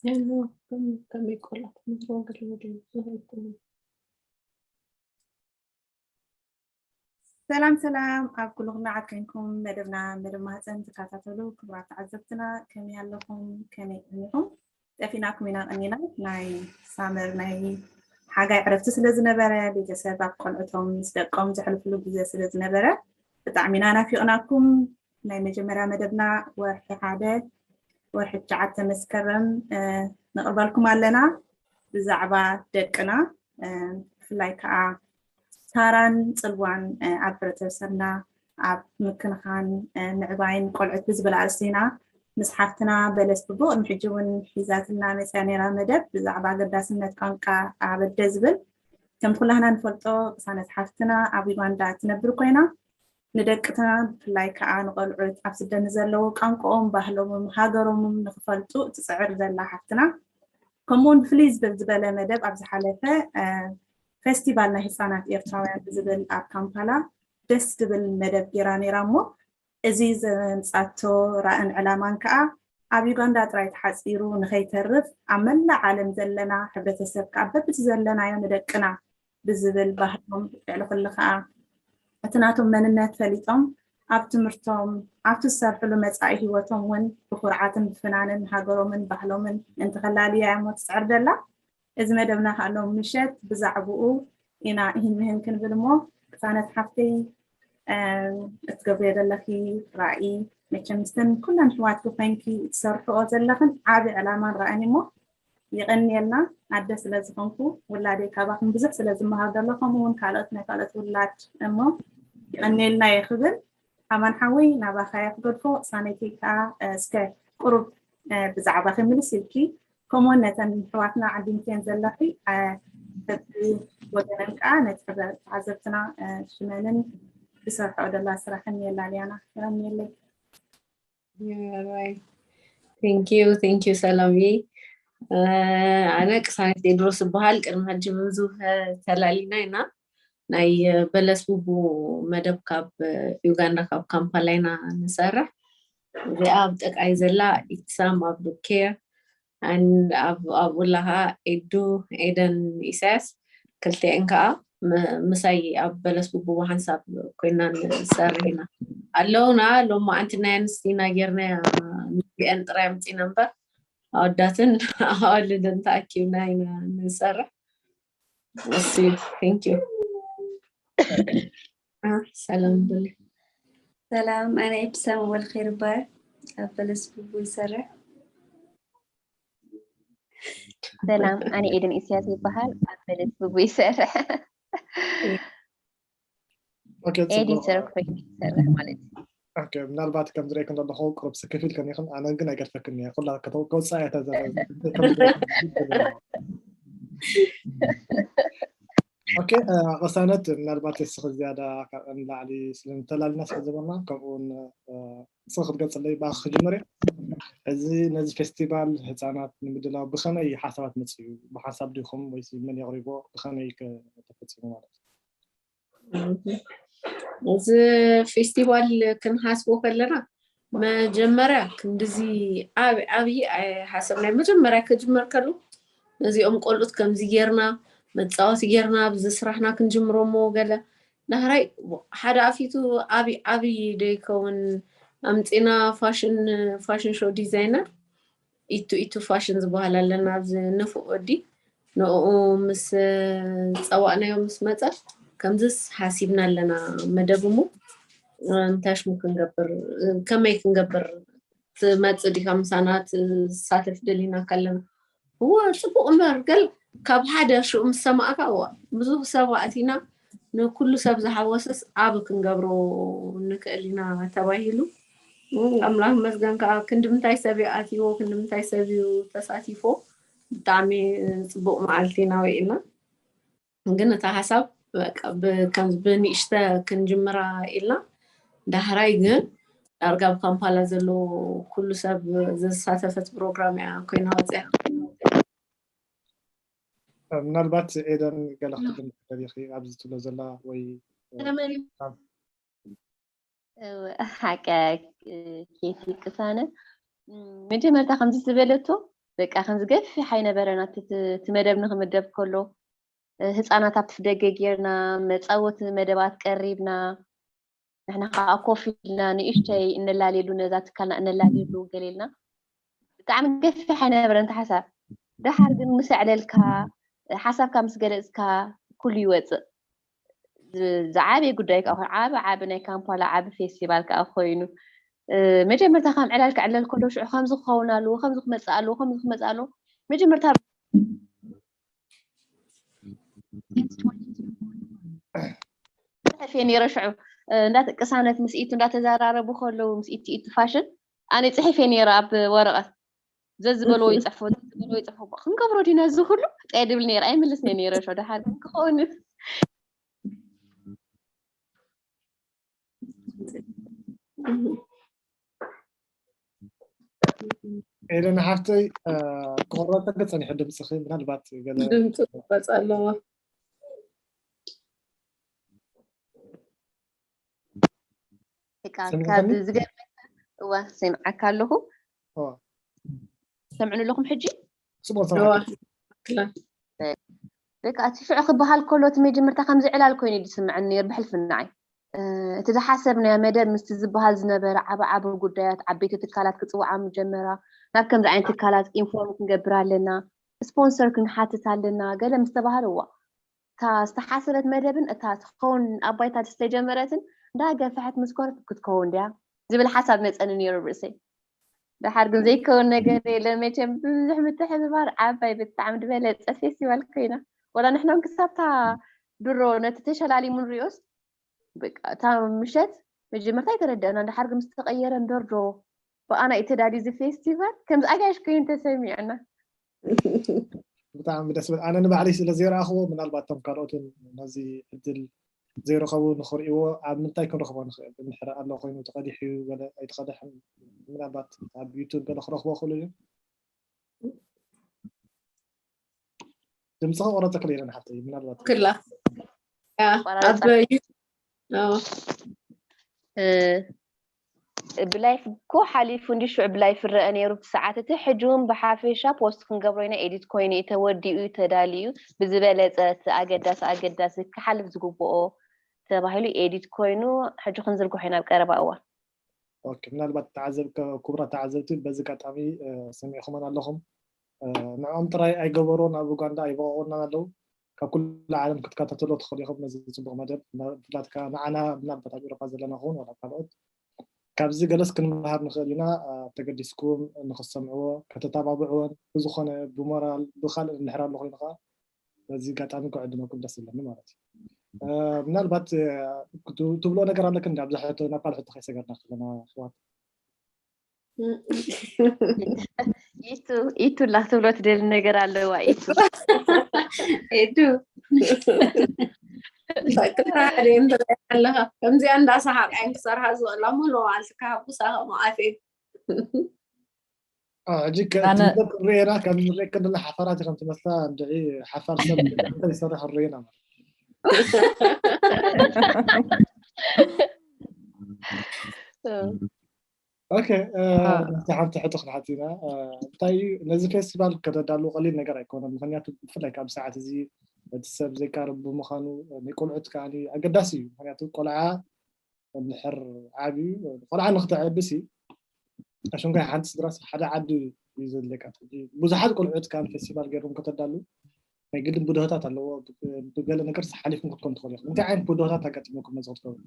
Hello, ከም ከመይ ቆላ ትምህሮ ገለ ወደ ዝህልኩም። ሰላም ሰላም፣ ኣብ ኩሉ ኩነዓት ኮንኩም መደብና መደብ ማህፀን ትከታተሉ ክቡራት ተዓዘብትና፣ ከመይ ኣለኹም? ከመይ ቀኒኹም? ጠፊናኩም ኢና ቀኒና። ናይ ሳመር ናይ ሓጋይ ዕረፍቲ ስለ ዝነበረ፣ ቤተሰብ ኣብ ቆልዑቶም ምስ ደቆም ዘሕልፍሉ ግዜ ስለ ዝነበረ፣ ብጣዕሚ ኢና ናፊቕናኩም። ናይ መጀመርያ መደብና ወርሒ ሓደ፣ ወርሒ ትሽዓተ መስከረም ነቕርበልኩም ኣለና። ብዛዕባ ደቅና፣ ብፍላይ ከዓ ታራን ፅልዋን ኣብ ሕብረተሰብና ኣብ ምክንኻን ምዕባይን ቆልዑት ብዝብል ኣርእስቲ ኢና ምስ ሓፍትና በለስ ብቡ ቅድሚ ሕጂ እውን ሒዛትና መፅያ ነይራ መደብ ብዛዕባ ኣገዳስነት ቋንቋ ኣበደ ዝብል። ከም ኩላህና ንፈልጦ ቅሳነት ሓፍትና ኣብ ዩጋንዳ ትነብር ኮይና፣ ንደቅና ብፍላይ ከዓ ንቆልዑት ኣብ ስደት ንዘለዉ ቋንቋኦም፣ ባህሎምን ሃገሮምን ንክፈልጡ ትፅዕር ዘላ ሓፍትና፣ ከምኡውን ብፍልይ ዝበለ መደብ ኣብ ዝሓለፈ ፌስቲቫል ናይ ህፃናት ኤርትራውያን ብዝብል ኣብ ካምፓላ ደስ ዝብል መደብ ገይራ ነይራ እሞ፣ እዚ ዘምፃቶ ራእን ዕላማን ከዓ ኣብ ዩጋንዳ ጥራይ ተሓፂሩ ንኸይተርፍ፣ ኣብ መላእ ዓለም ዘለና ሕብረተሰብ ከዓ በብቲ ዘለናዮ ንደቅና ብዝብል ባህሎም ልዕሊ ኩሉ ከዓ እቲ ናቶም መንነት ፈሊጦም ኣብ ትምህርቶም ኣብቲ ዝሰርሕሉ መፃኢ ህይወቶም እውን ብኩርዓትን ብፍናንን ሃገሮምን ባህሎምን እንትኸላልያ እሞ ትፅዕር ዘላ። እዚ መደብና ከዓ ሎም ምሸት ብዛዕብኡ ኢና ይህን ምህን ክንብል እሞ፣ ቅሳነት ሓፍተይ እትገብርዮ ዘለኺ ራእይ መቸም ምስተን ኩለን ኣሕዋትኪ ኮይንኪ እትሰርሕኦ ዘለኽን ዓቢ ዕላማን ራእን እሞ፣ የቐንየልና። ኣደ ስለ ዝኾንኩ ውላደይ ካባኹም ብዙሕ ስለ ዝመሃር ዘሎ፣ ከምኡ እውን ካልኦት ናይ ካልኦት ውላድ እሞ፣ የቐንየልና እየ ክብል። ኣማን ሓወይ ናባኻ እየ ክገድፎ። ቅሳነተይ ከዓ እስከ ቁሩብ ብዛዕባኺ ምልስ ኢልኪ፣ ከምኡውን ነተን ኣሕዋትና ዓዲምክየን ዘለኺ በቢ ወገነን ከዓ ነቲ ተዓዘብትና ሽመንን ዝሰርሕኦ ደላ ስራሕን የላልያና። የቐንየለይ። Thank you, thank you ሰላምዬ። ኣነ ቅሳነት ቴድሮስ እበሃል። ቅድሚ ሕጂ ብዙ ተላሊና ኢና። ናይ በለስ ቡቡ መደብ ካብ ዩጋንዳ ካብ ካምፓላ ኢና ንሰርሕ። እዚኣ ኣብ ጥቃይ ዘላ ኢትሳም ኣብ ዱኬር ኣብኡ ለኻ ኤዱ ኤደን ኢሳያስ ክልቲአን ከዓ ምሳይ ኣብ በለስ ቡቡ ሓንሳብ ኮይና ንሰርሕ ኢና ኣለውና። ሎማዓንቲ ናይ ኣንስቲ ኢና ጌርናያ ንግአን ጥራይ ኣምፂና እምበር ኣወዳትን ኣዋልድን ተኣኪብና ኢና ንሰርሕ። እሱ thank you። ሰላም ብሊ። ሰላም፣ ኣነ ኢብሰም ወልኺር ይበሃል። ኣብ በለስ ቡቡ ይሰርሕ። ሰላም፣ ኣነ ኤደን ኢሳያስ ይበሃል። ኣብ በለስ ቡቡ ይሰርሕ። ኤዲተር ኮይኑ ይሰርሕ ማለት እዩ። ምናልባት ከም ዝረእክን ዘለኹ ቁሩብ ስክፍ ኢልክን ኢኽን፣ ኣነ ግን ኣይገድፈክን እየ። ኩላ ከውፅኣ እየ ተዘ ኦኬ፣ ቅሳነት ምናልባት እስኺ ዝያዳ ካብኣ ንላዕሊ ስለንተላልና ስለ ዝበልና፣ ከምኡ እውን እስኺ ክትገልፅለይ ብኣኺ ክጅምር እየ። እዚ ነዚ ፌስቲቫል ህፃናት ንምድላው ብኸመይ ሓሳባት መፅኡ? ብሓሳብ ዲኹም ወይስ መን የቕሪቦ? ብኸመይ ከ ተፈፂሙ ማለት እዩ? እዚ ፌስቲቫል ክንሓስቦ ከለና መጀመርያ ክንድዚ ዓብ ዓብዪ ኣይሓሰብናይ። መጀመርያ ክጅመር ከሉ ነዚኦም ቆልኡት ከምዚ ጌርና መፃወቲ ጌርና ብዚ ስራሕና ክንጅምሮ እሞ ገለ ዳሕራይ ሓደ ኣፊቱ ዓብዪ ዓብዪ ዶ ይከውን ኣምፂና ፋሽን ፋሽን ሾው ዲዛይነር ኢቱ ኢቱ ፋሽን ዝበሃል ኣለና ኣብዚ ንፉዕ ወዲ ንኡ ምስ ፀዋእናዮ ምስ መፀ ከምዝስ ሓሲብና ኣለና መደብ እሞ እንታይ ሽሙ ክንገብር ከመይ ክንገብር ትመፅእ ዲኻ ምሳና ትሳተፍ ደሊና ከለና እወ ፅቡቅ እምበር ገል ካብ ሓደ ሽኡ ምስ ሰማእካ እወ ብዙሕ ሰብ ኣእቲና ንኩሉ ሰብ ዝሓወስስ ዓብ ክንገብሮ ንክእል ኢና ተባሂሉ ኣምላኽ መስገን ከዓ ክንዲ ምንታይ ሰብ እዩ ኣትይዎ ክንዲ ምንታይ ሰብ እዩ ተሳቲፎ ብጣዕሚ ፅቡቅ መዓልቲ ኢና ውዒልና ግን እታ ሓሳብ ብንእሽተ ክንጅምራ ኢልና ዳሕራይ ግን ዳርጋ ኣብ ካምፓላ ዘሎ ኩሉ ሰብ ዝሳተፈት ፕሮግራም እያ ኮይና ወፅያ ምናልባት ኤደን ገለ ክትብል ደሊኺ ኣብዚ ትብሎ ዘላ ወይ ሓቂ ኬቲ ቅሳነ። መጀመርታ ከምዚ ዝበለቶ በቃ ከምዚ ገፊሕ ኣይነበረና። እቲ መደብ ንክምደብ ከሎ ህፃናት ኣብቲ ደገ ጌርና መፃወቲ መደባት ቀሪብና፣ ንሕና ከዓ ኮፍ ኢልና ንእሽተይ እነላልየሉ፣ ነዛ ትካልና እነላልየሉ ገሌልና ብጣዕሚ ገፊሕ ኣይነበረን እቲ ሓሳብ። ደሓር ግን ምስ ኣዕለልካ፣ ሓሳብካ ምስ ገለፅካ ኩሉ ይወፅእ። ዝዓበየ ጉዳይ ከዓ ኮይኑ ዓቢ ዓቢ ናይ ካምፓላ ዓቢ ፌስቲቫል ከዓ ኮይኑ፣ መጀመርታ ከም ዕላል ክዕለል ከሎ ሽዑ ከምዚ ክኸውን ኣለዎ፣ ከምዚ ክመፅእ ኣለዎ፣ ከምዚ ክመፅእ ኣለዎ። መጀመርታ ፅሕፍ እየ ነይረ። ሽዑ እንዳተቅሳነት ምስ ኢቱ እንዳተዘራረቡ ከለዉ ምስ ኢቲ ኢቲ ፋሽን ኣነ ፅሒፍ እየ ነይረ ኣብ ወረቐት ዘዝበልዎ ይፅሕፎ ዘዝበልዎ ይፅሕፎ። ክንገብሮ ዲና እዚ ኩሉ ጠየ ድብል ነይረ ኣይምልስን እየ ነይረ። ሸ ደሓር ግን ክኸውን ኤደን ሓፍተይ ክቆረፀ ጸኒሑ ድምፅኺ ምናልባት ገለ ድምፂ ክቆረፅ ኣለዎ። ካብ ዝገርመካ እዋ ሰምዓካ ኣለኹ። ሰምዕኒ ኣለኹም ሕጂ? ጽቡቅ በቃ እቲ ሽዑ ክበሃል ከሎ እቲ መጀመርታ ከምዚ ዕላል ኮይኑ ዝስምዐኒ ነይሩ ብሕልፍናዓይ። እቲ ዝሓሰብናዮ መደብ ምስቲ ዝበሃል ዝነበረ ዓቢ ዓቢ ጉዳያት ዓበይቲ ትካላት ክፅውዓ ምጀመራ። ናብ ከምዚ ዓይነት ትካላት ኢንፎርም ክንገብር ኣለና፣ ስፖንሰር ክንሓትት ኣለና ገለ ምስ ተባህለ እዋ እታ ዝተሓሰበት መደብን እታ ትኸውን ኣብ ባይታ ዝተጀመረትን እንዳገፍሐት ምስ ኮነት ክትከውን ድያ ዝብል ሓሳብ መፀኒ ነይሩ ኣብ ርእሰይ። ደሓር ግን ዘይከውን ነገር የለ መቸም ብዙሕ ምትሕብባር ዓባይ ብጣዕሚ ዝበለፀ ፌስቲቫል ኮይና ወላ ንሕና እውን ክሳብታ ድሮ ነቲ ተሸላሊሙ ንሪኦስ በቃ እታ ምሸት መጀመርታ ኣይተረደእና ደሓር ግን ምስ ተቐየረ እምበር ዶ ብኣና እዩ ተዳልዩ እዚ ፌስቲቫል ከምዚ ኣጋይሽ ኮይኑ ተሰሚዑና። ብጣዕሚ ደስ ብል ኣነ ንባዕለይ ስለ ዘይረኣኽዎ ምናልባት እቶም ካልኦትን ነዚ ዕድል ዘይረኸቡ ንኽርእይዎ ኣብ ምንታይ ክንረኽቦ ንኽእል እንድሕር ኣሎ ኮይኑ ተቐዲሑ ገለ ኣይተቐደሐን ምናልባት ኣብ ዩቱብ ገለ ክረኽቦ ክእሉ እዮም። ድምፅኻ ቆረፀ ክልኢለን ሓፍተይ ምናልባት ክላ ኣብ ብላይፍ እኮ ሓሊፉ እንዲ ሽዑ ብላይፍ ረአ ነይሩ እቲ ሰዓት እቲ ሕጂ እውን ብሓፈሻ ፖስት ክንገብሮ ኢና ኤዲት ኮይኑ እዩ ተወዲኡ እዩ ተዳልዩ ብዝበለፀ እቲ ኣገዳሲ ኣገዳሲ ክሓልፍ ዝግብኦ ተባሂሉ ኤዲት ኮይኑ ሕጂ ክንዝርግሖ ኢና ኣብ ቀረባ እዋን ኦኬ ምናልባት ተዓዘብ ክቡራት ተዓዘብቲ በዚ ኣጋጣሚ ሰሚዕኹመን ኣለኹም ንዕኦም ጥራይ ኣይገበሩን ኣብ ኡጋንዳ ኣይበቐቑናን ኣለዉ ካብ ኩሉ ዓለም ክትከታተሎ ትኽእሉ ኢኹም ነዚ ፅቡቕ መደብ ብፍላት ከዓ ንዓና ምናልባት ኣብ ኤሮፓ ዘለና ክኸውን ዋላ ካልኦት ካብዚ ገለስ ክንመሃር ንኽእል ኢና ተገዲስኩም ንኽሰምዕዎ ከተተባብዕዎን ብዝኾነ ብሞራል ብካልእ እንድሕር ኣሎ ኮይኑ ከዓ በዚ ኣጋጣሚ ክዕድመኩም ደስ ይብለኒ ማለት እዩ ምናልባት ትብሎ ነገር ኣለክ እንዲ ኣብዛ ሕቶ ናብ ካልእ ሕቶ ከይሰገርና ከለና ኣሕዋት ኢቱ ኢቱ ላ ትብሎ ትደሊ ነገር ኣለዋ ኢቱ ኤዱ ተክልራዕደ ንትሪኦ ኣለኻ ከምዚኣ እንዳሰሓቃ ክሰርሓ ዝኽእላ ሙሉ መዓልቲ ክሃጉሳ ከምኣት ሕጂ ክሪኤና ከም ንሪኤ ከለና ሓፋራት ከም ትመስላ እንድዒ ሓፋር ሰብ እንታይ ይሰርሕ ንሪኤና ማለት ኦኬ ሓንቲ ሕቶ ክንሓት ኢና እንታይ እዩ ነዚ ፌስቲቫል ከተዳልዎ ቀሊል ነገር ኣይኮነን ምክንያቱ ብፍላይ ካብ ሰዓት እዚ እቲ ሰብ ዘይቃርብ ብምዃኑ ናይ ቆልዑት ከዓ ኣገዳሲ እዩ ምክንያቱ ቆልዓ እንድሕር ዓብዩ ቆልዓ ንክተዕብሲ ኣሽንኳይ ሓንቲ ስድራስ ሓደ ዓዲ እዩ ዘድልየካ ብዙሓት ቆልዑት ከዓ ፌስቲቫል ገይሮም ከተዳሉ ናይ ግድን ብድሆታት ኣለዎ ብገለ ነገር ሓሊፍኩም ክትኮኑ ትኽእሉ ኢኹም እንታይ ዓይነት ብድሆታት ኣጋጢሞኩም ነዚ ክትገብሩ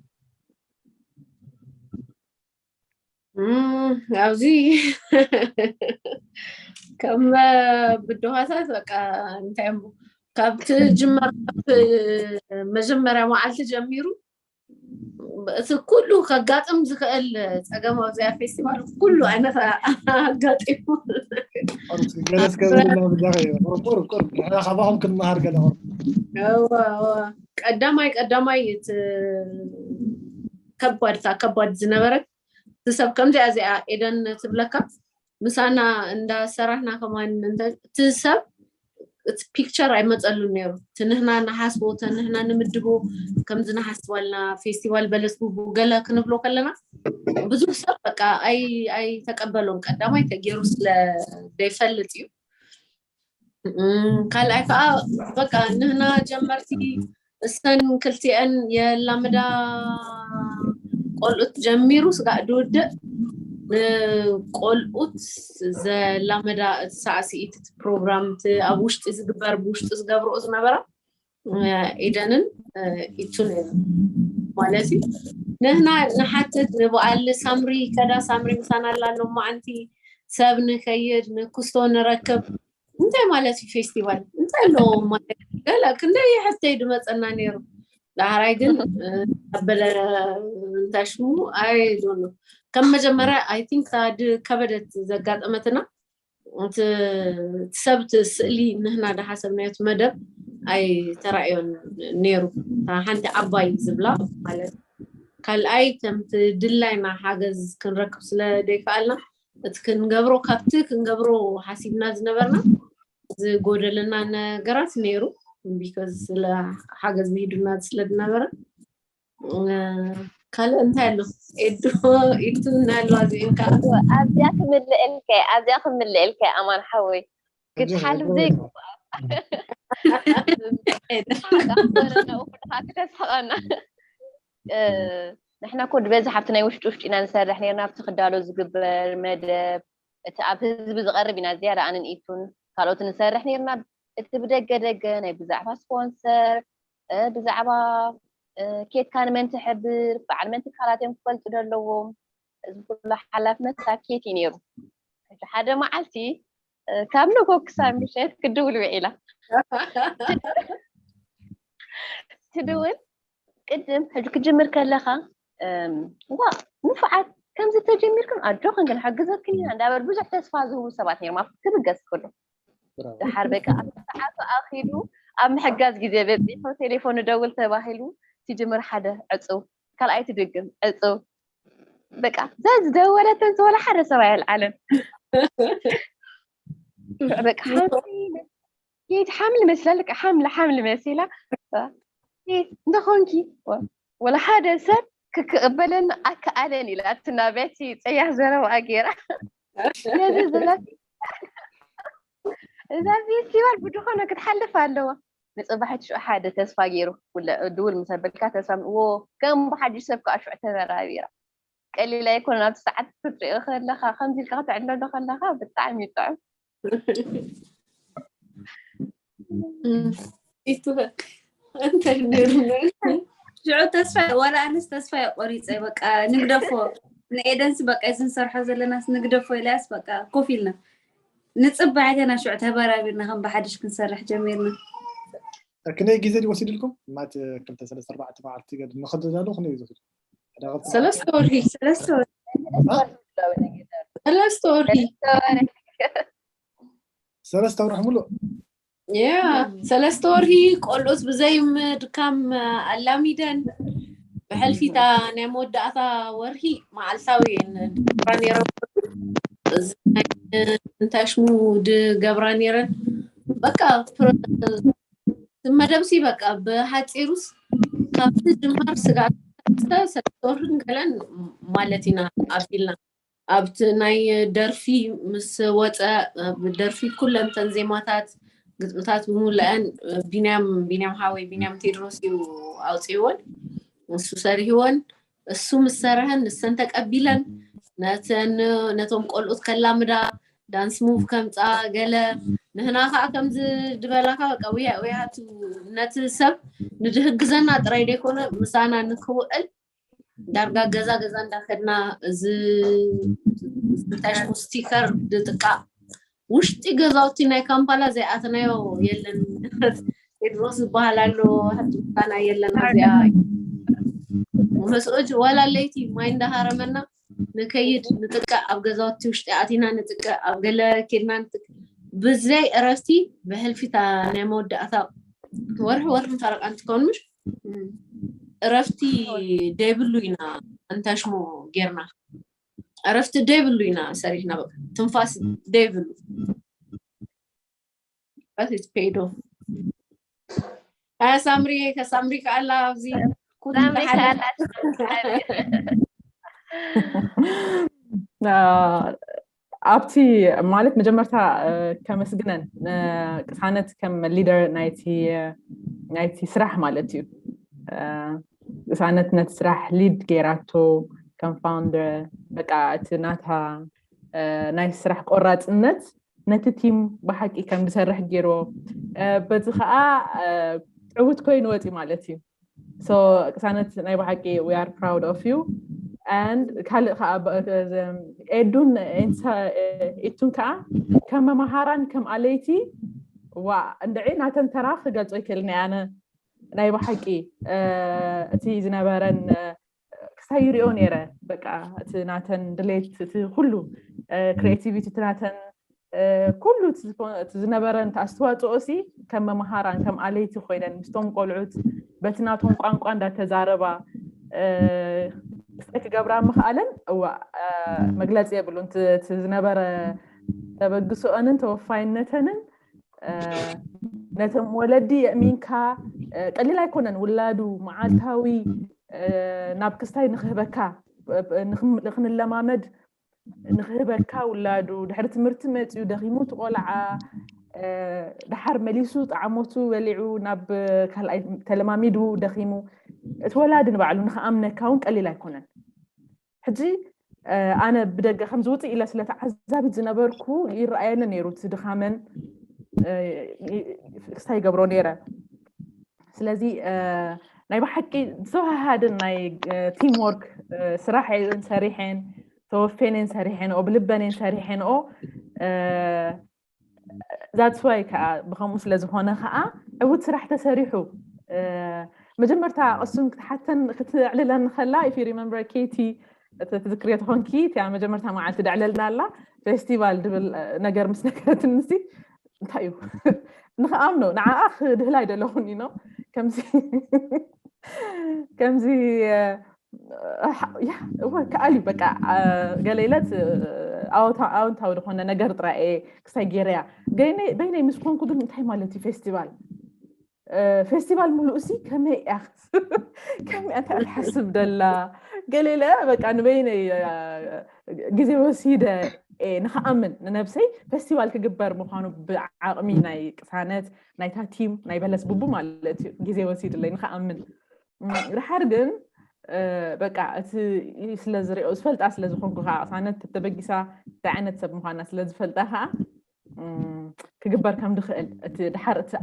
ኣብዚ ከም ብድሆታት በቃ እንታይ ካብቲ ጅመር መጀመርያ መዓልቲ ጀሚሩ እቲ ኩሉ ከጋጥም ዝኽእል ፀገም ኣብዚኣ ፌስቲቫል ኩሉ ዓይነት ኣጋጢሙ ቁርብ ቁርብ ንሕና ካባኹም ክንመሃር ገለ ቀዳማይ ቀዳማይ ከባድ እታ ከባድ ዝነበረት እቲ ሰብ ከምዚኣ እዚኣ ኤደን ትብለካ ምሳና እንዳሰራሕና ከማን እቲ ሰብ እቲ ፒክቸር ኣይመፀሉን ነይሩ። እቲ ንህና ንሓስቦ፣ እቲ ንህና ንምድቦ፣ ከምዚ ንሓስባልና ፌስቲቫል በለስ ቡቡ ገለ ክንብሎ ከለና ብዙሕ ሰብ በቃ ኣይ ኣይተቀበሎን። ቀዳማይ ተገይሩ ስለ ዘይፈልጥ እዩ። እም፣ ካልኣይ ከዓ በቃ ንህና ጀመርቲ እሰን ክልቲአን የላመዳ ቆልኡት ጀሚሩ ስጋዕ ድውድእ ንቆልኡት ዘላመዳ እቲ ሳዕስዒት፣ እቲ ፕሮግራም፣ እቲ ኣብ ውሽጢ ዝግበር፣ ብውሽጢ ዝገብርኦ ዝነበራ፣ እ፣ ኢደንን፣ እ፣ ኢቱን ማለት እዩ። ንህና ንሓትት ንበዓል ሳምሪ ከዳ፣ ሳምሪ ምሳና ኣላ ሎማዓንቲ፣ ሰብ ንከይድ ንኩስቶ ንረክብ። እንታይ ማለት እዩ ፌስቲቫል? እንታይ ኣለዎ ማለት እዩ? ገለ ክንደይ ሕተይ ድመፀና ነይሩ። ዳሕራይ ግን፣ እ፣ ኣበለ እንታይ ሽሙ? ኣይ ዶንት ኖ። ከም መጀመርያ ኣይ ቲንክ ከበደት ዘጋጠመትና እቲ ሰብ እቲ ስእሊ ንህና ዳሓሰብናዮ እቲ መደብ ኣይተራእዮን ነይሩ። እታ ሓንቲ ዓባይ ዝብላ ማለት፣ ካልኣይ ከምቲ ድላይና ሓገዝ ክንረክብ ስለ ዘይከኣልና፣ እቲ ክንገብሮ፣ ካብቲ ክንገብሮ ሓሲብና ዝነበርና ዝጎደለና ነገራት ነይሩ። ቢኮዝ ስለ ሓገዝ ምሂዱና ስለ ዝነበረ፣ እ፣ ካልእ እንታይ ኣሎ? ኤዱ፣ ኢቱ እናልዋ እዚኦም ከዓ ኣብዚኣ ክምልእልከ ኣብዚኣ ክምልእልከ ኣማን ሓወይ ክትሓልፍ ዘይግባ ክትስሕቐና። ንሕና ኮ ዝበዝሕ ኣብቲ ናይ ውሽጢ ውሽጢ ኢና ንሰርሕ ነርና ኣብቲ ክዳሎ ዝግበር መደብ እቲ ኣብ ህዝቢ ዝቐርብ ኢና ዝያዳ ኣንን ኢቱን ካልኦት ንሰርሕ ነርና። እቲ ብደገ ደገ ናይ ብዛዕባ ስፖንሰር፣ ብዛዕባ ኬትካ ንመን ትሕብር፣ በዓል መን ትካላት እዮም ክፈልጡ ዘለዎም። እዚ ኩሉ ሓላፍነት ኣብ ኬት እዩ ነይሩ። እቲ ሓደ መዓልቲ ካብ ንጎ ክሳብ ምሸት ክድውል ውዒላ። ትድውል ቅድም ሕጂ ክጅምር ከለኻ ዋ ንፉዓት ከምዚ ተጀሚርኩም ኣጆ ክንግን ሓግዘክን ኢና እንዳበል ብዙሕ ተስፋ ዝህቡ ሰባት ነይሮም። ኣብ ትብገስ ኩሉ ድሓር በቃ ኣብ ሰዓቱ ኣኺሉ ኣብ ምሕጋዝ ግዜ በፂሑ ቴሌፎን ደውል ተባሂሉ ትጅምር ሓደ ዕፅው ካልኣይ ትድግም ዕፅው በቃ ዘዝደወለተን ዝወለ ሓደ ሰብ ኣየልዓለን። በቃ ሓንቲ ኬት ሓምሊ መስላ ልካ ሓምሊ ሓምሊ መሲላ እንተኾንኪ ወላ ሓደ ሰብ ክክቕበለኒ ኣከኣለን ኢላ እቲ ናብያቲ ፀያፍ ዘረባ ገይራ ነዚ ዝብላ እዛ ፌስቲቫል ብድኾነ ክትሓልፍ ኣለዋ። ንፅባሕ ትሽዑ ሓደ ተስፋ ገይሩ ድውል ምስ ኣበልካ ተስፋ ዎ ከም ብሓድሽ ሰብ ከዓ ሽዑ ተበራቢራ ቀሊል ኣይኮነን። ኣብቲ ሰዓት ክትሪኦ ከለካ ከምዚ ኢልካ ክትዕለሎ ከለካ ብጣዕሚ ይጥዕም። እንታይ ነይሩ ሽዑ ተስፋ ዋላ ኣነስ ተስፋ የቆሪፀ በቃ ንግደፎ ንኤደንስ በቃ እዚ ንሰርሖ ዘለናስ ንግደፎ ኢላያስ በቃ ኮፍ ኢልና ንፅባሕ ገና ሽዑ ተበራቢርና ከም ብሓድሽ ክንሰርሕ ጀሚርና። ክንደይ ግዜ ድዩ ወሲድልኩም? ማት ክልተ ሰለስተ ኣርባዕተ መዓልቲ ገድ ንኸደዳሉ ክንደይ ግዜ ወሲድልኩም? ሰለስተ ወርሒ ሰለስተ ወርሒ ሰለስተ ወርሒ ሰለስተ ወርሒ ሙሉእ ያ ሰለስተ ወርሒ ቆልዑት ብዘይ ምድካም ኣላሚደን ብሕልፊታ ናይ መወዳእታ ወርሒ መዓልታዊ ነይሮም እንታይ ሽሙ ድገብራ ነይረን በቃ መደብሲ በቃ ብሓፂሩስ ካብ ምጅማር ስጋዕ ሰለስተ ወርሕን ገለን ማለት ኢና ኣቢልና ኣብቲ ናይ ደርፊ ምስ ወፀ ደርፊ ኩለንተን ዜማታት ግጥምታት ብምሉአን ቢንያም ቢንያም ሓወይ ቢንያም ቴድሮስ እዩ ኣውፅእዎን እሱ ሰሪሕዎን እሱ ምስ ሰረሐን ንሰን ተቀቢለን ነቶም ቆልኡት ከላምዳ ዳንስ ሙቭ ከምፃ ገለ ንህና ከዓ ከምዚ ድበላካ በቃ ውያ ውያቱ ነቲ ሰብ ንድህግዘና ጥራይ ደይኮነ ምሳና ንክውዕል ዳርጋ ገዛ ገዛ እንዳከድና እዚ ስታሽኮ ስቲከር ድጥቃ ውሽጢ ገዛውቲ ናይ ካምፓላ ዘይኣተናዮ የለን። ቴድሮስ ዝበሃል ኣሎ ሕጂ ምሳና የለን ኣብዚኣ። መስኦጅ ዋላ ለይቲ ማይ እንዳሃረመና ንከይድ ንጥቀ ኣብ ገዛውቲ ውሽጢ ኣቲና ንጥቀ ኣብ ገለ ኬድና ንጥቀ ብዘይ እረፍቲ ብሕልፊታ ናይ መወዳእታ ወርሒ ወርሒ ፈረቃ እንትከውን ምሽ እረፍቲ ደይብሉ ኢና እንታሽሞ ጌርና እረፍቲ ደይብሉ ኢና ሰሪሕና በቃ ትንፋስ ደይብሉ but it's paid off. ሳምሪ ሳምሪ ከኣላ ኣብዚ ሳምሪ ከኣላ ኣብቲ ማለት መጀመርታ ከመስግነን ቅሳነት ከም ሊደር ናይቲ ስራሕ ማለት እዩ። ቅሳነት ነቲ ስራሕ ሊድ ገይራቶ ከም ፋውንደር በቃ እቲ ናታ ናይ ስራሕ ቆራፅነት ነቲ ቲም ብሓቂ ከም ዝሰርሕ ገይርዎ በዚ ከዓ ዕውት ኮይኑ ወፂ ማለት እዩ። So ቅሳነት ናይ ብሓቂ we are proud of you and ካልእ ከዓ ኤዱን ኢቱን ከዓ ከም መምሃራን ከም ኣለይቲ ዋ እንድዒ ናተን ተራ ክገልጾ ይክእል ናይ ኣነ ናይ ብሓቂ እቲ ዝነበረን ክሳይ ይሪኦ ነይረ በቃ እቲ ናተን ድሌት እቲ ኩሉ ክሬቲቪቲ እቲ ናተን ኩሉ እቲ ዝነበረን ኣስተዋፅኦ ሲ ከም መምሃራን ከም ኣለይቲ ኮይነን ምስቶም ቆልዑት በቲ ናቶም ቋንቋ እንዳተዛረባ ክሳይ ክገብራ ምኽኣለን እዋ መግለፂ የብሉን። እቲ ዝነበረ ተበግሶአንን ተወፋይነተንን ነቶም ወለዲ የእሚንካ ቀሊል ኣይኮነን። ውላዱ መዓልታዊ ናብ ክስታይ ንክህበካ ክንለማመድ ንክህበካ ውላዱ ድሕሪ ትምህርቲ መፅዩ ደኺሙ እቲ ቆልዓ ድሓር መሊሱ ጣዕሞቱ በሊዑ ናብ ካልኣይ ተለማሚዱ ደኺሙ እቲ ወላዲ ንባዕሉ ንክኣምነካ እውን ቀሊል ኣይኮነን። ሕጂ ኣነ ብደገ ከም ዝውፅእ ኢለ ስለ ተዓዛቢት ዝነበርኩ ይረኣየኒ ነይሩ እቲ ድኻመን ክስታይ ይገብሮ ነይረ። ስለዚ ናይ ብሓቂ ዝተዋሃሃድን ናይ ቲም ወርክ ስራሕ እየን ሰሪሐን ተወፌነን ሰሪሐንኦ ብልበነን ሰሪሐንኦ that's why ከዓ ብከምኡ ስለ ዝኾነ ከዓ ዕውት ስራሕ ተሰሪሑ መጀመርታ ቅሱን ክትሓተን ክትዕልለን ከላ if you remember ኬቲ ትዝክርዮ ተኾንኪ እቲያ መጀመርታ መዓልቲ ደዕለልና ኣላ ፌስቲቫል ድብል ነገር ምስ ነገረትንሲ እንታይ እዩ ንክኣምኖ ንዓኣ ክድህላይ ደለኹን ኢኖ ከምዚ ከምዚ እወ ከኣል እዩ በቃ ገለ ኢለት ኣወንታዊ ዝኾነ ነገር ጥራኤ ክሳይ ገይረያ በይነይ ምስ ኮንኩ ግን እንታይ ማለት እዩ ፌስቲቫል ፌስቲቫል ሙሉእ ሲ ከመይ እያ ከመይ እያ እንታይ ትሓስብ ደላ ገለ ኢለ በቃ ንበይነይ ግዜ ወሲደ ንክኣምን ንነብሰይ ፌስቲቫል ክግበር ምዃኑ ብዓቕሚ ናይ ቅሳነት ናይታ ቲም ናይ በለስ ቡቡ ማለት እዩ ግዜ ወሲድለይ ንክኣምን ድሓር ግን በቃ እቲ ስለ ዝሪኦ ዝፈልጣ ስለ ዝኾንኩ ከዓ ቅሳነት ተበጊሳ እንታይ ዓይነት ሰብ ምዃና ስለ ዝፈልጣ ከዓ ክግበር ከም ድኽእል እቲ ድሓር እቲ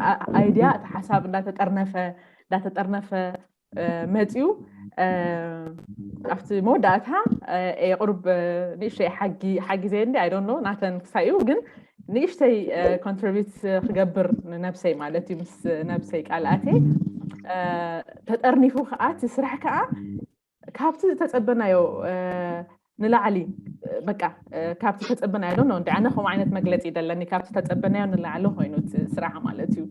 ኣይድያ እቲ ሓሳብ እንዳተጠርነፈ እንዳተጠርነፈ መፅዩ ኣብቲ መወዳእታ ቁሩብ ንእሽተይ ሓጊዘ እንዲ ኣይዶኖ ናተን ክሳይኡ ግን ንእሽተይ ኮንትሪቢዩት ክገብር ንነብሰይ ማለት እዩ ምስ ነብሰይ ቃልኣተይ ተጠርኒፉ ከዓ እቲ ስራሕ ከዓ ካብቲ ዝተፀበናዮ ንላዕሊ በቃ ካብቲ ተፀበናዮ ዶ እንዲ ኣነ ከምኡ ዓይነት መግለፂ ደለኒ ካብቲ ተፀበናዮ ንላዕሊ ኮይኑ እቲ ስራሕ ማለት እዩ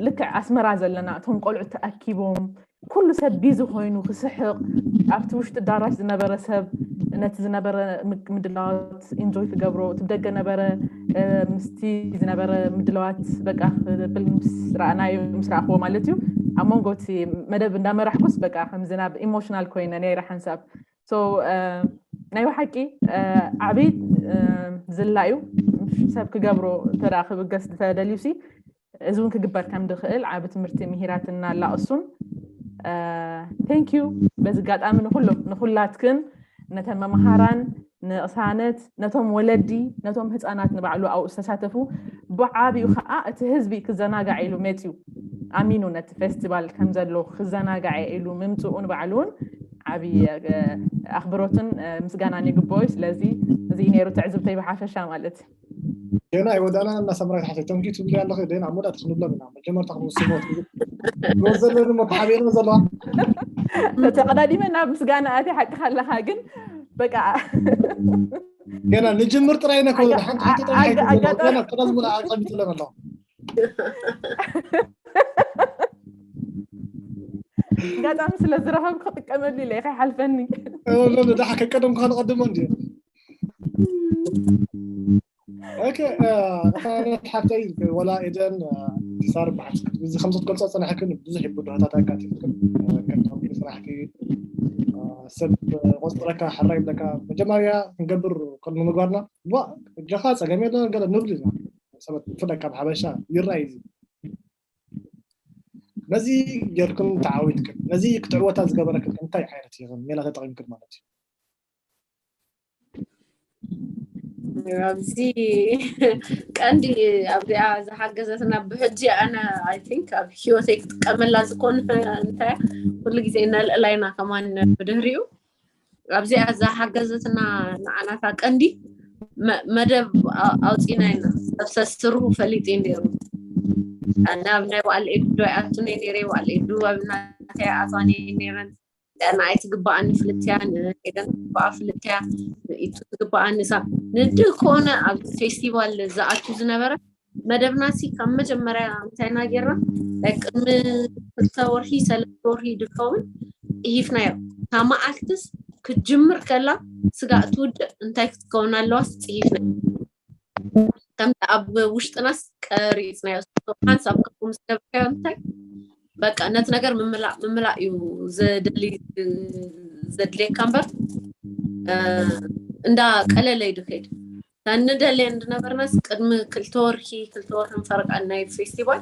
ልክዕ ኣስመራ ዘለና እቶም ቆልዑ ተኣኪቦም ኩሉ ሰብ ቢዚ ኮይኑ ክስሕቕ ኣብቲ ውሽጢ ዳራሽ ዝነበረ ሰብ ነቲ ዝነበረ ምድላዋት ኢንጆይ ክገብሮ እቲ ደገ ነበረ ምስቲ ዝነበረ ምድላዋት በቃ ክብል ምስ ረኣናዮ ምስ ረኣኽዎ ማለት እዩ ኣብ መንጎ እቲ መደብ እንዳመራሕኩስ በቃ ከምዚ ናብ ኢሞሽናል ኮይነ ነይረ ሓንሳብ ናይ ብሓቂ ዓብይ ዝላ እዩ ሰብ ክገብሮ እንተ ክብገስ ተደልዩ ሲ እዚ እውን ክግበር ከም ድኽእል ዓብ ትምህርቲ ምሂራትና ኣላ እሱን thank you በዚ ኣጋጣሚ ንኩሎም ንኩላትክን ነተን መምሃራን ንቕሳነት ነቶም ወለዲ ነቶም ህፃናት ንባዕሉ ኣብኡ ዝተሳተፉ ብዓብኡ ከዓ እቲ ህዝቢ ክዘናጋዕ ኢሉ መፅዩ ኣሚኑ ነቲ ፌስቲቫል ከም ዘሎ ክዘናጋዕ ኢሉ ምምፅኡ ንባዕሉ እውን ዓብዪ ኣኽብሮትን ምስጋናን ይግብኦ እዩ ስለዚ እዚ ነይሩ ትዕዝብተይ ብሓፈሻ ማለት እዩ ገና ኣይወዳእናን እና ሰምራዊት ሓፍተይ ተንኪዩ ትብሊ ኣለኺ ደይና ኣብ መወዳእታ ክንብሎም ኢና መጀመርታ ክንውስኖ ትብሉ ዘሎ ድማ ተሓቢእና ዘለዋ ተተቐዳዲመ ናብ ምስጋና ኣትየ ሓቅኻ ኣለኻ ግን በቃ ገና ንጅምር ጥራይ ኢና ከወደ ሓንቲ ሓንቲ ጥራይ ሓንቲ ገና ጥራዝ ሙላ ኣቐሚጥለን ኣለዋ ኣጋጣሚ ስለ ዝረኸብኩ ክጥቀመሉ ኢለ ከይሓልፈኒ ዳሓ ከቀደምካ ንቐድሞ እንዲ ኦኬ፣ እታ ሓፍተይ ወላ ኤደን ሳር ብሓቂ እዚ ከም ክትገልጾ ጸናሕክን ብዙሕ ብድሆታት ኣጋጢምክን፣ ከም ስራሕኪ፣ ሰብ ቆጽረካ፣ ሕራይ ይብለካ። መጀመርያ ክንገብር ቅድሚ ምግባርና፣ ዋ፣ እጆኻ ጸገም የለን ገለ ንብል ኢና። ሰባት ብፍላይ ካብ ሓበሻ ይረኣይ እዚ። ነዚ ጌርክን ተዓዊትክን፣ ነዚ ክትዕወታ ዝገበረክን እንታይ ዓይነት ኢኽን ሜላ ተጠቒምክን ማለት እዩ? ኣብዚ ቀንዲ ኣብዚኣ ዝሓገዘትና ብሕጂ ኣነ I think ኣብ ሂወተይ ክጥቀመላ ዝኾነ እንታይ ኩሉ ግዜ ነልዕላ ኢና ከማን ብድህሪኡ ኣብዚኣ ዝሓገዘትና ንዓናታ ቀንዲ መደብ ኣውፂና ኢና። ሰብ ሰስሩ ፈሊጡ እዩ ነይሩ። ናብ ናይ ባዕሉ ኤዱ ዶ ይኣቱን እየ ነይረ፣ ባዕሉ ኤዱ ኣብ ናተይ ኣትዋን እየ ነይረን። ንኣይ ትግባኣኒ ፍልጥያ፣ ንኤደን ትግባኣ ፍልጥያ፣ ንኢቱ ትግባኣኒ ሳ ንድህ ከሆነ ኣብ ፌስቲቫል ዝኣቱ ዝነበረ መደብና ሲ ካብ መጀመርያ እንታይ ኢና ጌርና? ቅድሚ ክልተ ወርሒ ሰለስተ ወርሒ ድከውን ጽሂፍናዮ። ካብ መዓልትስ ክትጅምር ከላ ስጋእ ትውድእ እንታይ ክትከውን ኣለዋስ ጽሂፍና። ከምቲ ኣብ ውሽጥናስ ቀሪጽናዮ። ሓንሳብ ከምኡ ምስ ገበርካዮ እንታይ በቃ ነቲ ነገር ምምላእ ምምላእ እዩ ዘድሊ ዘድልየካ እምበር እንዳ ቀለለ እዩ ድኸይድ። ንደልየን ዝነበርናስ ቅድሚ ክልተ ወርሒ ክልተ ወርሕን ፈረቃን ናይ ፌስቲቫል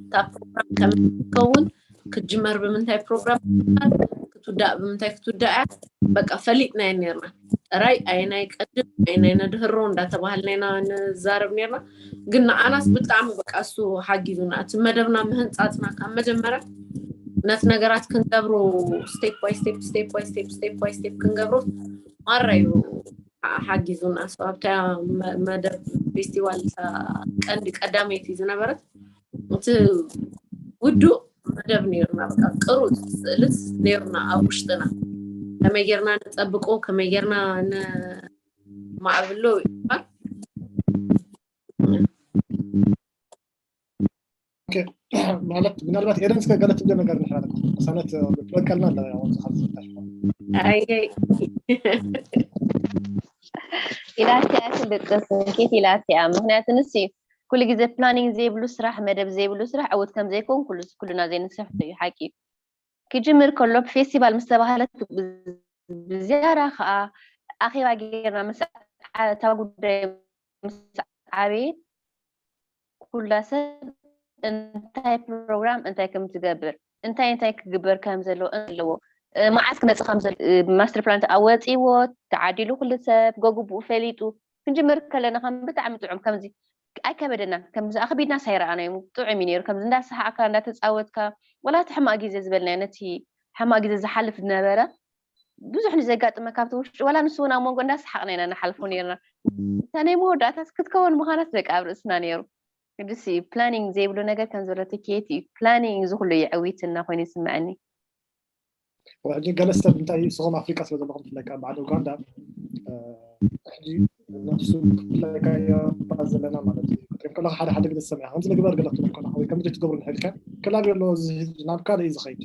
እታ ፕሮግራም ከመይ ትከውን ክትጅመር ብምንታይ ፕሮግራም ክትውዳእ ብምንታይ ክትውዳእ እያ በቃ ፈሊጥናየን ነርና። ጥራይ ኣየናይ ቀድም ኣየናይ ነድህሮ እንዳተባሃልና ኢና ንዛረብ ነርና። ግን ንዓናስ ብጣዕሚ በቃ እሱ ሓጊዙና እቲ መደብና ምህንፃፅና ካብ መጀመርያ ነቲ ነገራት ክንገብሮ step by step step by step step by step ክንገብሮ ማራ እዩ ሓጊዙና። ኣብታ መደብ ፌስቲቫል ቀንዲ ቀዳመይቲ ዝነበረት እቲ ውዱእ መደብ ነይሩና። በቃ ቅሩፅ ስእልስ ነይሩና ኣብ ውሽጥና ከመይ ጌርና ንፀብቆ ከመይ ጌርና ንማዕብሎ ይባል። ማለት ምናልባት ኤደን እስከ ገለ ትብሎ ነገር ንሕና ቅሳነት ትበቀልና ኣለና። ኣየይ ኢላትያ ትልጥፍ ኬት ኢላትያ ምክንያቱ ንስ ኩሉ ግዜ ፕላኒንግ ዘይብሉ ስራሕ መደብ ዘይብሉ ስራሕ ዕውት ከም ዘይኮን ኩሉ ኩሉና ዘይንስሕቶ እዩ ሓቂ። ክጅምር ከሎ ፌስቲቫል ምስ ተባህለት ብዝያዳ ከዓ ኣኼባ ጌርና ምስ እታ ጉዳይ ምስ ዓበየት ኩላ ሰብ እንታይ ፕሮግራም እንታይ ከም ትገብር እንታይ እንታይ ክግበር ከም ዘለዎ ኣለዎ መዓስ ክመፅእ ከም ዘሎ ማስተር ፕላን ኣወፂዎ ተዓዲሉ ኩሉ ሰብ ገግቡኡ ፈሊጡ ክንጅምር ከለና ከም ብጣዕሚ ጥዑም ከምዚ ኣይከበደናን ከምዚ ኣኽቢድናስ ኣይረኣናዮም ጥዑም እዩ ነይሩ ከምዚ እንዳሰሓዕካ እንዳተፃወትካ ወላ እቲ ሕማቅ ግዜ ዝበልናዮ ነቲ ሕማቅ ግዜ ዝሓልፍ ዝነበረ ብዙሕ ንዘጋጥመ ካብቲ ውሽጢ ዋላ ንሱ እውን ኣብ መንጎ እንዳሰሓቅና ኢና ንሓልፎ ነርና እታ ናይ መወዳእታስ ክትከውን ምዃናስ በቃ ኣብ ርእስና ነይሩ ግድስ እዩ ፕላኒንግ ዘይብሉ ነገር ከም ዝበለቶ ኬት እዩ ፕላኒንግ እዚ ኩሉ እዩ ዕዊትና ኮይኑ ይስምዐኒ ሕጂ ገለ ሰብ እንታይ ንስኹም ኣፍሪቃ ስለ ዘለኹም ብፍላይ ከዓ በዓል ኡጋንዳ ሕጂ ነፍሱ ብፍላይ ከዓ እባ ዘለና ማለት እዩ ክትሪም ከለካ ሓደ ሓደ ግዜ ዝሰምዕ ከምዚ ንግበር ገለ ክትብል ከለካ ወይ ከምዚ ትገብሩ ንሕልካ ክላብ የሎ እዚ ህዝቢ ናብ ካልእ እዩ ዝኸይድ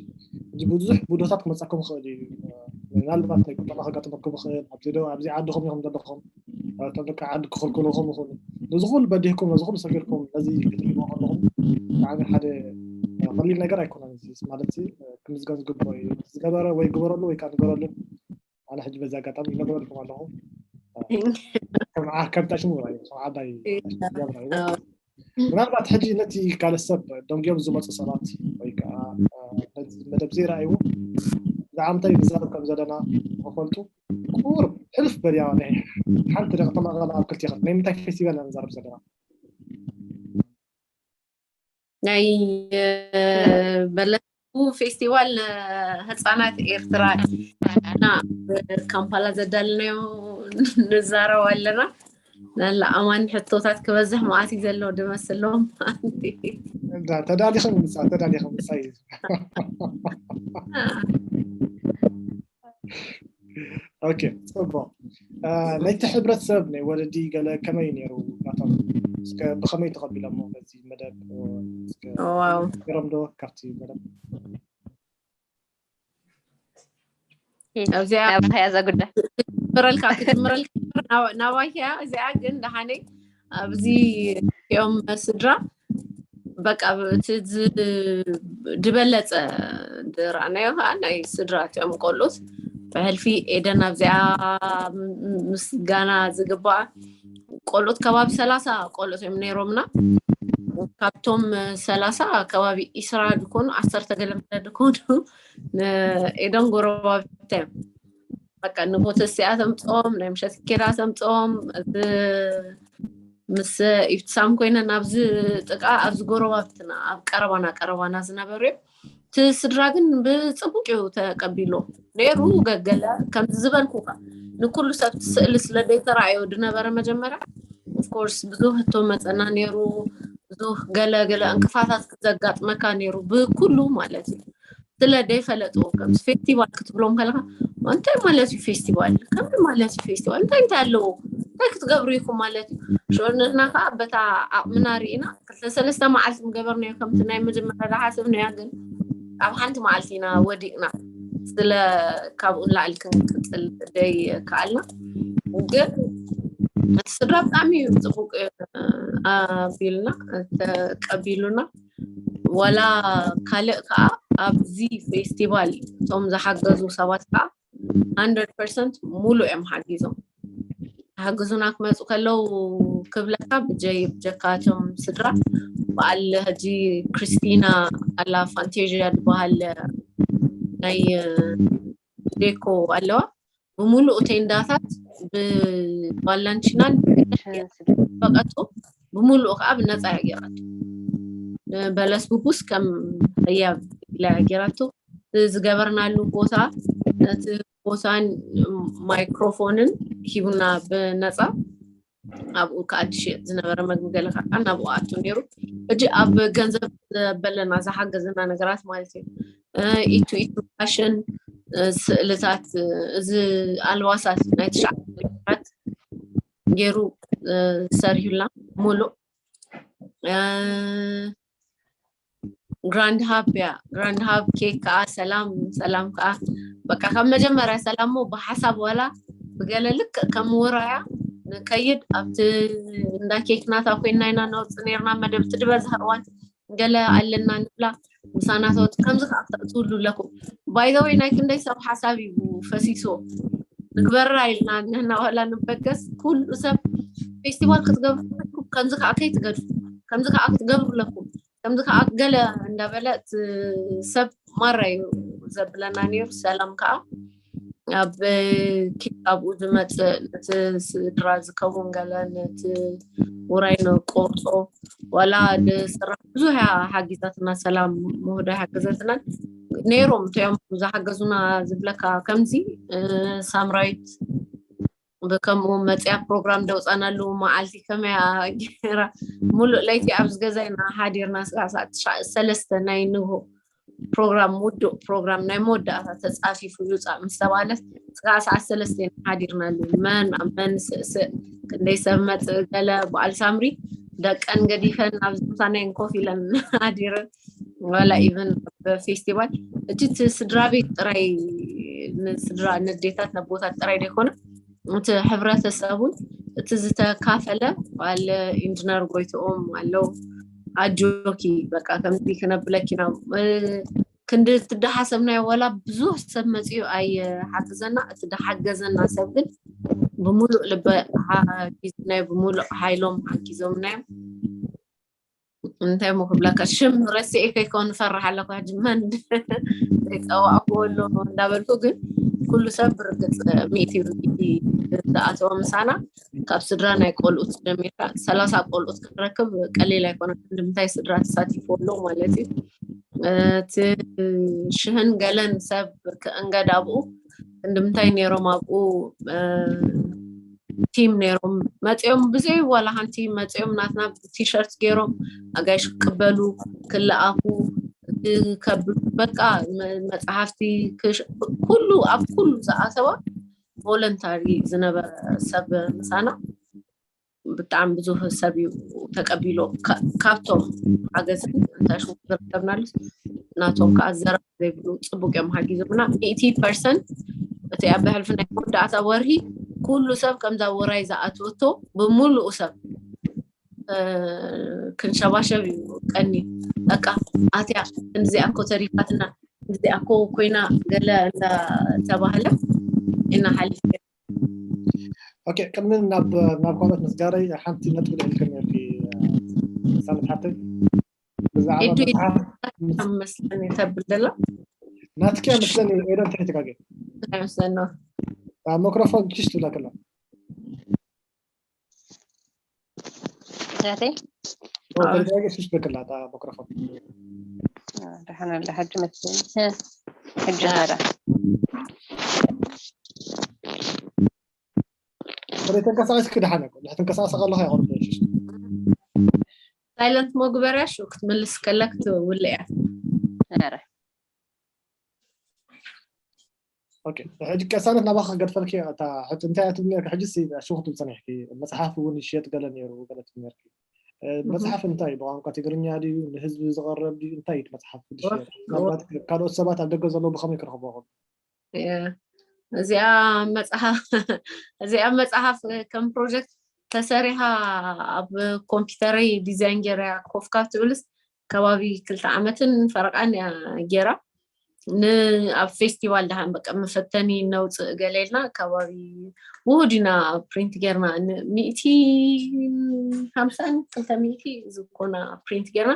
ሕጂ ብዙሕ ቡዶታት ክመፀኩም ይኽእል እዩ ምናልባት ናይ ቁጠባ ከጋጥመኩም ይኽእል ኣብዚ ዓድኹም ኢኹም ዘለኹም እቶም ደቂ ዓዲ ክኽልክልኹም ይኽእሉ ነዚ ኩሉ በዲህኩም ነዚ ኩሉ ሰጊርኩም ነዚ ክትሪእዎ ከለኹም ብጣዕሚ ሓደ ቀሊል ነገር ኣይኮነን እዚ ማለት ክምዝገን ዝግብሮ እዩ ዝነበረ ወይ ግበረሉ ወይ ከዓ ንገረሉ ኣነ ሕጂ በዚ ኣጋጣሚ ይነግረልኩም ኣለኹ ከም ጠሽሙ ከም ዓባይ ምናልባት ሕጂ ነቲ ካልእ ሰብ ደንጉዮም ዝመፁ ሰባት ወይ ከዓ መደብ ዘይረኣይዎ ብዛዕባ እንታይ ንዛረብ ከም ዘለና ንክፈልጡ ቁሩብ ሕልፍ በልያ ናይ ሓንቲ ደቂ ተመቐለ ኣብ ክልቲኽን ናይ ምንታይ ፌስቲቫል ኢና ንዛረብ ዘለና ናይ በለቱ ፌስቲቫል ንህፃናት ኤርትራ ና ካምፓላ ዘዳልናዮ ንዛረብ ኣለና ናላ ኣማን ሕቶታት ክበዝሕ መዓት እዩ ዘሎ ድመስሎም ተዳሊኸ ምምፃእ ተዳሊኸ ምምፃእ እዩ ኦኬ ፅቡቅ ናይቲ ሕብረተሰብ ናይ ወለዲ ገለ ከመይ ነይሩ ናቶም እስከ ብከመይ ተቐቢሎሞ በዚ መደብ ዋው ገሮም ዶ ካብቲ መደብ ኣብዚኣ ናባኸያ እዛ ጉዳይ ክትምረልካ ክትምረልካ ናባይከያ እዚኣ ግን ደሓነይ ኣብዚ እቲኦም ስድራ በቃ እቲ ዝበለፀ ዝረኣናዮ ከዓ ናይ ስድራ እቲኦም ቆልኡት ብሕልፊ ኤደን ኣብዚኣ ምስጋና ዝግባኣ ቆልኡት ከባቢ ሰላሳ ቆልኡት እዮም ነይሮምና። ካብቶም ሰላሳ ከባቢ ኢስራ ድኮኑ ዓሰርተ ገለ መለ ድኮኑ ኤደን ጎረባብታ እዮም። በቃ ንጎተሲኣ ተምፅኦም ናይ ምሸት ኬራ ተምፅኦም እዚ ምስ ኢብትሳም ኮይነ ናብዚ ጥቃ ኣብዚ ጎረባብትና ኣብ ቀረባና ቀረባና ዝነበሩ እዮም። እቲ ስድራ ግን ብፅቡቅ እዩ ተቀቢሎ ነይሩ። ገገለ ከምዚ ዝበልኩካ ንኩሉ ሰብ ስእሊ ስለ ዘይተረኣዮ ድነበረ መጀመርያ ኦፍኮርስ ብዙሕ ህቶ መፀና ነይሩ። ብዙሕ ገለ ገለ እንቅፋታት ዘጋጥመካ ነይሩ ብኩሉ ማለት እዩ። ስለ ዘይፈለጥዎ ከምዚ ፌስቲቫል ክትብሎም ከለካ እንታይ ማለት እዩ ፌስቲቫል ከመይ ማለት እዩ ፌስቲቫል እንታይ እንታይ ኣለዎ እንታይ ክትገብሩ ኢኹም ማለት እዩ። ሽዑ ንሕና ከዓ በታ ዓቕምና ርኢና ክልተ ሰለስተ መዓልቲ ምገበርናዮ ከምቲ ናይ መጀመርያ ዝሓሰብናያ ግን ኣብ ሓንቲ መዓልቲ ኢና ወዲቕና። ስለ ካብኡ ንላዕሊ ክንቅፅል ደይ ከኣልና ግን እቲ ስድራ ብጣዕሚ እዩ ፅቡቅ ኣቢልና ተቀቢሉና። ዋላ ካልእ ከዓ ኣብዚ ፌስቲቫል እቶም ዝሓገዙ ሰባት ከዓ ሃንድረድ ፐርሰንት ሙሉእ እዮም ሓጊዞም ሓግዙና ክመፁ ከለው ክብለካ ብጀይ ብጀካቶም ስድራ በዓል ሕጂ ክሪስቲና ኣላ ፋንቴዥያ ዝበሃል ናይ ዴኮ ኣለዋ። ብምሉእ ቴንዳታት ብባላንቺናን በቀቱ ብምሉእ ከዓ ብነፃ ያገራቱ። በለስ ቡቡስ ከም ህያብ ኢላ ያገራቱ። ዝገበርናሉ ቦታ ነቲ ቦታን ማይክሮፎንን ሂቡና ብነፃ። ኣብኡ ከዓ ዝሽየጥ ዝነበረ መግቢ ገለ ከዓ ናብኡ ኣቱ ነይሩ። ሕጂ ኣብ ገንዘብ ዘበለና ዝሓገዘና ነገራት ማለት እዩ። ኢቱ ኢቱ ፋሽን፣ ስእልታት፣ እዚ ኣልባሳት ናይ ትሽዓት ገይሩ ሰሪሁልና ሙሉእ። ግራንድ ሃብ እያ። ግራንድ ሃብ ኬክ ከዓ ሰላም ሰላም ከዓ በቃ ካብ መጀመርያ ሰላም ሞ ብሓሳብ ዋላ ብገለ ልክዕ ከም ውራያ ንከይድ ኣብቲ እንዳ ኬክ ናታ ኮይና ኢና ነውፅእ ነርና መደብ እቲ ዝበዝሐ እዋን ገለ ኣለና ንብላ ምሳና ተወፅ ከምዚ ከዓ ክትእትውሉ ኣለኩም። ባይዘወይ ናይ ክንደይ ሰብ ሓሳብ እዩ ፈሲስዎ ንግበራ ኢልና ንህና ዋላ ንበገስ ኩሉ ሰብ ፌስቲቫል ክትገብሩ ከምዚ ከዓ ከይትገድፉ ከምዚ ከዓ ክትገብሩ ኣለኩም ከምዚ ከዓ ገለ እንዳበለ እቲ ሰብ ማራ እዩ ዘብለና ነይሩ። ሰላም ከዓ ኣብ ኪድ ኣብኡ ዝመፅእ ነቲ ስድራ ዝከውን ገለ ነቲ ውራይ ንቆርፆ ዋላ ዝስራሕ ብዙሕ ሓጊዛትና ሰላም ምህዶ ሓገዘትናን ነይሮም እቶም ዝሓገዙና ዝብለካ ከምዚ ሳምራዊት ብከምኡ መፅያ ፕሮግራም ደውፃናሉ መዓልቲ ከመያ ገይራ ሙሉእ ለይቲ ኣብዚ ገዛ ኢና ሓዲርና ስጋዕ ሰዓት ትሽዓ ሰለስተ ናይ ንግሆ ፕሮግራም ውዱእ ፕሮግራም ናይ መወዳእታ ተፃፊፉ ይውፃእ ምስ ተባለት ስጋዕ ሰዓት ሰለስተ ኢና ሓዲርናሉ መን ኣብ መን ስእስእ ክንደይ ሰብ መፅእ ገለ በዓል ሳምሪ ደቀን ገዲፈን ኣብዚ ምሳናይን ኮፍ ኢለን ሓዲረን ዋላ ኢቨን ኣብ ፌስቲቫል እቲ እቲ ስድራ ቤት ጥራይ ንስድራ ነዴታት ነቦታት ጥራይ ዘይኮነ እቲ ሕብረተሰብ እውን እቲ ዝተካፈለ ባለ ኢንጂነር ጎይትኦም ኣለው ኣጆኪ በቃ ከምዚ ክነብለኪ ኢና ክንዲ ትደሓሰብናዮ ዋላ ብዙሕ ሰብ መፅኡ ኣይሓግዘና እቲ ደሓገዘና ሰብ ግን ብምሉእ ልበ ሓጊዝናዮ ብምሉእ ሓይሎም ሓጊዞምናዮም እንታይ ሞ ክብለካ ሽም ረሲኤ ከይከውን ፈራሕ ኣለኩ ሕጂ መን ዘይፀዋዕኩዎ ኣሎ እንዳበልኩ ግን ኩሉ ሰብ ብርግፅ ሚእቲ ብሚእቲ ዝኣተወ ምሳና ካብ ስድራ ናይ ቆልኡት ጀሚርካ ሰላሳ ቆልኡት ክትረክብ ቀሊል ኣይኮነ ንምንታይ ስድራ ተሳቲፎ ኣሎ ማለት እዩ እቲ ሽህን ገለን ሰብ ክእንገድ ኣብኡ እንድምታይ ነይሮም ኣብኡ ቲም ነይሮም መፂኦም ብዘይ ዋላ ሓንቲ መፂኦም ናትና ቲሸርት ገይሮም ኣጋይሽ ክቅበሉ ክለኣፉ ከብሉ በቃ መፅሓፍቲ ኩሉ ኣብ ኩሉ ዝኣተዋ ቮለንታሪ ዝነበረ ሰብ ምሳና ብጣዕሚ ብዙሕ ሰብ እዩ ተቀቢሎ ካብቶም ሓገዝን እንታይ ሽሙ ዝረከብናሉ ናቶም ከዓ ዘረባ ዘይብሉ ፅቡቅ እዮም ሓጊዞምና ሚእቲ ፐርሰንት እቲ ኣብ ብሕልፊ ናይ መወዳእታ ወርሂ ኩሉ ሰብ ከምዛ ወራይ ዝኣትወቶ ብምሉኡ ሰብ ክንሸባሸብ እዩ ቀኒ። በቃ ኣትያ እንዚኣ እኮ ተሪፋትና፣ እንዚኣ እኮ ኮይና ገለ እንዳተባህለ ኢና ሓሊፍ። ኦኬ፣ ቅድሚ ናብ ናብ ካልኦት ምስጋረይ ሓንቲ ነጥቢ ልዕልክን ነርኪ ሳምንት ሓተይ ብዛዕባ ኤዱ መጽሓፍ መስለኒ ተብል ደላ ናትኪ መስለኒ ኤደን ተይትጋገ ኣይመስለኒ። ማይክሮፎን ኪሽ ትብላ ከላ ናተይ ተጋገ ሽሽ በክላ ማይክሮፎን ደሓን ኣለ ሕጂ መስለኒ። ሕጂ ኸዳ ተንቀሳቀስ ክድሓነ ተንቀሳቀስ ከለካ ይቆርጥ ሽሽ ሳይለንት መግበርያ ሽዑ ክትምልስ ከላ ክትውልእ እያ። ኧረ ኦኬ፣ ሕጂ ቀሳነት ናባኻ ክገድፈልኪ እታ ሕጂ እንታይ እያ ትብል ነርኪ? ሕጂ ሲ ሽኹ ትብል ጸኒሕኪ መጽሓፍ እውን ይሽየጥ ገለ ነይሩ ገለ ትብል ነርኪ። እ፣ መጽሓፍ እንታይ ብቋንቋ ትግርኛ ድዩ ንህዝቢ ዝቐረብ ድዩ እንታይ እዩ እቲ መጽሓፍ ዝሽየጥ? ምናልባት ካልኦት ሰባት ኣብ ደገ ዘለዉ ብኸመይ ክረኽብዎ ይኽእሉ? እያ። እዚኣ መጽሓፍ እዚኣ መጽሓፍ ከም ፕሮጀክት ተሰሪሓ ኣብ ኮምፒውተረይ ዲዛይን ገይረያ ኮፍ ካብ ትብልስ ከባቢ ክልተ ዓመትን ፈረቃን እያ ገይራ። ንኣብ ፌስቲቫል ደሃን በቃ መፈተኒ ነውፅእ ገለ ኢልና ከባቢ ውሁድ ኢና ፕሪንት ጌርና። ሚእቲ ሓምሳን ክልተ ሚእቲ ዝኾና ፕሪንት ጌርና።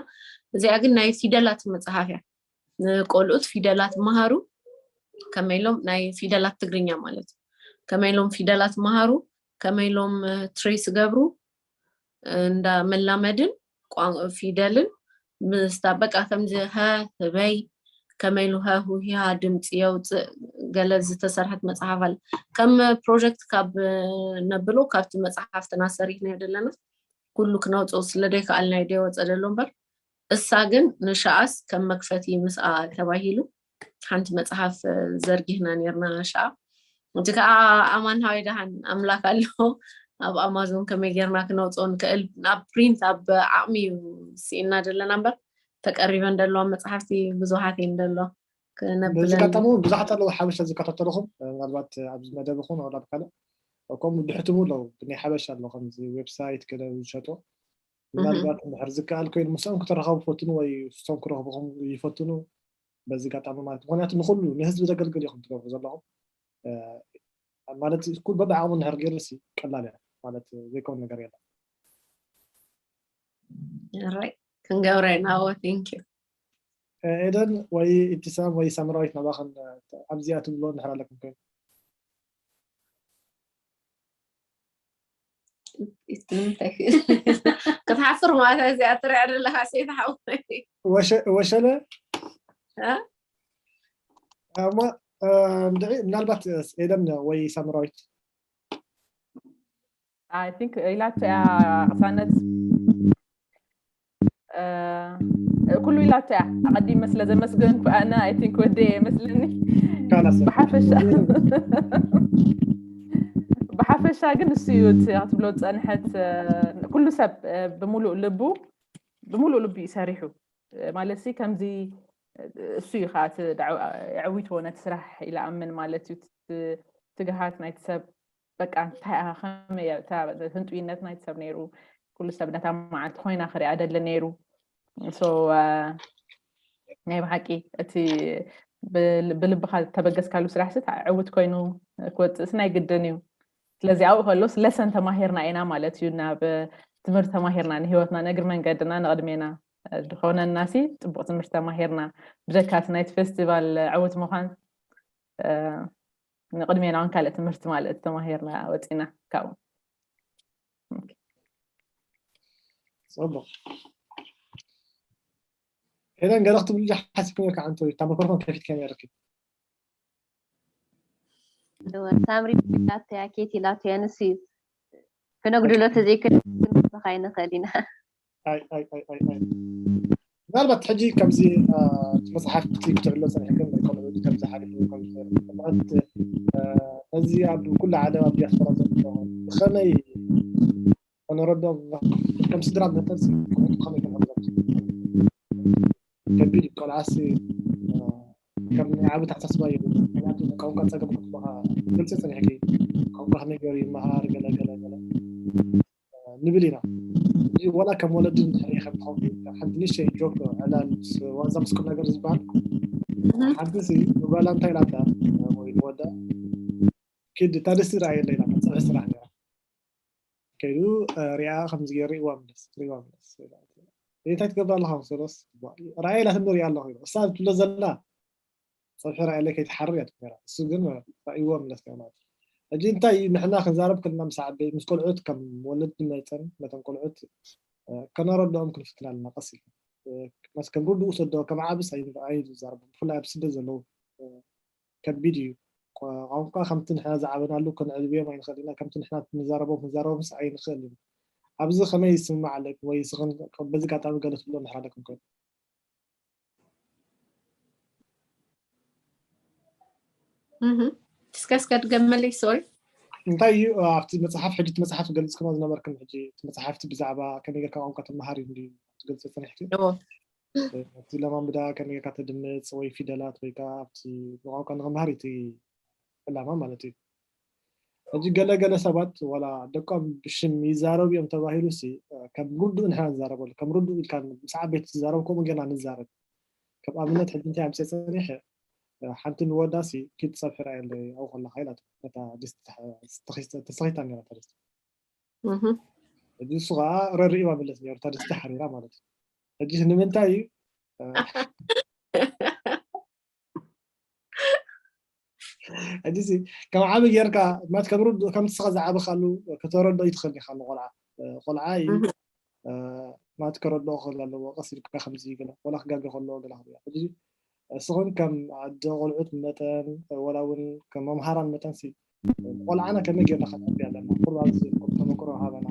እዚኣ ግን ናይ ፊደላት መፅሓፍ እያ። ንቆልኡት ፊደላት መሃሩ ከመይ ኢሎም ናይ ፊደላት ትግርኛ ማለት እዩ። ከመይ ኢሎም ፊደላት መሃሩ፣ ከመይ ኢሎም ትሬስ ገብሩ እንዳ መላመድን ቋንቋ ፊደልን ምስታ በቃ ከምዚ ሀ ህበይ ከመይ ኢሉ ሀ ሁሂሃ ድምፂ የውፅእ ገለ ዝተሰርሐት መፅሓፍ ኣለ። ከም ፕሮጀክት ካብ ነብሎ ካብቲ መፅሓፍትና ሰሪሕናዮ ዘለና ኩሉ ክነውፅኦ ስለ ዘይከኣልናዮ ደይወፀ ዘሎ እምበር እሳ ግን ንሻኣስ ከም መክፈቲ ምስኣ ተባሂሉ ሓንቲ መፅሓፍ ዘርጊህና ነርና ሻኣ። እቲ ከዓ ኣማን ሃወይ ደሃን ኣምላክ ኣሎ ኣብ ኣማዞን ከመይ ጌርና ክነውፅኦ ንክእል ናብ ፕሪንት ኣብ ዓቕሚ እዩ ስኢና ዘለና እምበር ተቀሪበን ዘለዋ መፅሓፍቲ ብዙሓት እየን ዘለዋ በዚ ክነብለን ኣጋጣሚ እውን ብዙሓት ኣለዉ ሓበሻ ዝከታተልኹም ምናልባት ኣብዚ መደብ ይኹን ወላ ብካልእ ከምኡ ድሕትሙ ኣለዉ ብናይ ሓበሻ ኣሎ ከምዚ ዌብሳይት ገለ ዝሸጡ ምናልባት እንድሕር ዝከኣል ኮይኑ ምስኦም ክተራኸቡ ፈትኑ ወይ እሶም ክረኽብኹም ይፈትኑ በዚ ኣጋጣሚ ማለት ምክንያቱ ንኩሉ ንህዝቢ ዘገልግል ኢኹም ትገብሩ ዘለኹም እ፣ ማለት ኩል በብዓቕሙ እንድሕር ገይሩ ሲ ቀላል እያ ማለት ዘይከውን ነገር የለን ራይ ክንገብረ ኢና ዎ ቴንክ ዩ ኤደን ወይ ኢብትሳም ወይ ሳምራዊት ናባኸን ኣብዚኣ ትብሎ እንድሕር ኣለኩም ኮይኑ ክትሓፍር ማለት እዚኣ ትሪኣ ዘለካ ሴት ሓወይ ወሸ- ወሸለ እ? እሞ እ፣ እንድዒ ምናልባት ኤደን ወይ ሳምራዊት I think ኢላቶ እያ ቅሳነት እ፣ ኩሉ ኢላቶ እያ ኣቀዲመ ስለ ዘመስገንኩ ኣነ I think ወደ መስለኒ ካላስ ብሓፈሻ ብሓፈሻ ግን እሱ እዩ እቲ ክትብሎ ዝፀንሐት እ፣ ኩሉ ሰብ እ፣ ብምሉእ ልቡ ብምሉእ ልቡ እዩ ሰሪሑ እ፣ ማለት ሲ ከምዚ እ፣ እሱ እዩ ከዓ እቲ ዳዕ- ኣዕዊትዎ ነቲ ስራሕ ኢለ ኣምን ማለት እዩ እቲ ትግሃት ናይቲ ሰብ በቃ እንታይ ኢኻ ከመይ እያ እታ ህንጡይነት ናይቲ ሰብ ነይሩ ኩሉ ሰብ ነታ መዓልቲ ኮይና ክሪኣ ደሊ ነይሩ so እ፣ ናይ ብሓቂ እቲ ብል- ብልብኻ ተበገስካሉ ስራሕ ሲ ዕውት ኮይኑ ክወፅእስ ናይ ግድን እዩ ስለዚ ኣብኡ ከሎስ ለሰን ተማሂርና ኢና ማለት እዩ ናብ ትምህርቲ ተማሂርና ንሂወትና ንእግሪ መንገድና ንቅድሜና ዝኾነና ሲ ፅቡቅ ትምህርቲ ተማሂርና ብጀካ እቲ ናይቲ ፌስቲቫል ዕውት ምኳን እ፣ ንቅድሜና እውን ካልእ ትምህርቲ ማለት ተማሂርና ወፂና ካብኡ ፅቡቅ ኤደን ገለ ክትብሉ ሓሲብኩም ኢልካ ሓንቲ ወይ እታ ማይክሮፎን ከፊትካ ነርኪ ሳምሪ ላተያ ኬቲ ላተያ ንስ እዩ ክነጉድሎ ተዘይክእል ክንወስኻ ኣይንኽእል ኢና ኣይ ኣይ ኣይ ኣይ ኣይ ምናልባት ሕጂ ከምዚ እ፣ መፅሓፍቲ ክትዕሎ ፀኒሕክን ኢኮኖሚ ከምዚ ሓሊፉ ከምዚ ማለት እ፣ እዚ ኣብ ኩሉ ዓለም ኣብ ዲያስፖራ ዘሎ ብኸመይ ከነረድኦም ከም ስድራ መጠን ከመይ ከነረድኦም ከቢድ እዩ ቆልዓሲ እ፣ ከም ናይ ዓቢ ተሓሳስባ እዩ ምክንያቱ ቋንቋ ፀገም ክትበኻ ግልፂ ፀኒሕኪ ቋንቋ ከመይ ገይሩ ይመሃር ገለ ገለ ገለ እ፣ ንብል ኢና እዚ ወላ ከም ወለዲ እንድሕር ከም ትኸውን ሓንቲ ንእሽተይ ጆክ ዕላል ምስ ዋዛ ምስ ቁም ነገር ዝበሃል ሓንቲ ሲ ንጓላ እንታይ ኢላታ ወይ ንወዳ ኪድ እታ ድስቲ ረኣየለ ኢላታ ፀብሒ ስራሕ ነራ ከይዱ ሪኣ ከምዚ ገይሩ ሪእዋ ምለስ ሪእዋ ምለስ እንታይ ትገብር ኣለካ መሰሎስ ረኣየ ኢላትኒ ሪኣ ኣለኹ ኢሉ እሳ ትብሎ ዘላ ፀብሒ ረኣየለ ከይትሓርር እያ ትብሎ እሱ ግን ረእይዎ ምለስ ማለት ሕጂ እንታይ እዩ ንሕና ክንዛረብ ከለና ምስ ዓበይ ምስ ቆልዑት ከም ወለዲ መጠን ነቶም ቆልዑት ከነረድኦም ክንፍትን ኣለና ቀስ ኢልና ከም ርድኡ ሰዶ ከም ዓብስ ኣይዛረቦም ብፍላይ ኣብ ስደት ዘለዉ ከቢድ እዩ ቋንቋ ከምቲ ንሕና ዝዓበናሉ ክንዕልብዮም ኣይንኽእል ኢና ከምቲ ንሕና ንዛረቦም ክንዛረቦምስ ኣይንኽእል ኢና ኣብዚ ከመይ ይስማዕ ኣለኩም ወይ ስኽን በዚ ጋጣሚ ገለ ትብሎ ንሕራደኩም ኮይኑ እስከ እስከ ድገመለይ ሶሪ እንታይ እዩ ኣብቲ መፅሓፍ ሕጂ እቲ መፅሓፍ ገልፅክሞ ዝነበርክን ሕጂ እቲ መፅሓፍቲ ብዛዕባ ከመይ ጌርካ ቋንቋ ትመሃር እዩ እንድዩ ትገልፂ ፀኒሕቲ እቲ ለማምዳ ከመይ ጌርካ ተድምፅ ወይ ፊደላት ወይ ከዓ ኣብቲ ብቋንቋ ንክመሃር እቲ ዕላማ ማለት እዩ ሕጂ ገለገለ ሰባት ዋላ ደቆም ብሽም ይዛረቡ እዮም ተባሂሉ ሲ ከም ርዱእ ንሕና ንዛረበሉ ከም ርዱእ ኢልካ ምስ ዓበይቲ ትዛረቡ ከምኡ ጌርና ንዛረብ ከም ኣብነት ሕጂ እንታይ ኣምፅእ ፀኒሐ ሓንቲ ንወዳ ሲ ኪድ ፀብሒ ርኣየለይ ኣብኡ ከለካ ኢላቶ ነታ ድስቲ ተሰኺታ ነራ እታ ድስቲ ሕጂ እሱ ከዓ ረርእዋ ምለስ ነሩ እታ ድስቲ ሓሪራ ማለት እዩ ሕጂ ንምንታይ እዩ ሕጂ ከም ዓቢ ጌርካ ማት ከም ርድኡ ከም ንስኻ ዝዓበኻሉ ከተረድኦ ይትኽእል ኢኻ ንቆልዓ ቆልዓ እዩ ማት ከረድኦ ክኽእል ኣለዎ ቀስ ኢልካ ከምዚ ገለ ቆላ ክጋገ ከለዎ ገለ ክብል ሕጂ እስኹም ከም ኣደ ቆልዑት መጠን ወላ እውን ከም መምሃራን መጠን ሲ ቆልዓና ከመይ ጌርና ከነዕቢ ኣለና ኩሉ ኣብዚ ዝርከብ ተመክሮ ሃበና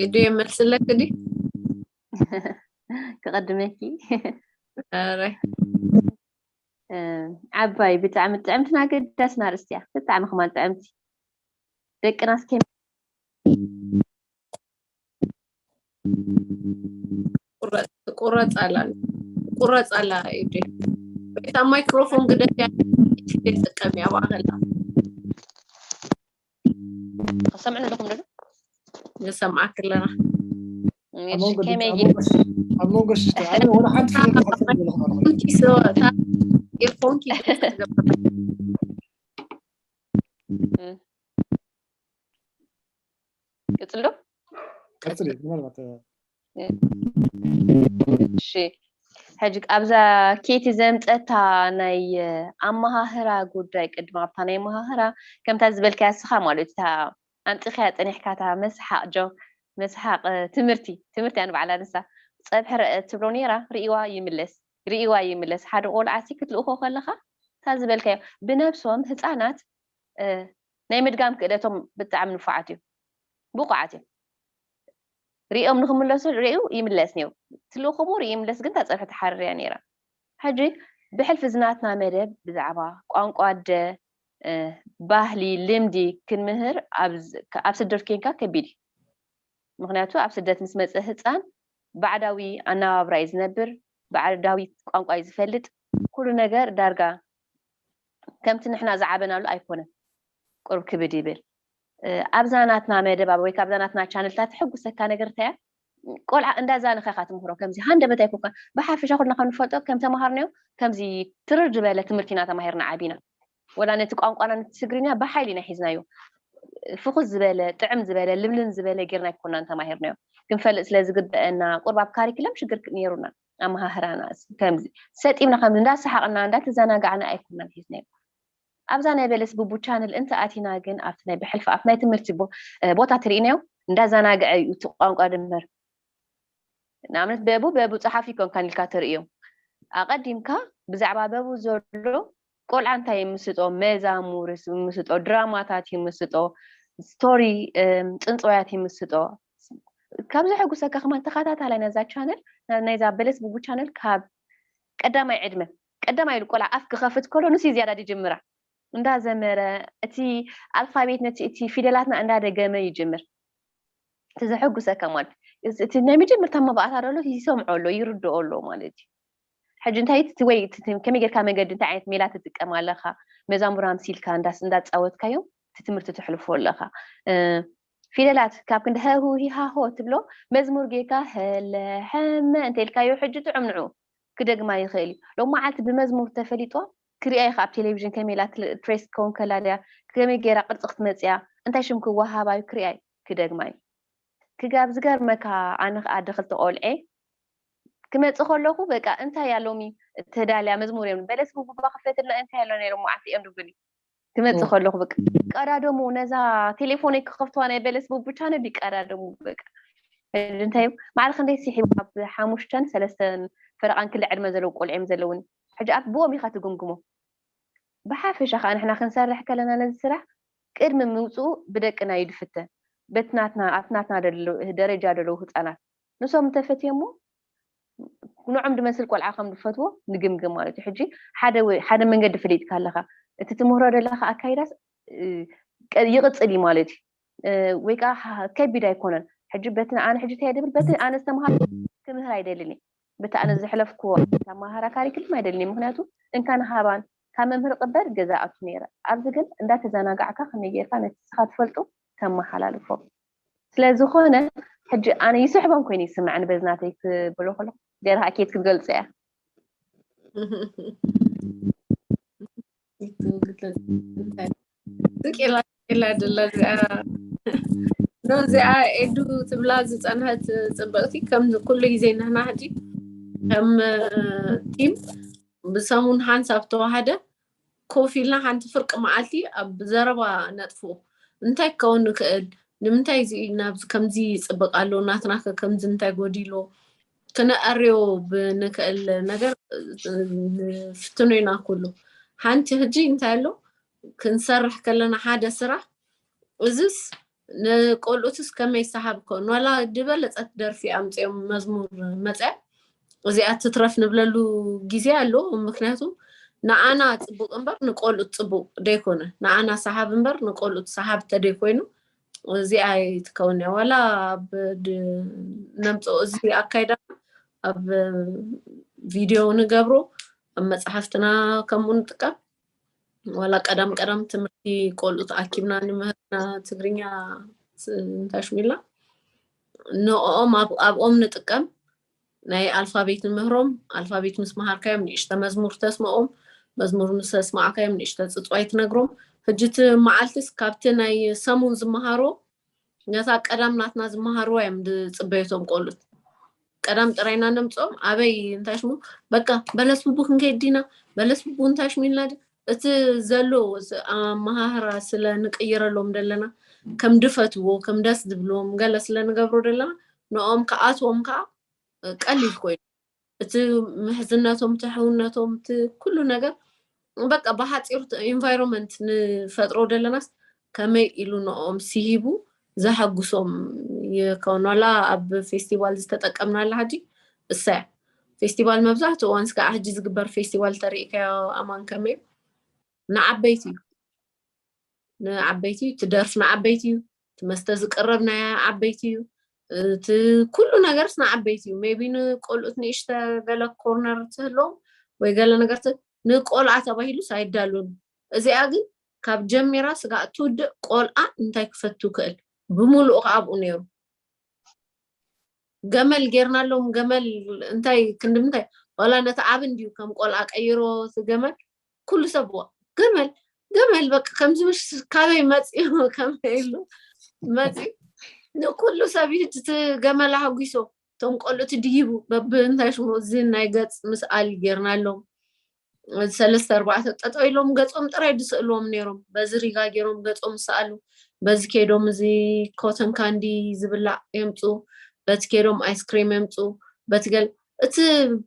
ኢዱ የመልስለክ ዲ ክቐድመኪ ዓባይ ብጣዕሚ ጥዕምትና ገዳስና ርእስቲያ ብጣዕሚ ክማን ጥዕምቲ ደቅናስ ከ ቁረፅ ኣላ ቁረፅ ኣላ ኢዱ እታ ማይክሮፎን ግደፍያ ጥቀም ያባኸላ ሰምዕኒ ኣለኹም ዶ ንሰምዓክ ኣለና ከመይ ኣብ መንጎ ሽሽተ ኣነ ወላ ሓንቲ ኤርፎንኪ ቅፅል ዶ ቀፅል ምናልባት እሺ ሕጂ ኣብዛ ኬቲ ዘምፀታ ናይ ኣመሃህራ ጉዳይ ቅድሚ ኣብታ ናይ ኣመሃህራ ከምታ ዝበልካያ ስኻ ማለት እታ ኣምፂኻያ ፀኒሕካ እታ መስሓቅ ጆ መስሓቅ ትምህርቲ ትምህርቲ ኣንባዕላ ንሳ ፀብሒ ትብሎ ነይራ ርእዋ ይምለስ ርእዋ ይምለስ ሓደ ቆልዓ ሲ ክትልእኮ ከለካ እታ ዝበልካዮ ብነብሶም ህፃናት ናይ ምድጋም ክእለቶም ብጣዕሚ ንፉዓት እዮም ብቑዓት እዮም ሪኦም ንክምለሱ ሪኡ ይምለስ ነይሩ ትልእኹሙ ርኢ ይምለስ ግን ታፀብሒ ተሓርርያ ነይራ ሕጂ ብሕልፊ ዝናትና መደብ ብዛዕባ ቋንቋ ኣደ ባህሊ ልምዲ ክንምህር ኣብ ስደት ኮንካ ከቢድ እዩ ምክንያቱ ኣብ ስደት ምስ መፀ ህፃን ባዕዳዊ ኣነባብራ እዩ ዝነብር ባዕዳዊ ቋንቋ እዩ ዝፈልጥ ኩሉ ነገር ዳርጋ ከምቲ ንሕና ዝዓበናሉ ኣይኮነን ቁርብ ክብድ ይብል ኣብዛ ናትና መደብ ወይ ካብዛ ናትና ቻነልታት ተሐጉሰካ ነገር እንታያ ቆልዓ እንዳዛንኻ ኢኻ ትምህሮ ከምዚ ሃንደበት ኣይኮንካ ብሓፈሻ ኩልና ከም ንፈልጦ ከም ተማሃርናዮ ከምዚ ትርር ዝበለ ትምህርቲ ኢና ተማሂርና ዓቢና ወላ ነቲ ቋንቋና ነቲ ትግርኛ ብሓይሊ ኢና ሒዝናዮ ፍኹስ ዝበለ ጥዕም ዝበለ ልምልም ዝበለ ጌርና ኣይኮናን ተማሂርናዮ ክንፈልጥ ስለ ዝግበአና ቁርብ ኣብ ካሪክለም ሽግር ነይሩና ኣመሃህራና ከምዚ ሰጢምና ከም እንዳሰሓቕና እንዳተዘናጋዕና ኣይኮናን ሒዝናዮ ኣብዛ ናይ በለስ ቡቡ ቻነል እንተ ኣቲና ግን ኣብቲ ናይ ብሕልፊ ኣብቲ ናይ ትምህርቲ ቦታ ትርኢናዮ እንዳዘናግዐ እዩ እቲ ቋንቋ ድምር ንኣብነት በቡ በቡ ፀሓፊ ኮንካን ኢልካ ተርእዮም ኣቐዲምካ ብዛዕባ በቡ ዘሎ ቆልዓ እንታይ ይምስጦ መዛሙር ይምስጦ ድራማታት ይምስጦ ስቶሪ ፅንፅዋያት ይምስጦ ካብ ዘሐጉሰካ ከማን ተኸታታላይ ነዛ ቻነል ናይዛ በለስ ቡቡ ቻነል ካብ ቀዳማይ ዕድመ ቀዳማይ ኢሉ ቆልዓ ኣፍ ክኸፍት ከሎ ንሱ ዝያዳ ይጅምራ እንዳዘመረ እቲ ኣልፋቤት ነቲ እቲ ፊደላትና እንዳደገመ ይጅምር እቲ ዘሐጉሰካ ማለት እቲ ናይ መጀመርታ መባእታ ደሎ ይሰምዖ ኣሎ ይርድኦ ኣሎ ማለት እዩ ሕጂ እንታይ እቲ ወይ ከመይ ጌርካ መገዲ እንታይ ዓይነት ሜላ ትጥቀም ኣለካ መዛሙር ኣምሲልካ እንዳስ እንዳጻወትካዮም እቲ ትምህርቲ ትሕልፎ ኣለኻ። እ፣ ፊደላት ካብ ክንዲ ሀሁ ሂሃሆ ትብሎ መዝሙር ጌርካ ሀለ ሐመ እንተ ኢልካዮ ሕጂ ጥዑም ንዑ ክደግማ ይኽእል እዩ። ሎም መዓልቲ ብመዝሙር ተፈሊጦ ክሪኣ ኢኻ ኣብ ቴሌቪዥን ከመይ ኢላ ትል- ትሬስ ክኸውን ከላ ድያ፣ ከመይ ገይራ ቅርፂ ክትመፅያ፣ እንታይ ሽም ክወሃባ እዩ ክሪኣ እዩ ክደግማ እዩ። ክጋብ ዝገርመካ ኣነ ከኣ ኣደ ክልተ ቆልዔ ክመፅእ ከለኹ በቃ እንታይ እያ ሎሚ ተዳልያ መዝሙር እዮም በለስ ቡቡባ ክፈትልና እንታይ ኣሎ ነይሮም መዓልቲ እዮም ድብሉኒ። ክመፅእ ከለኹ በቃ ቀዳደሙ ነዛ ቴሌፎነይ ክኸፍትዋ ናይ በለስ ቡቡ ቻነል ይቀዳደሙ በቃ። እንታይ እዮም ማዕረ ክንደይ ሲሒቡ ኣብ ሓሙሽተን ሰለስተን ፈረቓን ክሊ ዕድመ ዘለዉ ቆልዑ እዮም ዘለውኒ። ሕጂ ኣብ ብኦም ኢኻ ትግምግሞ። ብሓፈሻ ከዓ ንሕና ክንሰርሕ ከለና ነዚ ስራሕ ቅድሚ ምውፅኡ ብደቅና እዩ ድፍተን። በቲ ናትና ኣብቲ ናትና ደሎ- ደረጃ ደለዉ ህፃናት ንሶም እንተፈትዮሞ ንዖም ድመስል ቆልዓ ከም ዝፈትዎ ንግምግም ማለት እዩ። ሕጂ ሓደ ወይ ሓደ መንገዲ ፈሊጥካ ኣለኻ። እቲ ትምህሮ ዘለኻ ኣካይዳስ እ፣ ቀ- ይቕፅል እዩ ማለት እዩ። እ፣ ወይ ከዓ ሃ- ከቢድ ኣይኮነን። ሕጂ በቲ ኣነ ሕጂ እንታይ ድብል በቲ ኣነ ዝተምሃር ክምህር ኣይደልን እየ። በቲ ኣነ ዘሕለፍክዎ ተማሃራ ካሪክልም ኣይደልን እየ። ምክንያቱ እንካን ሃባን ካብ መምህር ቅበል ገዛ ኣቱ ነይረ። ኣብዚ ግን እንዳተዘናጋዕካ ከመይ ጌርካ ነቲ ንስኻ ትፈልጡ ተመሓላልፎ። ስለዝኾነ ሕጂ ኣነ ይስሕቦም ኮይኑ ይስምዐኒ በዚ ናተይ ክብሎ ከለኹ ገርሃ ኬት ክትገልጾ እያ። ስቅ ኢላ ስቅ ኢላ ደላ እዚኣ ኖ እዚኣ ኤዱ ትብላ ዝፀንሐት ፅብቅቲ ከም ኩሉ ግዜ ንሕና ሕጂ ከም ቲም ብሰሙን ሓንሳብ ተዋሃደ ኮፍ ኢልና ሓንቲ ፍርቂ መዓልቲ ኣብ ዘረባ ነጥፍኡ እንታይ ክከውን ንክእል ንምንታይ እዚ ናብዚ ከምዚ ይፅብቅ ኣሎ ናትና ከ ከምዚ እንታይ ጎዲሎ ክነኣርዮ ብንክእል ነገር ንፍትኖ ኢና ኩሉ ሓንቲ ሕጂ እንታይ ኣሎ ክንሰርሕ ከለና ሓደ ስራሕ እዝስ ንቆልኡትስ ከመይ ሰሓብ ከውን ዋላ ዝበለፀት ደርፊ ኣምፅኦም መዝሙር መፅያ እዚኣ ትትረፍ ንብለሉ ግዜ ኣሎ ምክንያቱ ንዓና ፅቡቅ እምበር ንቆልኡት ፅቡቅ ደይኮነ ንዓና ሰሓብ እምበር ንቆልኡት ሰሓብ ተደይኮይኑ እዚኣ ይትከውን እያ ዋላ ኣብ ነምፅኦ እዚ ኣካይዳ ኣብ ቪድዮ ንገብሮ ኣብ መፅሓፍትና ከምኡ ንጥቀም ዋላ ቀዳም ቀዳም ትምህርቲ ቆልኡት ኣኪብና ንምህርና ትግርኛ እንታሽሚላ ንኦም ኣብኦም ንጥቀም ናይ ኣልፋቤት ንምህሮም ኣልፋቤት ምስ መሃርካዮም ንእሽተ መዝሙር ተስምኦም መዝሙር ምስ ኣስማዕካዮም ንእሽተ ፅፅዋይ ትነግሮም ሕጂ እቲ መዓልትስ ካብቲ ናይ ሰሙን ዝመሃሮ ነታ ቀዳም ናትና ዝመሃርዋ እዮም ዝፅበዩ እቶም ቆልኡት ቀዳም ጥራይና ነምፅኦም ኣበይ እንታይ ሽሙ በቃ በለስ ቡቡ ክንከይድ ዲና በለስ ቡቡ እንታይ ሽሙ ኢልና ዲ እቲ ዘሎ ኣመሃህራ ስለ ንቅይረሎም ዘለና ከም ድፈትዎ ከም ደስ ዝብልዎም ገለ ስለ ንገብሮ ዘለና ንኦም ክኣትዎም ከዓ ቀሊል ኮይኑ እቲ ምሕዝነቶም እቲ ሕውነቶም እቲ ኩሉ ነገር በቃ ብሓፂሩ environment ንፈጥሮ ዘለናስ ከመይ ኢሉ ንኦም ስሂቡ ዘሐጉሶም ይከውን ዋላ ኣብ ፌስቲቫል ዝተጠቀምናላ ሕጂ እሰያ ፌስቲቫል መብዛሕትኡ እዋን ስጋዕ ሕጂ ዝግበር ፌስቲቫል ተሪእካዮ ኣማን ከመይ ንዓበይቲ እዩ ንዓበይቲ እዩ እቲ ደርፍ ንዓበይቲ እዩ እቲ መስተ ዝቅረብ ናይ ዓበይቲ እዩ እቲ ኩሉ ነገርስ ንዓበይቲ እዩ maybe ንቆልኡት ንእሽተ ገለ ኮርነር ትህልዎም ወይ ገለ ነገር ንቆልዓ ተባሂሉስ ኣይዳሉን እዚኣ ግን ካብ ጀሚራ ስጋዕ ትውድእ ቆልዓ እንታይ ክፈቱ ክእል ብምሉኡ ከ ኣብኡ ነይሩ ገመል ጌርናሎም ገመል እንታይ ክንዲ ምንታይ ዋላ ነቲ ዓብ እንድዩ ከም ቆልዓ ቀይሮ እቲ ገመል ኩሉ ሰብ ዋ ገመል ገመል በቃ ከምዚ ምሽ ካበይ መፅኡ ከመይ ኢሉ መፂኡ ንኩሉ ሰብ እዩ እቲ ገመል ኣሃጒሶ እቶም ቆልኡት ድሂቡ በብእንታይ ሽሙ እዚ ናይ ገፅ ምስኣል ጌርናሎም ሰለስተ ኣርባዕተ ጠጠው ኢሎም ገፆም ጥራይ ዝስእልዎም ነይሮም በዚ ሪጋ ገይሮም ገፆም ዝሰኣሉ በዚ ከይዶም እዚ ኮተን ካንዲ ዝብላዕ የምፁ በቲ ከይዶም ኣይስክሬም የምፁ በቲ ገል እቲ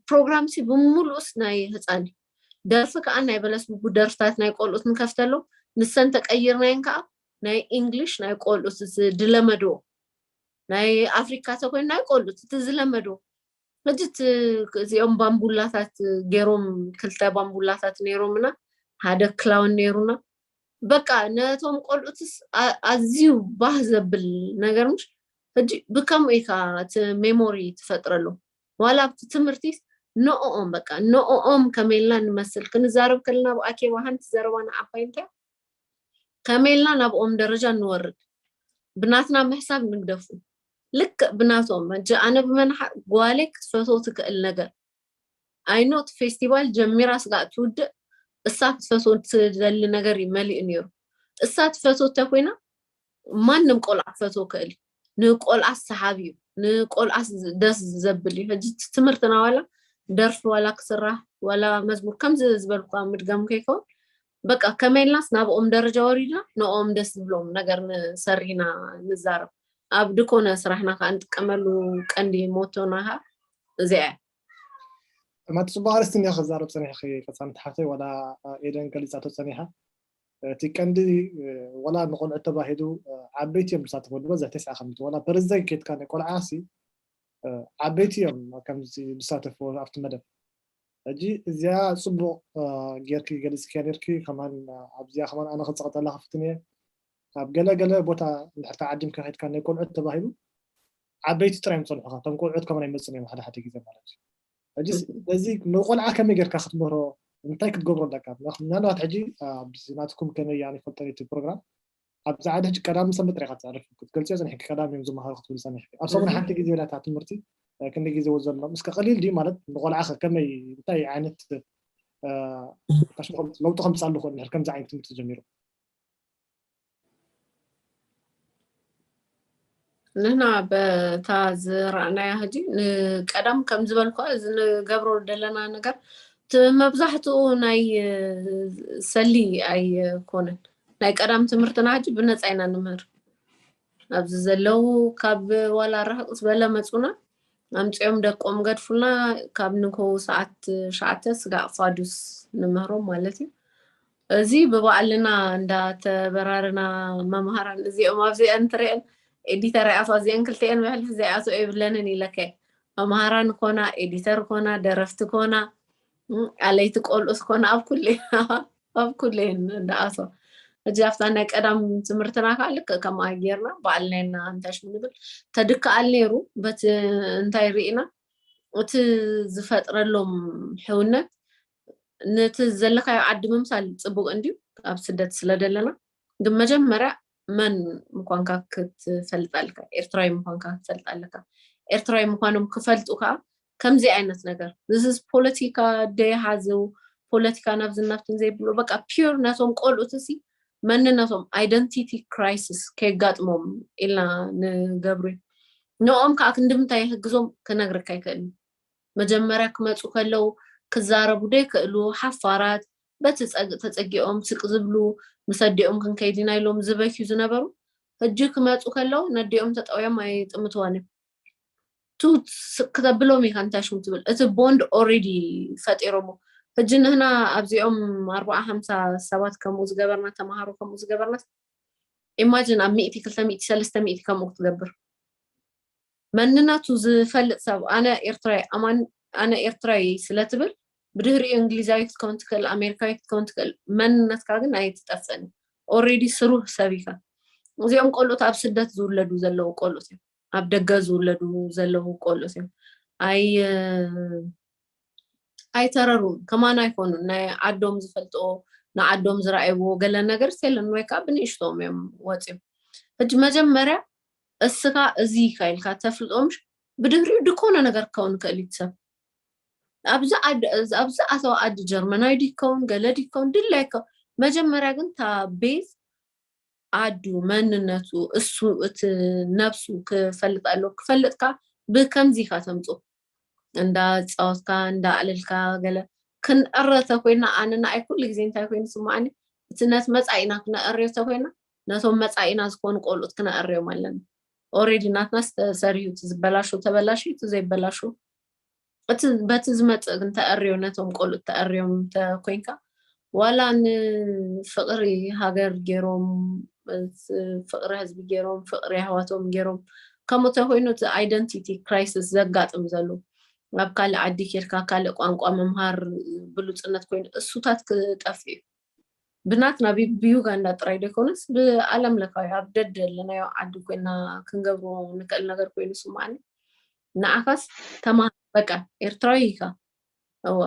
ፕሮግራም ሲ ብምሉኡስ ናይ ህፃን እዩ ደርፊ ከዓ ናይ በለስ ቡቡ ደርፍታት ናይ ቆልኡት ንከፍተሎም ንሰን ተቀይርናየን ከዓ ናይ ኢንግሊሽ ናይ ቆልኡት ዝለመድዎ ናይ ኣፍሪካ ተኮይኑ ናይ ቆልኡት እቲ ዝለመድዎ ሕጂ እዚኦም ባምቡላታት ገይሮም ክልተ ባምቡላታት ነይሮምና ሓደ ክላውን ነይሩና በቃ ነቶም ቆልኡትስ ኣዝዩ ባህ ዘብል ነገር ምሽ ሕጂ ብከምኡ ኢካ እቲ ሜሞሪ ትፈጥረሉ ዋላ ኣብቲ ትምህርቲ ንኦም በቃ ንኦም ከመይልና ንመስል ክንዛረብ ከለና ብኣኬባ ሓንቲ ዘረባ ንዓባይ እንታይ ከመይ ኢልና ናብኦም ደረጃ ንወርድ? ብናትና ምሕሳብ ንግደፉ። ልክዕ ብናቶም። ሕጂ ኣነ ብመንሓ ጓለይ ክትፈትዎ ትክእል ነገር፣ ኣይኖ እቲ ፌስቲቫል ጀሚራ ስጋዕ ትውድእ፣ እሳ ክትፈትዎ ትደሊ ነገር እዩ መሊኡ ነይሩ። እሳ ትፈትዎ እንተኮይና፣ ማንም ቆልዓ ክፈትዎ ክእል እዩ። ንቆልዓ ሰሓቢ እዩ። ንቆልዓ ደስ ዘብል እዩ። ሕጂ እቲ ትምህርትና ዋላ ደርፊ ዋላ ክስራሕ ዋላ መዝሙር ከምዚ ዝበልኩ ምድጋም ከይከውን፣ በቃ ከመይ ኢልናስ ናብኦም ደረጃ ወሪድና ንኦም ደስ ዝብሎም ነገር ንሰሪሕና ንዛረብ። ኣብ ድኮነ ስራሕና ከዓ ንጥቀመሉ ቀንዲ ሞቶና ከዓ እዚኣ እያ። ማቲ፣ ፅቡቅ ኣርስቲ እኒኣ ክዛረብ ፀኒሕኪ። ቀፃልቲ ሓፍተይ ዋላ ኤደን ገሊፃቶ ፀኒሓ። እቲ ቀንዲ ዋላ ንቆልዑ ተባሂሉ ዓበይቲ እዮም ዝሳተፉ። በዛ ተስዓ ከምቲ ዋላ ፕሬዚደንት ኬድካ ናይ ቆልዓ ሲ ዓበይቲ እዮም ከምዚ ዝሳተፉ ኣብቲ መደብ። ሕጂ እዚኣ ፅቡቅ ጌርኪ ገሊፅክያ ኔርኪ። ከማን ኣብዚኣ ከማን ኣነ ክፀቀጠላ ክፍትን እየ። ኣብ ገለ ገለ ቦታ እንድሕር ተዓዲምካ ከድካ ናይ ቆልዑት ተባሂሉ ዓበይቲ ጥራይ ምፀንሑካ፣ እቶም ቆልዑት ከማን ኣይመፅን እዮም ሓደ ሓደ ግዜ ማለት እዩ። ሕጂ በዚ ንቆልዓ ከመይ ጌርካ ክትምህሮ፣ እንታይ ክትገብሮ ኣለካ? ምናልባት ሕጂ ናትኩም ከመይ ያን ይፈልጠን እቲ ፕሮግራም ኣብዚ ዓዲ ሕጂ ቀዳም ሰንበት ጥራይ ኢኻ ትዕርፍ ክትገልፅዮ ፀኒሕኪ። ቀዳም እዮም ዝመሃሩ ክትብል ፀኒሕኪ። ኣብ ሰሙን ሓንቲ ግዜ ናታ ትምህርቲ ክንዲ ግዜ ወዘሎም እስከ ቀሊል ድዩ ማለት ንቆልዓ ከመይ እንታይ ዓይነት ለውጢ ከምፅኣሉ ክእል ከምዚ ዓይነት ትምህርቲ ጀሚሩ? ንሕና በታ ዝረኣናያ ሕጂ ንቀዳም ከም ዝበልኳ እዚ ንገብሮ ዘለና ነገር እቲ መብዛሕትኡ ናይ ሰሊ ኣይኮነን። ናይ ቀዳም ትምህርትና ሕጂ ብነፃ ኢና ንምህር። ኣብዚ ዘለዉ ካብ ዋላ ርሕቕ ዝበለ መፁና ኣምፅኦም ደቆም ገድፉልና ካብ ንግሆ ሰዓት ሸዓተ ስጋዕ ፋዱስ ንምህሮም ማለት እዩ። እዚ ብባዕልና እንዳተበራርና መምሃራን እዚኦም ኣብዚአን ትሪአን ኤዲተር ኣይኣትዋ እዚአን ክልቲአን ብሕልፊ ዘይኣትኦ የብለንን ኢለከ መምሃራን ኮና ኤዲተር ኮና ደረፍቲ ኮና ኣለይቲ ቆልኡስ ኮና ኣብ ኩሉ ኣብ ኩሉ እንዳኣትዋ ሕጂ ኣብታ ናይ ቀዳም ትምህርትና ከዓ ልክዕ ከምኣ ጌርና ባዕልና ኢና እንታይ ሽሙ ንብል ተድክኣል ነይሩ በቲ እንታይ ርኢና እቲ ዝፈጥረሎም ሕውነት ነቲ ዘለካዮ ዓዲ ምምሳል ፅቡቅ እንድዩ ኣብ ስደት ስለ ደለና ግን መጀመርያ መን ምኳንካ ክትፈልጥ ኣለካ ኤርትራዊ ምኳንካ ክትፈልጥ ኣለካ ኤርትራዊ ምኳኖም ክፈልጡ ከዓ ከምዚ ዓይነት ነገር ዝስ ፖለቲካ ደይሓዘው ፖለቲካ ናብዝን ናብትን ዘይብሉ በቃ ፒር ነቶም ቆልኡት ሲ መንነቶም identity crisis ከየጋጥሞም ኢልና ንገብሩ ንኦም ከዓ ክንድምንታይ የህግዞም ክነግርካ ኣይክእልን መጀመርያ ክመፁ ከለው ክዛረቡ ደይክእሉ ሓፋራት በቲ ፀግእ ተፀጊኦም ስቅ ዝብሉ ምስ ኣዲኦም ክንከይድ ኢና ኢሎም ዝበክዩ ዝነበሩ ሕጂ ክመፁ ከለው ነዲኦም ተጠውዮም ኣይጥምትዋን እዮም ቱ ስቅ ክተብሎም ኢካ እንታይ ሽም ትብል እቲ ቦንድ ኦሬዲ ፈጢሮሞ ሕጂ ንህና ኣብዚኦም ኣርባዓ ሓምሳ ሰባት ከምኡ ዝገበርና ተምሃሮ ከምኡ ዝገበርና ኢማጅን ኣብ ሚእቲ ክልተ ሚእቲ ሰለስተ ሚእቲ ከምኡ ክትገብር መንነቱ ዝፈልጥ ሰብ ኣነ ኤርትራዊ ኣማን ኣነ ኤርትራዊ ስለ ትብል ብድህሪኡ እንግሊዛዊ ክትከውን ትክእል ኣሜሪካዊ ክትከውን ትክእል መንነትካ ግን ኣይትጠፍእን ኦሬዲ ስሩህ ሰብ ኢካ እዚኦም ቆልኡት ኣብ ስደት ዝውለዱ ዘለዉ ቆልኡት እዮም ኣብ ደገ ዝውለዱ ዘለዉ ቆልኡት እዮም ኣይ ኣይተረሩን ከማን ኣይኮኑን ናይ ዓዶም ዝፈልጥኦ ንዓዶም ዝረኣይዎ ገለ ነገር የለን ወይ ከዓ ብንእሽቶም እዮም ወፅዮም ሕጂ መጀመርያ እስኻ እዚ ኢካ ኢልካ ተፍልጦም ብድህሪኡ ድኮነ ነገር ክከውን ይክእል እዩ ሰብ ኣብዚ ዓዲ ኣብዚ ኣተዋ ዓዲ ጀርመናዊ ድከውን ገለ ድከውን ድላይ ከ መጀመርያ ግን ታ ቤዝ ዓዱ መንነቱ እሱ እቲ ነብሱ ክፈልጥ ኣሎ ክፈልጥካ ብከምዚ ኢካ ተምፁ እንዳ ፃወትካ እንዳ ኣዕለልካ ገለ ክንዕረ ተኮይና ኣነ ንኣይ ኩሉ ግዜ እንታይ ኮይኑ ስማዓኒ እቲ ነት መፃኢና ክነዕርዮ ተኮይና ነቶም መፃኢና ዝኮኑ ቆልኡት ክነዕርዮም ኣለና ኦሬዲ ናትና ዝተሰሪዩ እቲ ዝበላሹ ተበላሹ እቲ ዘይበላሹ እቲ በቲ ዝመፅእ እንተዕርዮ ነቶም ቆልኡት ተዕርዮም እንተኮይንካ ዋላ ንፍቅሪ ሃገር ገይሮም ፍቅሪ ህዝቢ ገይሮም ፍቅሪ ኣሕዋቶም ገይሮም ከምኡ ተኮይኑ እቲ identity crisis ዘጋጥም ዘሎ ኣብ ካልእ ዓዲ ኬድካ ካልእ ቋንቋ ምምሃር ብሉፅነት ኮይኑ እሱታት ክጠፍእ እዩ ብናትና ብዩጋንዳ ጥራይ ዘይኮነስ ብዓለም ለካዊ ኣብ ደድ ዘለናዮ ዓዲ ኮይና ክንገብሮ ንክእል ነገር ኮይኑ ስማዓኒ ንዓኻስ ተማሃር በቃ ኤርትራዊ ኢካ እወ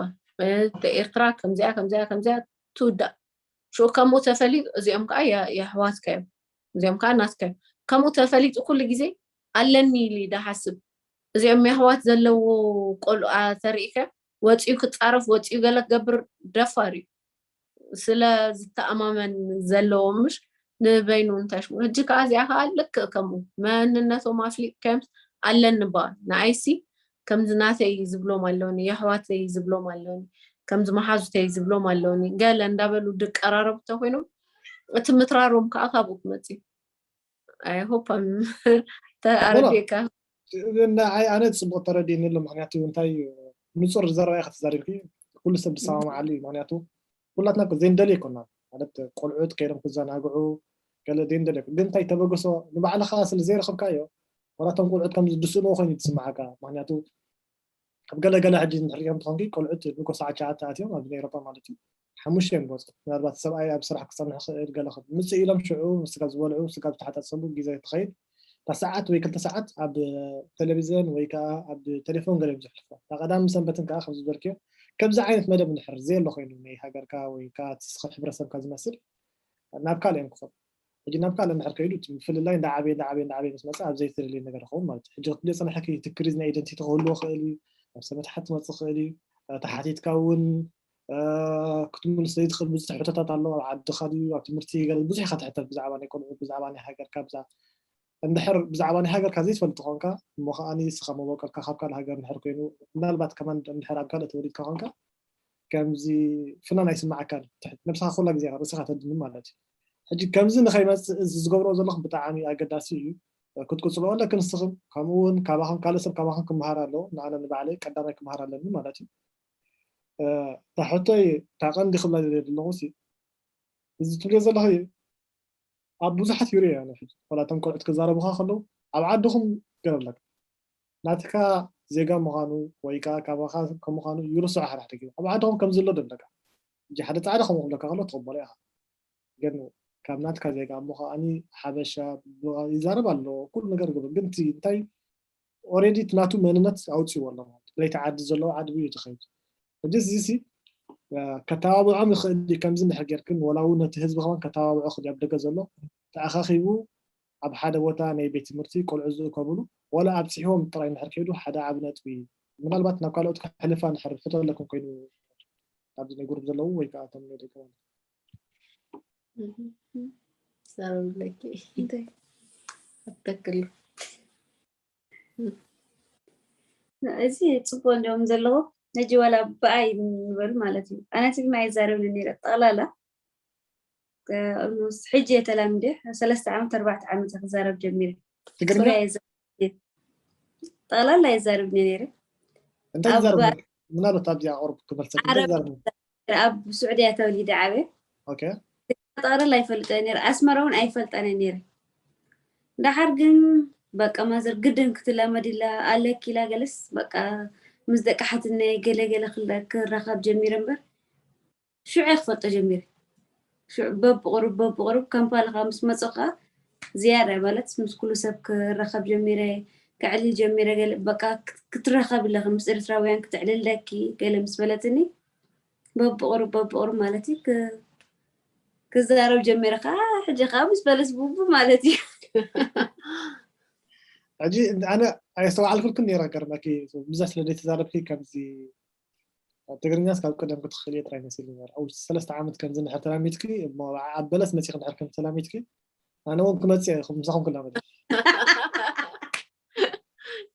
ኤርትራ ከምዚኣ ከምዚኣ ከምዚኣ ትውዳእ ሽዑ ከምኡ ተፈሊጡ እዚኦም ከዓ የ- የሕዋትካ እዮም፣ እዚኦም ከዓ ናትካ እዮም። ከምኡ ተፈሊጡ ኩሉ ግዜ ኣለኒ ኢሉ እዩ ዝሓስብ። እዚኦም የሕዋት ዘለዎ ቆልዓ ተሪእከ ወፂኡ ክፃረፍ ወፂኡ ገለ ክገብር ደፋር እዩ። ስለ ዝተኣማመን ዘለዎ ምሽ ንበይኑ እንታይ ሽሙ። ሕጂ ከዓ እዚኣ ከዓ ልክእ ከምኡ መንነቶም ኣፍሊጥካዮም ኣለኒ በቃ ንኣይሲ ከምዚ ናተይ ዝብሎም ኣለውኒ፣ የሕዋተይ ዝብሎም ኣለውኒ፣ ከምዚ መሓዙተይ ዝብሎም ኣለውኒ። ገለ እንዳበሉ ድቀራረቡ ተኮይኖም እቲ ምትራሮም ከዓ ካብኡ ክመፅእ እዩ። I hope I'm ተኣረዲካ። ንዓይ ኣነ ፅቡቅ ተረዲእኒ ኣሎ። ምክንያቱ እንታይ ንፁር ዘረባ ኢካ ተዛሪብኪ፣ ኩሉ ሰብ ዝሰማማዓሉ እዩ። ምክንያቱ ኩላትና ዘይንደልዮ ኣይኮና ማለት ቆልዑት ከይዶም ክዘናግዑ ገለ ዘይንደልዮ፣ ግን እንታይ ተበገሶ ንባዕልካ ስለ ዘይረከብካዮ ወላቶም ቆልዑት ከም ዝድስእንዎ ኮይኑ ትስማዓካ። ምክንያቱ ኣብ ገለ ገለ ሕጂ ንሕሪኦም ትኾንኪ ቆልዑት ንጎ ሰዓት ሸዓተ ኣትዮም ኣብ ኤሮፓ ማለት እዩ ሓሙሽተ እዮም ዝወፁ። ምናልባት ሰብኣይ ኣብ ስራሕ ክፀንሕ ክእል ገለ ምፅእ ኢሎም ሽዑ ስጋብ ዝበልዑ ስጋብ ዝተሓፃፀቡ ግዜ ትኸይድ እታ ሰዓት ወይ ክልተ ሰዓት ኣብ ቴሌቪዝን ወይ ከዓ ኣብ ቴሌፎን ገለ እዮም ዘሕልፎ። እታ ቀዳምን ሰንበትን ከዓ ከም ዝበልክዮ ከምዚ ዓይነት መደብ እንድሕር ዘየሎ ኮይኑ ናይ ሃገርካ ወይ ከዓ እቲ ስኸ ሕብረተሰብካ ዝመስል ናብ ካልእ እዮም ክኸዱ። ሕጂ ናብ ካልእ እንድሕር ከይዱ እቲ ምፍልላይ እንዳዓበየ እንዳዓበየ እንዳዓበየ ምስ መፀ ኣብ ዘይትደልየ ነገር ይኸውን ማለት እዩ። ሕጂ ክትብልዮ ፀናሕኪ እቲ ክሪዝ ናይ ኢደንቲቲ ክህልዎ ክእል እዩ፣ ናብ ሰብ መታሓት ትመፅእ ክእል እዩ፣ ተሓቲትካ እውን ክትምልስ ዘይትኽእል ብዙሕ ሕቶታት ኣለዎ። ኣብ ዓድኻ ድዩ ኣብ ትምህርቲ ገለ ብዙሕ ኢኻ ትሕተት ብዛዕባ ናይ ቆልዑ ብዛዕባ ናይ ሃገርካ ብዛ እንድሕር ብዛዕባ ናይ ሃገርካ ዘይትፈልጥ ተኾንካ እሞ ከዓኒ ንስኻ መበቆልካ ካብ ካልእ ሃገር እንድሕር ኮይኑ ምናልባት ከማን እንድሕር ኣብ ካልእ ተወሊድካ ኮንካ ከምዚ ፍናን ኣይስማዓካን ትሕት ነብስኻ ኩላ ግዜ ኢኻ ርእስኻ ተድኒ ማለት እዩ። ሕጂ ከምዚ ንኸይመፅእ እዚ ዝገብሮ ዘለኹም ብጣዕሚ ኣገዳሲ እዩ። ክትቅፅልዎ ኣለኪ ንስኽን ከምኡ እውን ካባኽን ካልእ ሰብ ካባኽን ክመሃር ኣለዎ። ንኣነ ንባዕለይ ቀዳማይ ክመሃር ኣለኒ ማለት እዩ። እታ ሕቶይ እታ ቀንዲ ክብላ ደልየ ዘለኹ ሲ እዚ ትብልዮ ዘለኺ ኣብ ብዙሓት ይሪኦ እየ ኣነ ሕጂ ዋላ እቶም ቆልዑት ክዛረቡኻ ከለዉ ኣብ ዓድኹም ገለ ኣለካ ናትካ ዜጋ ምዃኑ ወይ ከዓ ካባኻ ከም ምዃኑ ይርስዖ ሓደ ሓደ ግዜ ኣብ ዓድኹም ከም ዝሎ ደለካ ሕጂ ሓደ ፃዕዳ ከምኡ ክብለካ ከሎ ትቕበሎ ኢኻ ግን ካብ ናትካ ዜጋ እሞ ከዓኒ ሓበሻ ይዛረብ ኣሎ ኩሉ ነገር ግብር ግን እቲ እንታይ already እቲ ናቱ መንነት ኣውፅዎ ኣሎ ማለት ለይቲ ዓዲ ዘለዎ ዓዲ እዩ ዝኸይድ ሕጂ እዚ ሲ ከተባብዖም ይኽእል እዩ ከምዚ እንድሕር ጌርክን ወላ እውን ነቲ ህዝቢ ከማን ከተባብዖ ክእል ኣብ ደገ ዘሎ ተኣኻኺቡ ኣብ ሓደ ቦታ ናይ ቤት ትምህርቲ ቆልዑ ዝእከብሉ ወላ ኣብፂሕዎም ጥራይ እንድሕር ከይዱ ሓደ ዓብ ነጥቢ እዩ ምናልባት ናብ ካልኦት ክሕልፋ እንድሕር ሕቶ ኣለኩም ኮይኑ ኣብዚ ናይ ጉሩብ ዘለዉ ወይ ከዓ እቶም ናይ ደገ ማለት ሰላም ለኪ ኣተክሉ እዚ ፅቡቅ እንዲኦም ዘለዎ ነጂ ዋላ ብኣይ ንበሉ ማለት እዩ ኣነ ትግርኛ ይዛረብኒ ነረ ጠቅላላ ሕጂ የተላምደ ሰለስተ ዓመት ኣርባዕተ ዓመት ክዛረብ ጀሚረ ጠቅላላ ይዛረብኒ ነረ እንታይ ምናልባት ኣብዚኣ ቅርብ ክመልሰ ኣብ ስዑድያ ተወሊደ ዓበ ጠቕላላ ኣይፈልጠ ነረ ኣስመራ እውን ኣይፈልጠነ ነረ እንዳሓር ግን በቃ ማዘር ግድን ክትላመድ ኢላ ኣለኪ ኢላ ገለስ በቃ ምስ ደቂ ሓትነይ ገለገለ ክራኸብ ጀሚረ እምበር ሽዑ ክፈልጦ ጀሚረ በብቁሩብ በብቁሩብ ካምፓላ ካብ ምስ መፅኡ ከዓ ዝያዳ ማለት ምስ ኩሉ ሰብ ክራኸብ ጀሚረ ከዕልል ጀሚረ በቃ ክትራኸብ ኣለኺ ምስ ኤርትራውያን ክትዕልል ኣለኪ ገለ ምስ በለትኒ በብቁሩብ በብቁሩብ ማለት እዩ ክዛረብ ጀሚረ ከዓ ሕጂ ከዓ ምስ በለስ ቡቡ ማለት እዩ ሕጂ ኣነ ኣየስተውዓልኩልክን ነይረ ገርመኪ ብዛ ስለ ዘይተዛረብኪ ከምዚ ትግርኛስ ካብ ቀደም ክትኽእል እየ ጥራይ መሲሉ ነይሩ ኣብ ውሽጢ ሰለስተ ዓመት ከምዚ እንድሕር ተላሚድኪ እሞ ኣብ በለስ መፂኺ እንድሕር ከም ተላሚድኪ ኣነ እውን ክመፅእ እየ ምሳኹም ክላመድ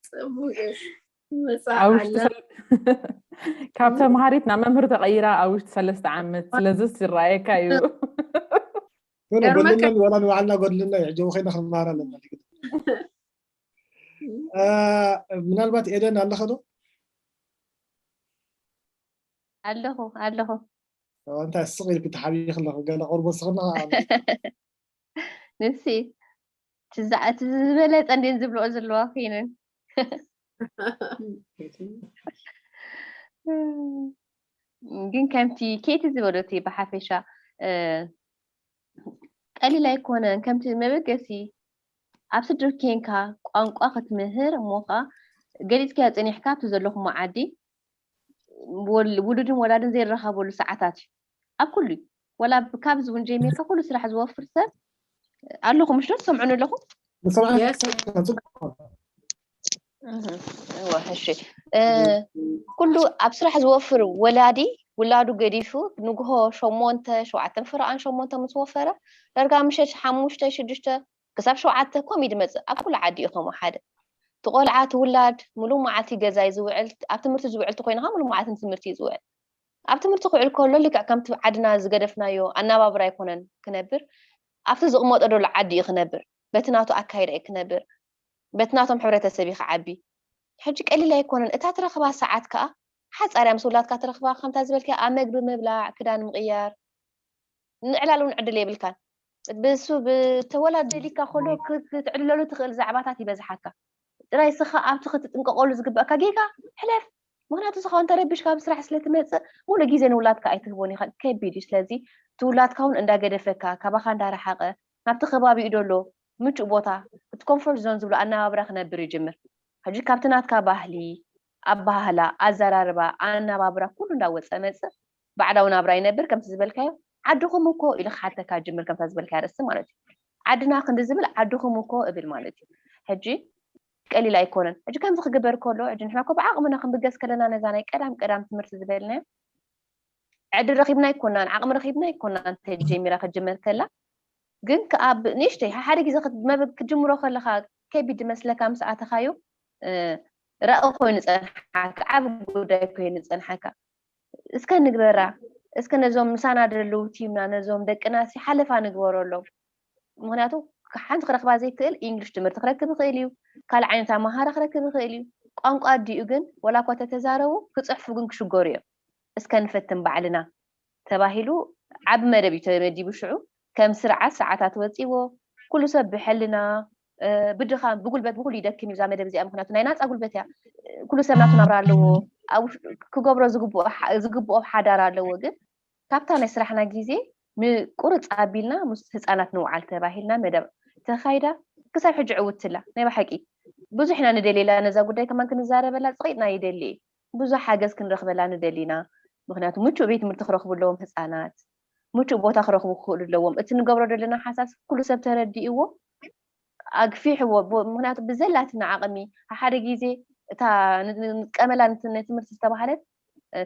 ፅቡቅ ኣብ ውሽጢ ካብ ተምሃሪት ናብ መምህር ተቐይራ ኣብ ውሽጢ ሰለስተ ዓመት ስለዚስ ይረኣየካ እዩ ጎድልናን ዋላ ንባዕልና ጎድልና እዩ ሕጂ ከይና ክንመሃር ኣለና ምናልባት ኤደን ኣለኸ ዶ ኣለኹ ኣለኹ እንታይ ስቕ ኢልኪ ተሓቢኺ ኣለኹ ገለ ቁርቦ ስኽና ንሲ እቲ ዝበለፀ እንዴን ዝብልኦ ዘለዋ ኮይነን ግን ከምቲ ኬቲ ዝበለቲ ብሓፈሻ ቀሊል ኣይኮነን ከምቲ መበገሲ ኣብ ስድሪ ኬንካ ቋንቋ ክትምህር እሞ ከዓ ገሊፅኪያ ፀኒሕካ ኣብቲ ዘለኹሞ ዓዲ ውሉድን ወላድን ዘይረኸበሉ ሰዓታት እዩ ኣብ ኩሉ እዩ ወላ ካብዚ እውን ጀሚርካ ኩሉ ስራሕ ዝወፍር ሰብ ኣለኹም ምሽ ዶ ትሰምዑን ኣለኹም? ንሰብዓ Yes. ጽቡቅ። እዋ እሺ። እ፣ ኩሉ ኣብ ስራሕ ዝወፍር ወላዲ ውላዱ ገዲፉ ንግሆ ሸሞንተ ሸውዓተን ፍረቓን ሸሞንተ ምስ ወፈረ ዳርጋ ምሸት ሓሙሽተ ሽዱሽተ ክሳብ ሸውዓተ ኮም እዩ ዝመፅእ። ኣብ ኩሉ ዓዲ እዩ ከምኡ ሓደ እቲ ቆልዓ እቲ ውላድ ሙሉእ መዓልቲ ገዛ እዩ ዝውዕል። ኣብ ትምህርቲ ዝውዕል ተኮይኑ ከዓ ሙሉእ መዓልቲ ንትምህርቲ እዩ ዝውዕል። ኣብ ትምህርቲ ክውዕል ከሎ ልክዕ ከምቲ ዓድና ዝገደፍናዮ ኣናባብራ ኣይኮነን ክነብር፣ ኣብቲ ዝቕመጦ ዘሎ ዓዲ እዩ ክነብር፣ በቲ ናቱ ኣካይዳ እዩ ክነብር፣ በቲ ናቶም ሕብረተሰብ እዩ ክዓቢ። ሕጂ ቀሊል ኣይኮነን። እታ ትረኽባ ሰዓት ከዓ ሓፃርያ ምስ ውላድካ ትረኽባ ከምታ ዝበልካ ኣብ መግቢ ምብላዕ፣ ክዳን ምቕያር፣ ንዕላል እውን ዕድል የብልካን። ብሱ ብተወላድ ደሊካ ከሎ ክትዕልለሉ ትኽእል ዛዕባታት ይበዝሓካ። ጥራይ ስኻ ኣብቲ ክትጥንቀቀሉ ዝግበእካ ጌጋ ሕለፍ። ምክንያቱ ስኻ ተረቢሽካ ኣብ ስራሕ ስለትመፅእ ሙሉእ ግዜ ንውላድካ ኣይትህቦን ኢኻ። ከቢድ እዩ። ስለዚ እቲ ውላድካ እውን እንዳገደፈካ ካባኻ እንዳረሓቀ ናብቲ ከባቢኡ ደሎ ምቹእ ቦታ እቲ ኮንፈርት ዞን ዝብሎ ኣነባብራ ክነብር ይጅምር። ሕጂ ካብቲ ናትካ ባህሊ፣ ኣባህላ፣ ኣዘራርባ፣ ኣነባብራ ኩሉ እንዳወፀ መፅእ ባዕዳዊ ናብራ ይነብር። ከምቲ ዝበልካዮ ዓድኹም እኮ ኢሉ ክሓተካ ጅምር። ከምታ ዝበልካዮ ርእሲ ማለት እዩ። ዓድና ክንዲ ዝብል ዓድኹም እኮ እብል ማለት እዩ። ሕጂ ቀሊል ኣይኮነን። ሕጂ ከምዚ ክግበር ከሎ ሕጂ ንሕና እኮ ብዓቕምና ክንብገስ ከለና ነዛ ናይ ቀዳም ቀዳም ትምህርቲ ዝበልናዮ ዕድል ረኺብና ኣይኮናን፣ ዓቕሚ ረኺብና ኣይኮናን ተጀሚራ ክጅመር ከላ ግን ከኣ ንእሽተይ ሓደ ግዜ ክትጅምሮ ከለኻ ከቢድ መስለካ ምስ ኣተኻዮ ረእ ኮይኑ ጸንሓካ ዓብ ጉዳይ ኮይኑ ጸንሓካ እስከ ንግበራ እስከ ነዞም ምሳና ደለዉ ቲምና ነዞም ደቅና ሲ ሓለፋ ንግበረሎም ምክንያቱ ሓንቲ ክረኽባ ዘይክእል ኢንግሊሽ ትምህርቲ ክረክብ ይኽእል እዩ ካልእ ዓይነት ኣመሃራ ክረክብ ይኽእል እዩ ቋንቋ ኣዲኡ ግን ወላ እኳ ተተዛረቡ ክፅሕፉ ግን ክሽገሩ እዮም እስከ ንፈትን ባዕልና ተባሂሉ ዓቢ መደብ እዩ ተመዲቡ ሽዑ ከም ስርዓት ሰዓታት ወፂዎ ኩሉ ሰብ ብሕልና ብድኻም ብጉልበት ብኩሉ ይደክም እዩ እዛ መደብ እዚኣ ምክንያቱ ናይ ናፃ ጉልበት እያ ኩሉ ሰብ ናቱ ናብራ ኣለዎ ክገብሮ ዝግብኦ ሓዳር ኣለዎ ግን ካብታ ናይ ስራሕና ግዜ ንቁርፅ ኣቢልና ምስ ህፃናት ንውዓል ተባሂልና መደብ ተኻይዳ ክሳብ ሕጂ ዕውትላ ናይ ብሓቂ ብዙሕ ኢና ንደልየላ ነዛ ጉዳይ ከማን ክንዛረበላ ፅቂጥና ይደሊ ብዙሕ ሓገዝ ክንረኽበላ ንደሊና ምክንያቱ ምቹእ ቤት ትምህርቲ ክረኽቡ ኣለዎም ህፃናት ምቹእ ቦታ ክረኽቡ ክኽእሉ ኣለዎም እቲ ንገብሮ ዘለና ሓሳስ ኩሉ ሰብ ተረዲእዎ ኣግፊሕዎ ምክንያቱ ብዘላትና ዓቕሚ ሓደ ግዜ እታ ንጥቀመላ ናይ ትምህርቲ ዝተባሃለት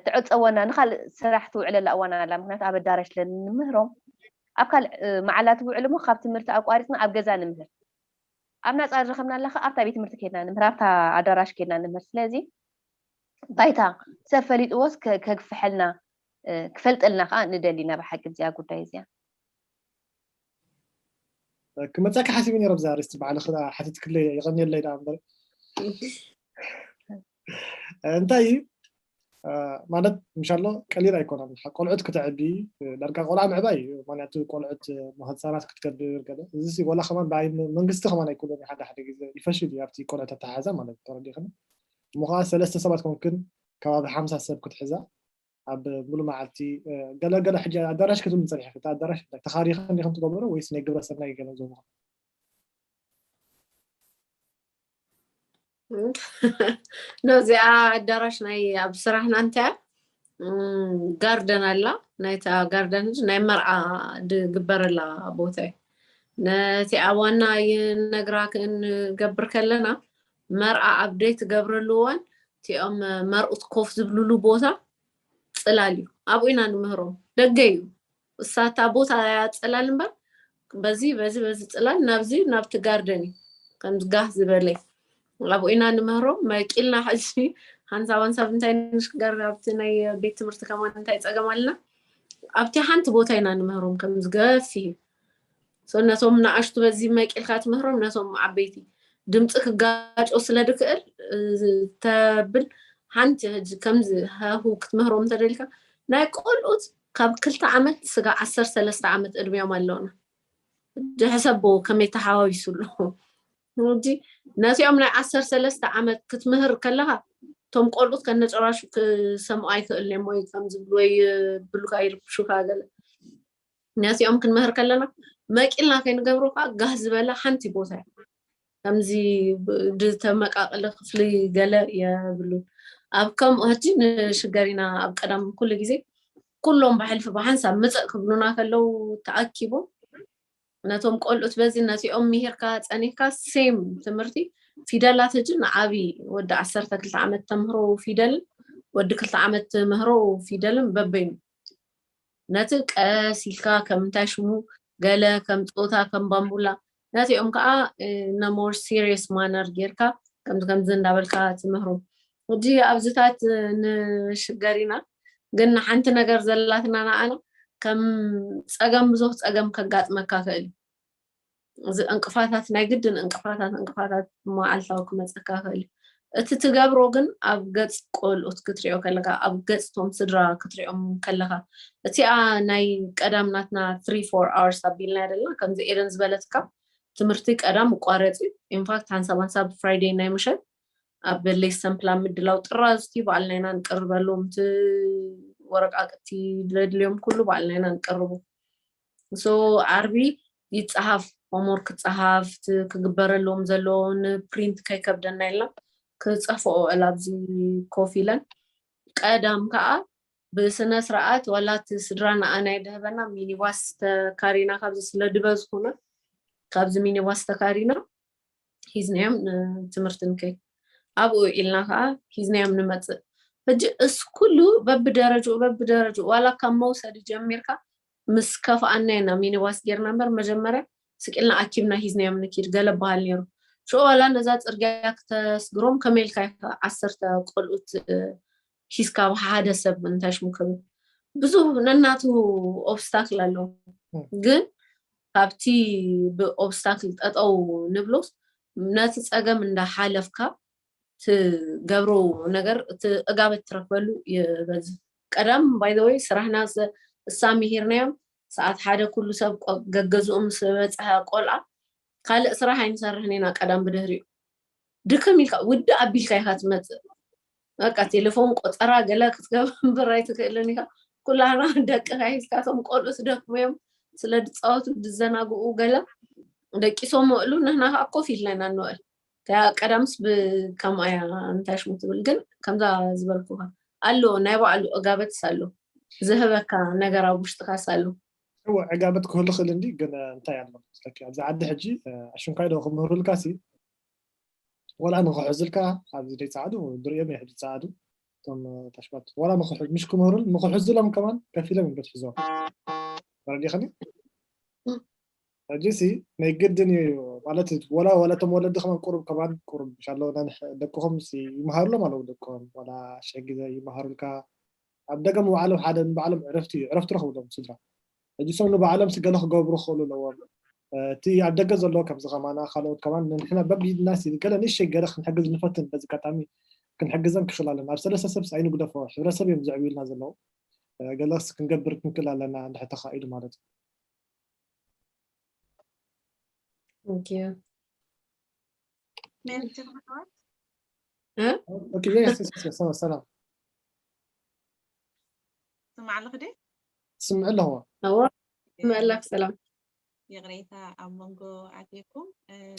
ትዕፀወና ንካልእ ስራሕ ትውዕለላ እዋን ኣላ ምክንያቱ ኣብ ኣዳራሽ ለንምህሮም ኣብ ካልእ መዓላ ትውዕል እሞ ካብ ትምህርቲ ኣቋሪፅና ኣብ ገዛ ንምህር ኣብ ናፃ ዝረኸብና ኣለካ ኣብታ ቤት ትምህርቲ ከድና ንምህር ኣብታ ኣዳራሽ ከድና ንምህር ስለዚ ባይታ ሰብ ፈሊጥዎስ ከግፍሐልና ክፈልጠልና ከዓ ንደሊ ናብ ሓቂ እዚኣ ጉዳይ እዚኣ ክመፀካ ሓሲቡ ነረ ብዛ ርስቲ ባዕልክ ሓቲትክለይ የቀንየለይ ዳ እምበር እንታይ እዩ ማለት ምሻሎ ቀሊል ኣይኮነን ቆልዑት ክተዕቢ ዳርጋ ቆልዓ ምዕባይ እዩ ማንያቱ ቆልዑት መህፃናት ክትገብር ገለ እዚ ወላ ከማን ብዓይ መንግስቲ ከማን ኣይኮነን ሓደ ሓደ ግዜ ይፈሽል እዩ ኣብቲ ቆልዑት ኣተሓዛ ማለት ተረዲኽን እሞ ከዓ ሰለስተ ሰባት ኮንክን ከባቢ ሓምሳ ሰብ ክትሕዛ ኣብ ሙሉ መዓልቲ ገለገለ ሕጂ ኣዳራሽ ክትብል ፀኒሕክ እቲ ኣዳራሽ እንታይ ተኻሪኽን ዲኹም ትገብሩ ወይስ ናይ ግብረ ሰናይ ገለ ዞምኹም ነዚኣ ኣዳራሽ ናይ ኣብ ስራሕና እንታይ ጋርደን ኣላ ናይታ ጋርደን ናይ መርዓ ድግበረላ ቦታ እዩ ነቲ ኣብ ዋና ይነግራ ክንገብር ከለና መርዓ ኣብ ደይ ትገብረሉ እዋን እቲኦም መርኡት ኮፍ ዝብልሉ ቦታ ፅላል እዩ ኣብኡ ኢና ንምህሮም ደገ እዩ እሳታ ቦታ እያ ፅላል እምበር በዚ በዚ በዚ ፅላል ናብዚ ናብቲ ጋርደን እዩ ከምዚ ጋህ ዝበለ ኣብኡ ኢና ንምህሮም መቂልና ሕዚ ሓንሳብ ሓንሳብ እንታይ ንሽገር ኣብቲ ናይ ቤት ትምህርቲ ከማን እንታይ ፀገም ኣለና ኣብቲ ሓንቲ ቦታ ኢና ንምህሮም ከምዚ ገፊ እዩ ነቶም ንኣሽቱ በዚ መቂልካ ትምህሮም ነቶም ዓበይቲ ድምፂ ክጋጮ ስለ ድክእል ተብል ሓንቲ ሕጂ ከምዚ ሃሁ ክትምህሮም እንተደልካ ናይ ቆልኡት ካብ ክልተ ዓመት ስጋ ዓሰርተ ሰለስተ ዓመት እድሜኦም ኣለውና ሕጂ ሕሰቦ ከመይ ተሓዋዊሱ ኣሎ ሕጂ ነዚኦም ናይ ዓሰርተ ሰለስተ ዓመት ክትምህር ከለካ እቶም ቆልኡት ከነጨራሹ ክሰምዑ ኣይክእልን እዮም ወይ ከም ዝብሉ ወይ ብሉካ ይርብሹካ ገለ ነዚኦም ክንምህር ከለና መቂልና ከይንገብሮ ከዓ ጋህ ዝበላ ሓንቲ ቦታ እያ ከምዚ ዝተመቃቀለ ክፍሊ ገለ የብሉን ኣብ ከምኡ ሕጂ ንሽገር ኢና ኣብ ቀዳም ኩሉ ግዜ ኩሎም ብሕልፊ ብሓንሳብ ምፅእ ክብሉና ከለዉ ተኣኪቦም ነቶም ቆልዑት በዚ ነዚኦም ምሂርካ ጸኒሕካ ሴም ትምህርቲ ፊደላት ሕጂ ንዓቢ ወዲ ዓሰርተ ክልተ ዓመት ተምህሮ ፊደልን ወዲ ክልተ ዓመት ትምህሮ ፊደልን በበይኑ ነቲ ቀስ ኢልካ ከም እንታይ ሽሙ ገለ ከም ጾታ ከም ባምቡላ ነቲኦም ከዓ ነሞር ሲሪየስ ማነር ጌርካ ከምዚ ከምዚ እንዳበልካ ትምህሩ ሕጂ ኣብዚታት ንሽገር ኢና ግን ሓንቲ ነገር ዘላትና ንዓና ከም ፀገም ብዙሕ ፀገም ከጋጥመካ ክእል እዚ እንቅፋታት ናይ ግድን እንቅፋታት እንቅፋታት መዓልታዊ ክመፀካ ክእል እቲ ትገብሮ ግን ኣብ ገፅ ቆልኡት ክትሪኦ ከለካ ኣብ ገፅቶም ስድራ ክትሪኦም ከለካ እቲኣ ናይ ቀዳም ናትና three four hours ኣቢልና ደለና ከምዚ ኤደን ዝበለትካ ትምህርቲ ቀዳም ይቋረፅ እዩ ኢንፋክት ሓንሳብ ሓንሳብ ፍራይደይ ናይ ምሸት ኣብ ሌሰን ፕላን ምድላው ጥራዝቲ ባዕልና ኢና ንቅርበሎም እቲ ወረቃቅቲ ዘድልዮም ኩሉ ባዕልና ኢና ንቅርቡ so ዓርቢ ይፀሃፍ ሆምወርክ ክፀሃፍ ክግበረሎም ዘለዎ ንፕሪንት ከይከብደና ኢልና ክፀፍኦ እላ ኣብዚ ኮፍ ኢለን ቀዳም ከዓ ብስነ ስርዓት ዋላ እቲ ስድራ ንኣናይ ድህበና ሚኒባስ ተካሪና ካብዚ ስለ ድበዝኩና ካብዚ ሚኒባስ ተካሪና ሒዝናዮም ትምህርቲ ንከይድ ኣብኡ ኢልና ከዓ ሒዝናዮም ንመፅእ ሕጂ እስ ኩሉ በብደረጅኡ በብደረጅኡ ዋላ ካብ መውሰዲ ጀሚርካ ምስ ከፍኣና ኢና ሚኒባስ ጌርና እምበር መጀመርያ ስቂልና ኣኪብና ሒዝናዮም ንኪድ ገለ በሃል ነይሩ ሽኡ ዋላ ነዛ ፅርግያ ክተስግሮም ከመይ ኢልካ ኢኻ ዓሰርተ ቆልኡት ሒዝካ ሓደ ሰብ እንታይ ሽሙ ክብል ብዙ ነናቱ ኦብስታክል ኣለዎ ግን ካብቲ ብኦብስታክል ጠጠው ንብሎስ ነቲ ፀገም እንዳሓለፍካ ትገብሮ ነገር እቲ እጋበት ትረክበሉ ይበዝሕ ቀደም ባይዘወይ ስራሕና እሳ ምሂርናዮም ሰዓት ሓደ ኩሉ ሰብ ገገዝኡ ምስ በፅሐ ቆልዓ ካልእ ስራሕ ኣይንሰርሕን ኢና ቀዳም ብድህሪኡ ድክም ኢልካ ውዲ ኣቢልካ ኢካ ትመፅእ በቃ ቴሌፎን ቆፀራ ገለ ክትገብር እምበር ኣይትክእልን ኢካ ኩላህና ደቅካ ሒዝካቶም ቆልዑ ትደክሙ እዮም ስለ ድፃወቱ ድዘናግኡ ገለ ደቂሶም ውዕሉ ንህና ከዓ ኮፍ ኢልና ኢና ንውዕል እቲኣ ቀዳምስ ብከምኣ እያ እንታይ ሽሙ ትብል ግን ከምዛ ዝበልኩካ ኣሎ ናይ ባዕሉ እጋበትስ ኣሎ ዝህበካ ነገር ኣብ ውሽጥካስ ኣሎ እወ ዕጋበት ክህሉ ክእል እንዲ ግን እንታይ ኣሎ መስለኪ ኣብዚ ዓዲ ሕጂ ኣሽንኳይ ዶ ክምህሩልካ ሲ ወላ ንክሕዝልካ ኣብዚ ደይፀዓዱ ድሪኦም እዮም ሕጂ ፀዓዱ እቶም ታሽባት ወላ ምሽ ክምህሩል ምክሕዝሎም ከማን ከፊሎም እዮም ትሕዞም ተረዲኸኒ ሕጂ ሲ ናይ ግድን እዩ ማለት ወላ ወላ እቶም ወለዲ ከማን ቁሩብ ከማን ቁሩብ ሻሎ ደቅኹም ይመሃሩሎም ኣለዉ ደቅኹም ወላ ሸጊዘ ይመሃሩልካ ኣብ ደገ ምባዕሎም ሓደ ንባዕሎም ዕረፍቲ እዩ ዕረፍቲ ረኽብሎም ስድራ ሕጂ ሶም ንባዕሎም ስገለ ክገብሩ ክኽእሉ ኣለዎም እቲ ኣብ ደገ ዘሎ ከምዚ ከማና ካልኦት ከማን ንሕና በቢድና ሲ ገለ ንእሽተይ ገለ ክንሕግዝ ንፈትን በዚ ኣጋጣሚ ክንሕግዘም ክኽእል ኣለና ኣብ ሰለስተ ሰብ ኣይንግደፎ ሕብረተሰብ እዮም ዘዕብዩልና ዘለዉ ገለስ ክንገብር ክንክእል ኣለና እንድሕር ተኻኢሉ ማለት እዩ Thank you. ሜሪ ትግርማት እ? Okay, yes, yes, yes, yes, ሰላም ሰላም ስማዕ ኣለኹ ድየ ስምዕ ኣለኹ እዎ መላክ ሰላም ይቕሬታ ኣብ መንጎ ኣትየኩም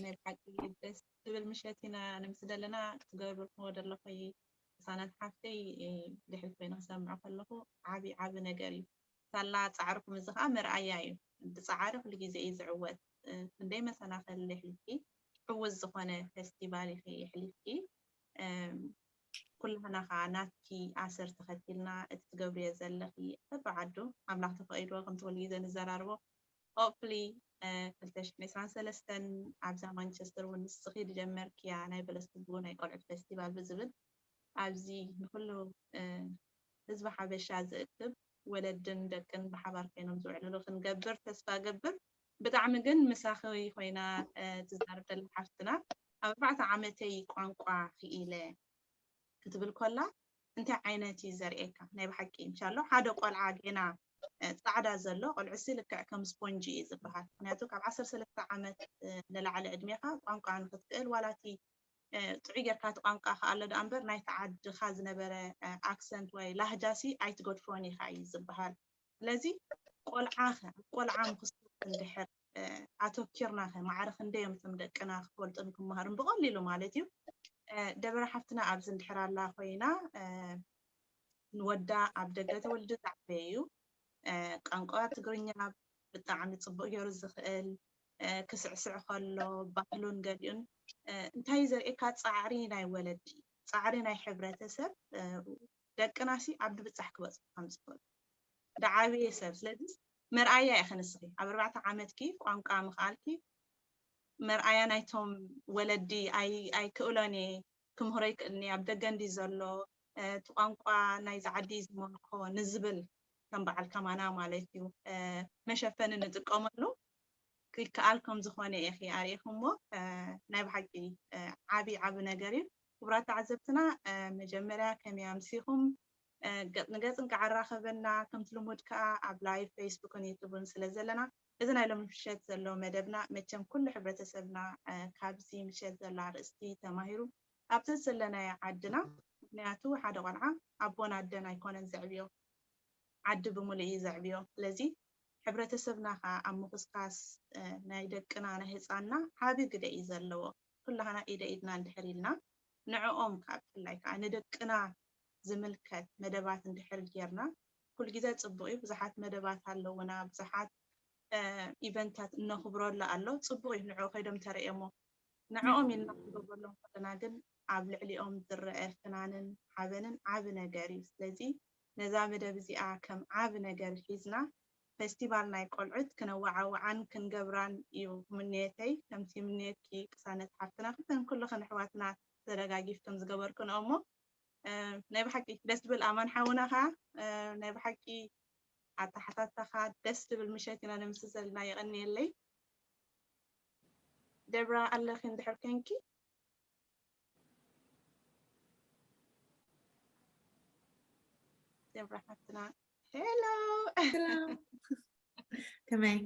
ናይ ብሓቂ ደስ ትብል ምሸት ኢና ንምስ ዘለና ክትገብርክዎ ዘለኹ ህፃናት ሓፍተይ ድሕሪት ኮይነ ክሰምዖ ከለኹ ዓብዪ ዓብዪ ነገር እዩ ሳላ ፃዕርኩም እዚ ከዓ መርኣያ እዩ ብፃዕሪ ኩሉ ግዜ እዩ ዝዕወት ክንደይ መሰናኸሊ ኣሕሊፍኪ ዕውት ዝኾነ ፌስቲቫል ኢኺ ኣሕሊፍኪ ኩላህና ከዓ ናትኪ ኣሰር ተኸቲልና እቲ ትገብርዮ ዘለኺ በብዓዱ ኣምላኽ ተፈቒድዎ ከምቲ ኩሉ ግዜ ንዘራርቦ hopefully ክልተ ሽሕን ዕስራን ሰለስተን ኣብዛ ማንቸስተር እውን ንስኺ ዝጀመርክያ ናይ በለስ ትብኡ ናይ ቆልዑት ፌስቲቫል ብዝብል ኣብዚ ንኩሉ ህዝቢ ሓበሻ ዝእክብ ወለድን ደቅን ብሓባር ኮይኖም ዝውዕልሉ ክንገብር ተስፋ ገብር ብጣዕሚ ግን ምሳኺ ኮይና ትዛረብ ዘላ ሓፍትና ኣብ ኣርባዕተ ዓመተይ ቋንቋ ክኢለ ክትብል ኮላ እንታይ ዓይነት እዩ ዘርእየካ ናይ ብሓቂ እንሻሎ ሓደ ቆልዓ ጌና ፃዕዳ ዘሎ ቆልዑሲ ልክዕ ከም ስፖንጂ እዩ ዝበሃል ምክንያቱ ካብ ዓሰርተ ሰለስተ ዓመት ንላዕሊ ዕድሜካ ቋንቋ ንክትክእል ዋላቲ ጥዑይ ጌርካ እቲ ቋንቋ ከኣሎ ደኣ እምበር ናይቲ ዓድኻ ዝነበረ ኣክሰንት ወይ ላህጃሲ ኣይትገድፎን ኢኻ እዩ ዝበሃል ስለዚ ቆልዓኸ ኣብ ቆልዓ ምክስቶ እንድሕር ኣተኪርናኸ ማዕረ ክንደዮም እቶም ደቅና ክፈልጡን ክመሃሩን ብቐሊሉ ማለት እዩ ደበረ ሓፍትና ኣብዚ እንድሕር ኣላ ኮይና ንወዳ ኣብ ደገ ተወልዱ ዝዓበየ እዩ። ቋንቋ ትግርኛ ብጣዕሚ ፅቡቅ ገይሩ ዝኽእል፣ ክስዕስዕ ከሎ ባህሉን ገሊኡን እንታይ ዘርእየካ? ፃዕሪ ናይ ወለዲ፣ ፃዕሪ ናይ ሕብረተሰብ፣ ደቅናሲ ኣብ ድብፃሕ ክበፅሑ ከም ዝኽእሉ ዝዓበየ ሰብ። ስለዚ መርኣያ ኢኺ ንስኺ። ኣብ ኣርባዕተ ዓመትኪ ቋንቋ ምኽኣልኪ መርኣያ ናይቶም ወለዲ ኣይክእሎን እየ፣ ክምህሮ ይክእልኒ፣ ኣብ ደገ እንዲ ዘሎ እቲ ቋንቋ ናይዚ ዓዲ ዝመልኮ ንዝብል ከም በዓል ከማና ማለት እዩ መሸፈኒ ንጥቀመሉ ይከኣል ከም ዝኾነ ኢኺ ኣርእኹሞ። ናይ ብሓቂ ዓቢ ዓቢ ነገር እዩ። ክቡራት ተዓዘብትና፣ መጀመርያ ከመይ ኣምሲኹም? ገጽ ንገጽ እንቃዕ ኣራኸበና። ከምቲ ልሙድ ከኣ ኣብ ላይቭ ፌስቡክን ዩቱብን ስለ ዘለና፣ እዚ ናይ ሎሚ ምሸት ዘሎ መደብና መቸም ኩሉ ሕብረተሰብና ካብዚ ምሸት ዘሎ ኣርእስቲ ተማሂሩ ኣብ ዘዘለናዮ ዓድና፣ ምክንያቱ ሓደ ቆልዓ ኣቦን ኣደን ኣይኮነን ዘዕብዮ፣ ዓዲ ብምሉእ እዩ ዘዕብዮ። ስለዚ ሕብረተሰብና ከኣ ኣብ ምኹስካስ ናይ ደቅና ናይ ህፃንና ዓቢ ግደ እዩ ዘለዎ። ኩላህና ኢደ ኢድና እንድሕር ኢልና ንዕኦም ከዓ ብፍላይ ከዓ ንደቅና ዝምልከት መደባት እንድሕር ጌርና ኩሉ ግዜ ፅቡቅ እዩ። ብዙሓት መደባት ኣለውና፣ ብዙሓት ኢቨንታት እነኽብረሉ ኣሎ። ፅቡቅ እዩ ንዕኡ ከይዶም ተርእየሞ። ንዕኦም ኢልና ክንገብረሎም ከለና ግን ኣብ ልዕሊኦም ዝረአ ፍናንን ሓበንን ዓቢ ነገር እዩ። ስለዚ ነዛ መደብ እዚኣ ከም ዓቢ ነገር ሒዝና ፌስቲቫል ናይ ቆልዑት ክነወዓውዓን ክንገብራን እዩ ምንየተይ። ከምቲ ምንየትኪ ቅሳነት ሓፍትና ክተን ኩልኽን ኣሕዋትና ተደጋጊፍክን ዝገበርክንኦ እሞ ናይ ብሓቂ ደስ ዝብል ኣማን ሓውና ኸዓ ናይ ብሓቂ ኣተሓታትታኻ ደስ ዝብል ምሸት ኢና ነምሲ ዘለና። የቐንየለይ። ደብራ ኣለኺ እንድሕር ኮንኪ? ደብራ ሓፍትና ሄሎ። ከመይ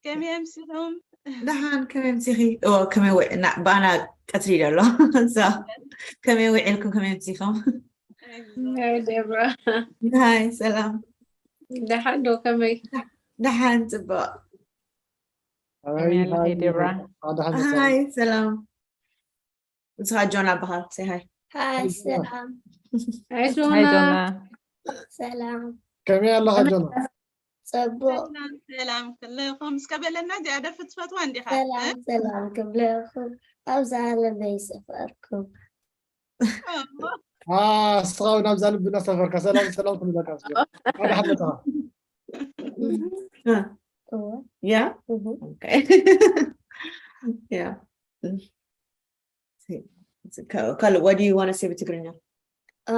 ከመይ ኣምሲኹም? ደሓን፣ ከመይ ኣምሲኺ? ኦ፣ ከመይ ውዒ-፣ ና-፣ ብኣና ቀትሪ ዶ ኣሎ? So፣ ከመይ ውዒልኩም? ከመይ ኣምሲኹም? ደብራ ሃይ፣ ሰላም። ደሓን ዶ? ከመይ? ደሓን፣ ጽቡቕ። ከመይ ኣለኺ ደብራ? ሃይ፣ ሰላም። ንስኻ ጆና በሃል፣ say hi። ሃይ፣ ሰላም። ሃይ ሃይ ጆና። ጆና። ሰላም። ከመይ ኣለኻ ጆና? ጽቡቕ። ሰላም ሰላም ክለኹም እስከ በለና። እዚኣ ደርፊ ትፈትዋ እንዲኻ? ሰላም ሰላም ክብለኹም ኣብዛ ልበይ ሰፈርኩም። እስኻ እውን ኣብዛ ልብና ሰፈርካ። ሰላም ሰላም ክንብለካ እስኪ። ሓደ ሓደ ተኻ። እወ። Yeah? እህ። Okay. Yeah. Ka-, Kal-, what do you want to say ብትግርኛ? አ፣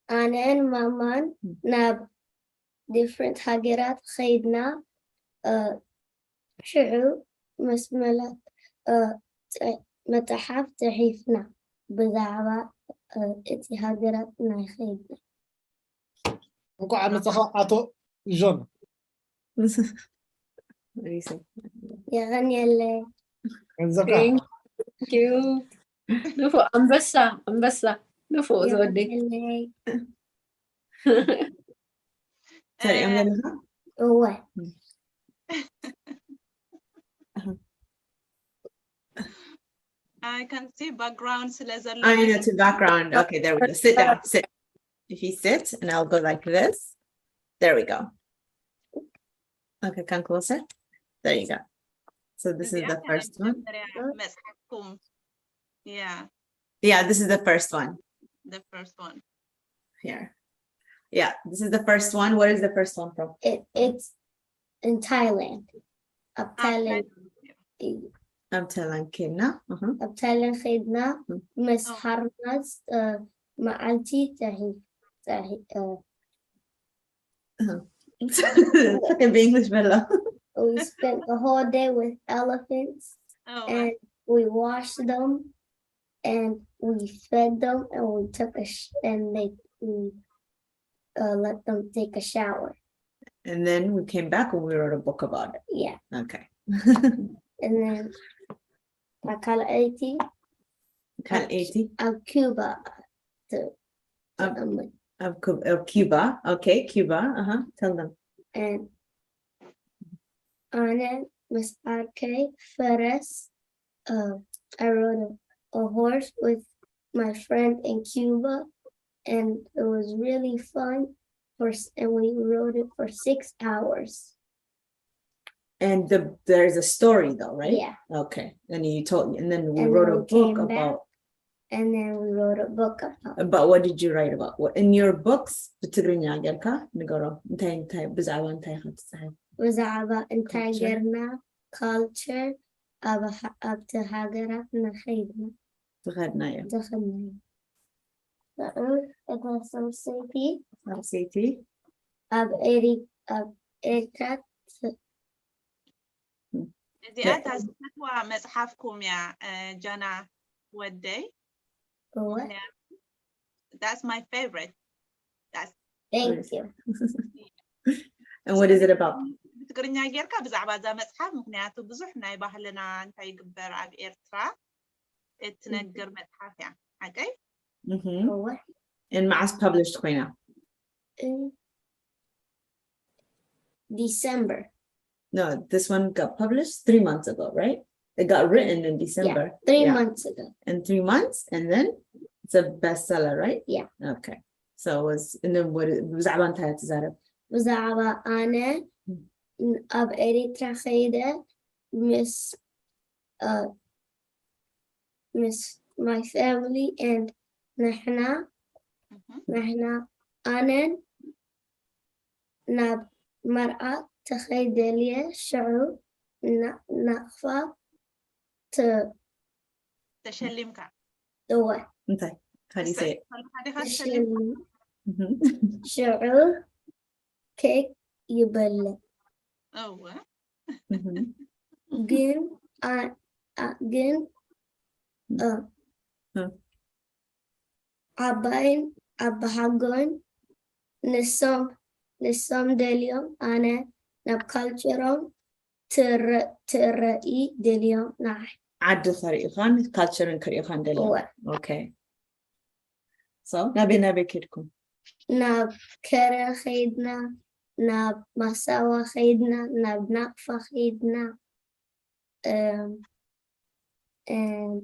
ኣነን ማማን ናብ different ሃገራት ኸይድና፣ አ፣ ሽዑ መስመላት፣ አ፣ ጸ-፣ መጽሓፍ ጽሒፍና ብዛዕባ፣ አ፣ እቲ ሃገራት ናይ ኸይድና። እንኳዕ መጻኻ ኣቶ ጆን። የቐንየለይ። ገንዘብካ Thank you። ንፉዕ ኣንበሳ፣ ኣንበሳ። ንፉዕ ዝወደይ። የቐንየለይ። ተሪኦም ዘለኻ? እወ። I can see background ስለ ዘሎ I need to background. Okay, there we go. Sit down. Sit. If you sit, and I'll go like this. There we go. Okay, come closer. There you go. So this is the first one. መጽሓፍኩም። Yeah, Yeah, this is the first one. The first one. Here. Yeah, this is the first one. Where is the first one from? It, it's in Thailand. ኣብ ታይላንድ እዩ። ኣብ ታይላንድ ኬድና። Uh-huh. ኣብ ታይላንድ ኸይድና ምስ ሃርማዝ፣ እ፣ መዓልቲ ጸሒ-፣ ጸሒ-፣ እ፣ It's okay, ብእንግሊሽ በላ። We spent the whole day with elephants Oh, and we washed them and we fed them and we took a sh-, and they, we, uh, let them take a shower. And then we came back and we wrote a book about it. Yeah. Okay. And then ኣብ ካልኣይቲ ካልኣይቲ ኣብ ኩባ ተ-፣ ኣብ ተቐመጥ። ኣብ Cu-, ኣብ Cuba. Okay, Cuba. Uh-huh. Tell them. And ኣነ ምስ ዓርከይ ፈረስ፣ uh, I rode a, a horse with my friend in Cuba. and it was really fun. For s- and we rode it for six hours. And the, there's a story though, right? Yeah. Okay. And you told, and then we And wrote then a we book came back. About And then we wrote a book about about what did you write about? What in your books? ብትግርኛ ጌርካ ንገሮም። እንታይ እንታይ ብዛዕባ እንታይ ኢኻ ትጽሕፍ? ብዛዕባ እንታይ Culture. ጌርና፣ ካልቸር፣ ኣብ ሃ- ኣብቲ ሃገራት ንኸይድና ዝኸድናዮ። ዝኸድናዮ። ንዑ እታ ሰበይቲ ሳልሰይቲ ኣብ ኤሪ ኣብ ኤርትራ ት- እዚኣ እታ ዝፈትዋ መፅሓፍኩም እያ። እ፣ ጃና ወደይ እወ ምክንያቱ that's my favorite. thank you And what is it about? ብትግርኛ ጌርካ ብዛዕባ እዛ መፅሓፍ፣ ምክንያቱ ብዙሕ ናይ ባህልና እንታይ ይግበር ኣብ ኤርትራ እትነግር መፅሓፍ እያ። ሓቀይ? Mhm. እወ And መዓስ published ኮይና? in December. No, this one got published three months ago, right? It got written in December. Three Yeah. Months ago. In three months, and then it's a bestseller, right? Yeah. Okay. So it was, and then what? ብዛዕባ እንታይ ትዛረብ? ብዛዕባ ኣነ ን- ኣብ ኤርትራ ከይደ ምስ uh, ምስ my family and ንሕና Mhm. ንሕና ኣነን ናብ መርዓ ተኸይደልየ ሽዑ ና- ናቕፋ ተ- ተሸሊምካ እወ እንታይ? How do you say it? ከለካ ዲኻ ተሸሊምካ? ተሸሊሙ Mhm. ሽዑ ኬክ ይበልዕ እወ Mhm. ግን ኣ- ኣ- ግን እ፣ እ። ዓባይን ኣባሓጎን ንሶም ንሶም ደልዮም ኣነ ናብ ካልቸሮም ትረ- ትረኢ ደልዮም ንዓይ ዓዲ ከርእዩኻን ካልቸርን ከርእዩኻን ደልዮም። እወ Okay. So ናበይ ናበይ ከድኩም? ናብ ከረ ከይድና ናብ ማሳዋ ከይድና ናብ ናቕፋ ከይድና እም፣ and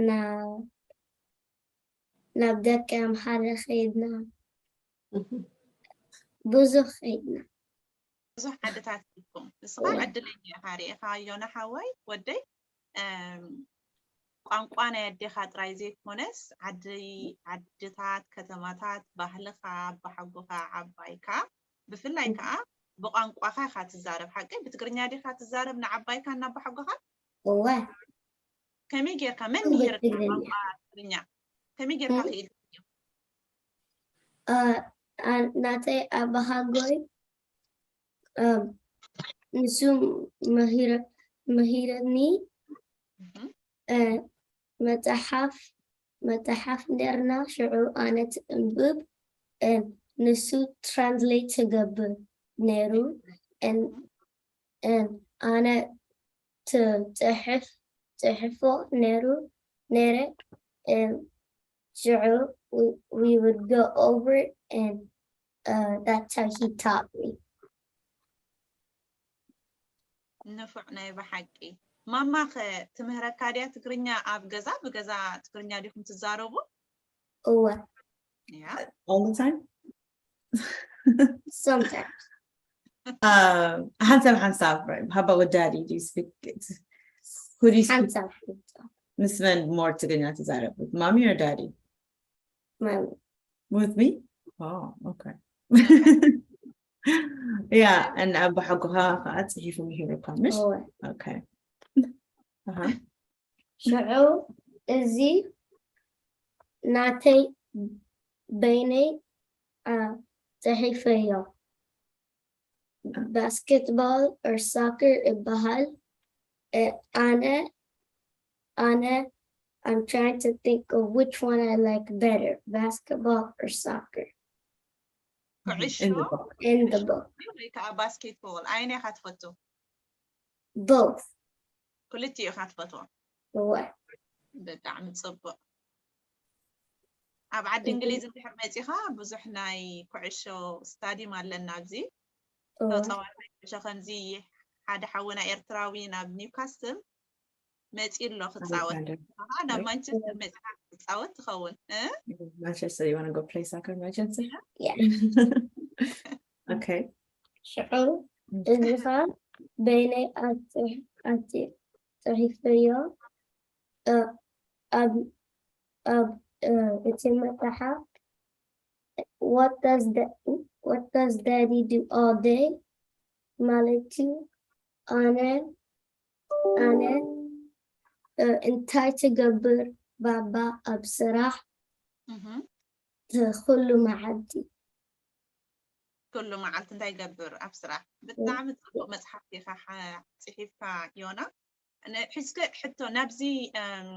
ናብ ናብ ደቀ ኣምሓረ ከይድና ብዙሕ ከይድና ብዙሕ ዓድታት ኢልኩም። ንስኻ እወ። ዕድለኛ ኢኻ፣ ርኢኻዮ ንሓወይ ወደይ። እም፣ ቋንቋ ናይ ኣዴኻ ጥራይ ዘይኮነስ ዓዲ ዓድታት፣ ከተማታት፣ ባህልኻ፣ ኣባሓጎኻ፣ ዓባይካ፣ ብፍላይ ከዓ ብቋንቋኻ ኢኻ ትዛረብ። ሓቂ ብትግርኛ ዲኻ ትዛረብ ንዓባይካን ንኣባሓጎኻን? እወ ከመይ ጌርካ መን እወ ምሂርካ ትግርኛ። ቋንቋ ትግርኛ? ከመይ ጌርካ እም? ክኢልካዮ? አ- አ- ናተይ ኣባሃጎይ እም፣ ንሱ መሂረ- መሂረኒ እም፣ እ፣ መጽሓፍ መጽሓፍ ኔርና ሽዑ ኣነ ትእንብብ እ፣ ንሱ ትራንስሌት ትገብር ነይሩ እ፣ እ፣ ኣነ ትጽሕፍ ጽሕፎ ነይሩ ነይረ እ፣ ሽዑ we, we would go over it and uh, that's how he taught me. ንፉዕ ናይ ብሓቂ። ማማኸ ትምህረካ ድያ ትግርኛ ኣብ ገዛ? ብገዛ ትግርኛ ዲኹም ትዛረቡ? እወ ያ All the time? sometimes Um, ሓንሳብ ሓንሳብ, right? How about with daddy? Do you speak? Who do you speak? ሓንሳብ ሓንሳብ ምስ መን more ትግርኛ ትዛረብ? With mommy or daddy? ማሚ With me? Oh, okay. Yeah, and ኣባሓጎኻ ከዓ ጽሒፉ ምሂሩካ ምሽ? እወ Okay. Uh-huh. ሽዑ እዚ ናተይ በይነይ አ፣ ጽሒፈዮ basketball or soccer ይበሃል እ፣ ኣነ ኣነ I'm trying to think of which one I like better, basketball or soccer. ኩዕሾ In the book. In the book, ወይ ከዓ ባስኬትቦል ኣየናይ ኢኻ ትፈቱ? Both. ክልቲኡ ኢኻ ትፈትዎ? What? ብጣዕሚ ፅቡቅ። ኣብ ዓዲ እንግሊዝ እንድሕር መፂኻ ብዙሕ ናይ ኩዕሾ ስታዲም ኣለና ኣብዚ። What? ተፃዋታይ ኩዕሾ ከምዚ ሓደ ሓውና ኤርትራዊ ናብ ኒውካስል መፂ ኣሎ ክፃወት። Alexander. ከዓ ናብ ማንቸስተር መፂኻ ትጻወት ትኸውን እ? Manchester, you want to go play soccer in Manchester? Yeah. Okay. ሽዑ እዚ ኸኣ በይነይ ኣብ ጽሕ- ኣብ ጽ- ጽሒፈዮ እ፣ ኣብ ኣብ እ፣ እቲ መጽሓፍ what does the what does daddy do all day ማለት እዩ ኣነ ኣነ እ፣ እንታይ ትገብር ባባ ኣብ ስራሕ እህም። እ፣ ኩሉ መዓልቲ ኩሉ መዓልቲ እንታይ ይገብር ኣብ ስራሕ? ብጣዕሚ ጽቡቕ መጽሓፍ ኢኻ ሓ- ጽሒፍካ ዮና። ን- ሕዝከ ሕቶ ናብዚ እም፣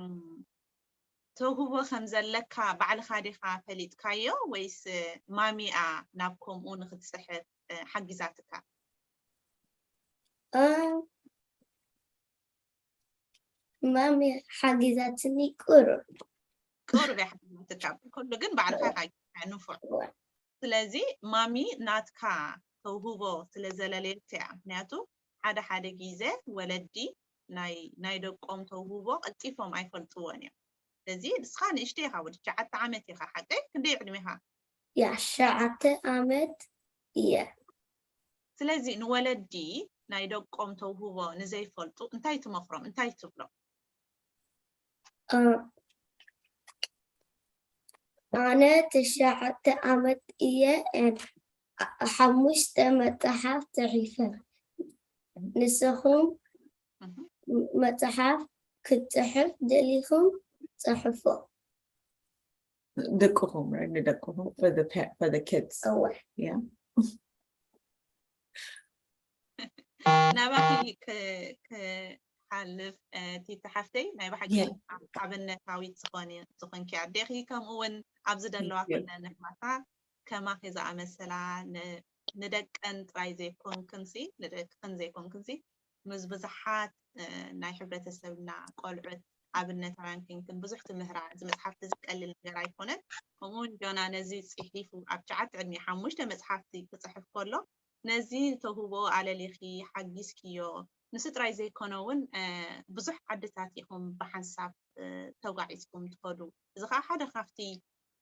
ተውህቦ ከም ዘለካ ባዕልኻ ዲኻ ፈሊጥካዮ ወይስ ማሚኣ ናብ ከምኡ ንክትጽሕፍ እ፣ ሓጊዛትካ? እ፣ ማሚ ሓጊዛትኒ ቁሩብ ቁሩብ እያ ሓጊዛትካ፣ ኩሉ ግን ባዕልኻ ኢኻ ንፉዕ። ስለዚ ማሚ ናትካ ተውህቦ ስለ ዘለለየት እያ። ምክንያቱ ሓደ ሓደ ግዜ ወለዲ ናይ ናይ ደቆም ተውህቦ ቀልጢፎም ኣይፈልጥዎን እዮም። ስለዚ ንስኻ ንእሽተይ ኢኻ፣ ወዲ ትሽዓተ ዓመት ኢኻ ሓቀይ? ክንደይ ዕድሜኻ? ያ ሸዓተ ዓመት እየ። ስለዚ ንወለዲ ናይ ደቆም ተውህቦ ንዘይፈልጡ እንታይ ትመኽሮም? እንታይ ትብሎም? እ፣ ኣነ ትሽዓተ ዓመት እየ and ሓሙሽተ መጽሓፍ ጽሒፈ። ንስኹም እህ። መጽሓፍ ክትጽሕፍ ደሊኹም ጽሕፎ። ደቅኹም፣ right? ንደቅኹም for the pa- for the kids. እወ Yeah. ናባኺ ክ- ክሓልፍ እ፣ ቲቲ ሓፍተይ ናይ ብሓቂ Yeah. ኣብነታዊት ዝኾኒ ዝኾንኪ ኣዴኺ ከምኡ እውን ኣብዚ ዘለዋ Thank you. ኩለን ኣሕዋታ ከማኺ ዝኣመሰላ ን- ንደቀን ጥራይ ዘይኮንክንሲ ንደቅኽን ዘይኮንክንሲ ምስ ብዙሓት እ፣ ናይ ሕብረተሰብና ቆልዑት ኣብነታውያን ኮንክን ብዙሕ ትምህራ። እዚ መጽሓፍቲ እዚ ቀሊል ነገር ኣይኮነን። ከምኡ እውን ጆና ነዚ ጽሒፉ ኣብ ትሽዓተ ዕድሜ ሓሙሽተ መጽሓፍቲ ክጽሕፍ ከሎ ነዚ ተውህቦ ኣለሊኺ ሓጊዝክዮ። ንሱ ጥራይ ዘይኮነ እውን እ፣ ብዙሕ ዓድታት ኢኹም ብሓንሳብ እ፣ ተጓዒዝኩም ትኸዱ። እዚ ከዓ ሓደ ካብቲ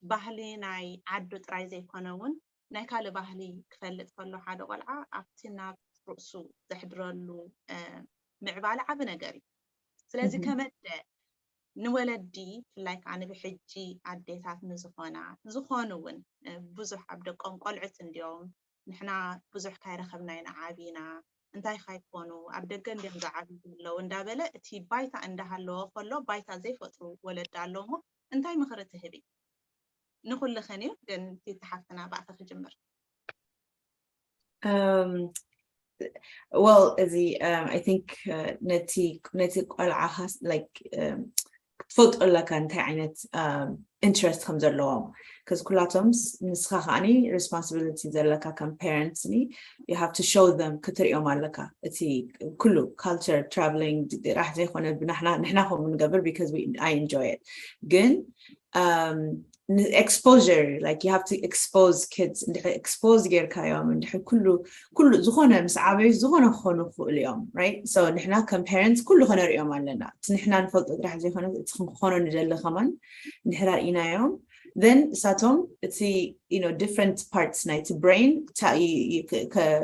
ባህሊ ናይ ዓዱ ጥራይ ዘይኮነ እውን ናይ ካልእ ባህሊ ክፈልጥ ከሎ ሓደ ቆልዓ ኣብቲ ናብ ርእሱ ዘሕድረሉ እ፣ ምዕባለ ዓቢ ነገር እዩ። ስለዚ እህ። ከመደ ንወለዲ ብፍላይ ከዓ ንብሕጂ ኣዴታት ንዝኾና ዝኾኑ እውን እ፣ ብዙሕ ኣብ ደቆም ቆልዑት እንዲዮም ንሕና ብዙሕ ካይረኸብና ኢና ዓቢና እንታይ ካይኮኑ ኣብ ደገ እንዲዮም ዝዓብዩ ዘለዉ እንዳበለ እቲ ባይታ እንዳሃለዎ ከሎ ባይታ ዘይፈጥሩ ወለዲ ኣለዎ። እንታይ ምኽሪ ትህቢ? ንኹልኽን እዩ ግን ቲቲ ሓፍትና ብኣኺ ክጅምር። Um, well, እዚ um, I think uh, ነቲ ነቲ ቆልዓ ሃስ like um, ክትፈልጦ ኣለካ እንታይ ዓይነት um, interest ከም ዘለዎም because ኩላቶም ንስኻ ከዓኒ responsibility ዘለካ ከም parents ኒ you have to show them ክትሪኦም ኣለካ እቲ ኩሉ culture traveling ጥራሕ ዘይኮነ ብናሕና ንሕና ከምኡ ንገብር because we, I enjoy it ግን um, exposure like you have to expose kids እንድሕር expose ጌርካዮም እንድሕር ኩሉ ኩሉ ዝኾነ ምስ ዓበዩ ዝኾነ ክኾኑ ክኽእሉ እዮም right so ንሕና ከም parents ኩሉ ከነርእዮም ኣለና እቲ ንሕና ንፈልጦ ጥራሕ ዘይኮነ እቲ ክንኮኖ ንደሊ ከማን እንድሕር ኣርእናዮም then እሳቶም እቲ you know different parts ናይቲ brain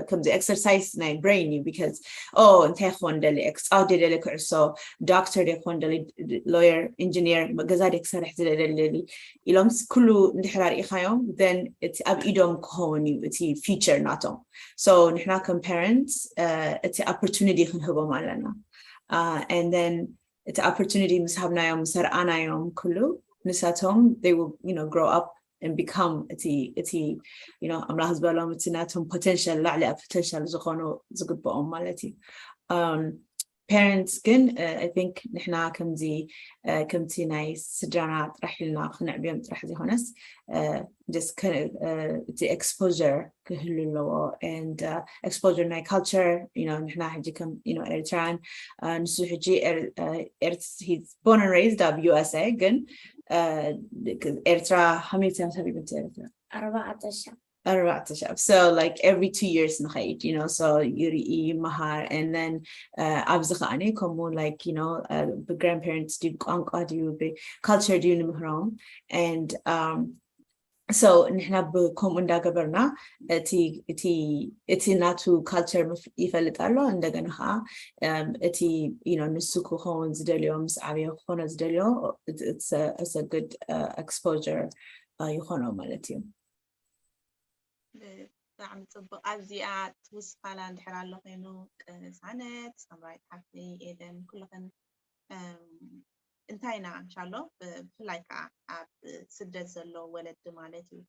ከምዚ exercise ናይ brain እዩ because oh እንታይ ክኾን ደሊ ክፃወት ደሊ ክዕሶ doctor ደ ክኾን ደሊ lawyer engineer ገዛ ደ ክሰርሕ ዝደሊ ኢሎም ኩሉ እንድሕር ኣርኢኻዮም then እቲ ኣብ ኢዶም ክኸውን እዩ እቲ future ናቶም so ንሕና ከም parents እቲ opportunity ክንህቦም ኣለና and then እቲ opportunity ምስ ሃብናዮም ምስ ኣርኣናዮም ኩሉ ንሳቶም they will you know grow up and become እቲ እቲ you know ኣምላኽ ዝበሎም እቲ ናቶም potential ላዕሊ ኣብ potential ዝኾኑ ዝግብኦም ማለት እዩ um, parents ግን uh, I think ንሕና ከምዚ uh, ከምቲ ናይ ስድራና ጥራሕ ኢልና ክነዕብዮም ጥራሕ ዘይኮነስ uh, just uh, እቲ exposure ክህሉ ኣለዎ and uh, exposure ናይ culture you know ንሕና ሕጂ ከም you know ኤርትራን uh, ንሱ ሕጂ he's born and raised ኣብ USA ግን uh, ኤርትራ how many times have you been to ኤርትራ ኣርባዕተ ሻ ኣርባዕተ ሻብ so like every two years ንኸይድ you know so ይርኢ ይመሃር and then ኣብዚ ከዓኒ ከምኡ like you know ብ grandparents ድዩ ቋንቋ ድዩ ብ culture ድዩ ንምህሮም and so ንሕና ብከምኡ እንዳገበርና እቲ እቲ እቲ ናቱ culture ይፈልጥ ኣሎ እንደገና ከዓ እቲ you know ንሱ ክኸውን ዝደልዮ ምስ ዓበዮ ክኾኖ ዝደልዮ it's a good exposure ይኾኖ ማለት እዩ። ብጣዕሚ ፅቡቅ ኣብዚኣ ትውስኻላ እንድሕር ኣሎ ኮይኑ ቅሳነት ሳምራዊት ሓፍተይ ኤደን ኩልኽን እንታይ ኢና እንሻሎ ብፍላይ ከዓ ኣብ ስደት ዘሎ ወለዲ ማለት እዩ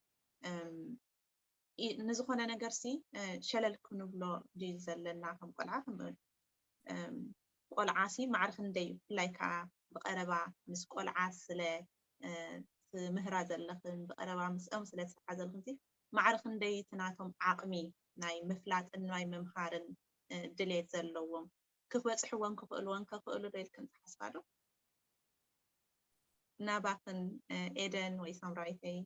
ንዝኾነ ነገር ሲ ሸለል ክንብሎ ድዩ ዘለና ከም ቆልዓ ከም ቆልዓ ሲ ማዕረ ክንደይ እዩ ብፍላይ ከዓ ብቀረባ ምስ ቆልዓ ስለ ትምህራ ዘለኽን ብቀረባ ምስኦም ስለ ትስርሓ ዘለኽን ሲ ማዕረ ክንደይ እቲ ናቶም ዓቕሚ ናይ ምፍላጥን ናይ ምምሃርን ድሌት ዘለዎም ክበፅሕዎን ክኽእልዎን ከኽእሉ ዶ ኢልክን ትሓስባ ዶ? ናባኽን ኤደን ወይ ሳምራዊተይ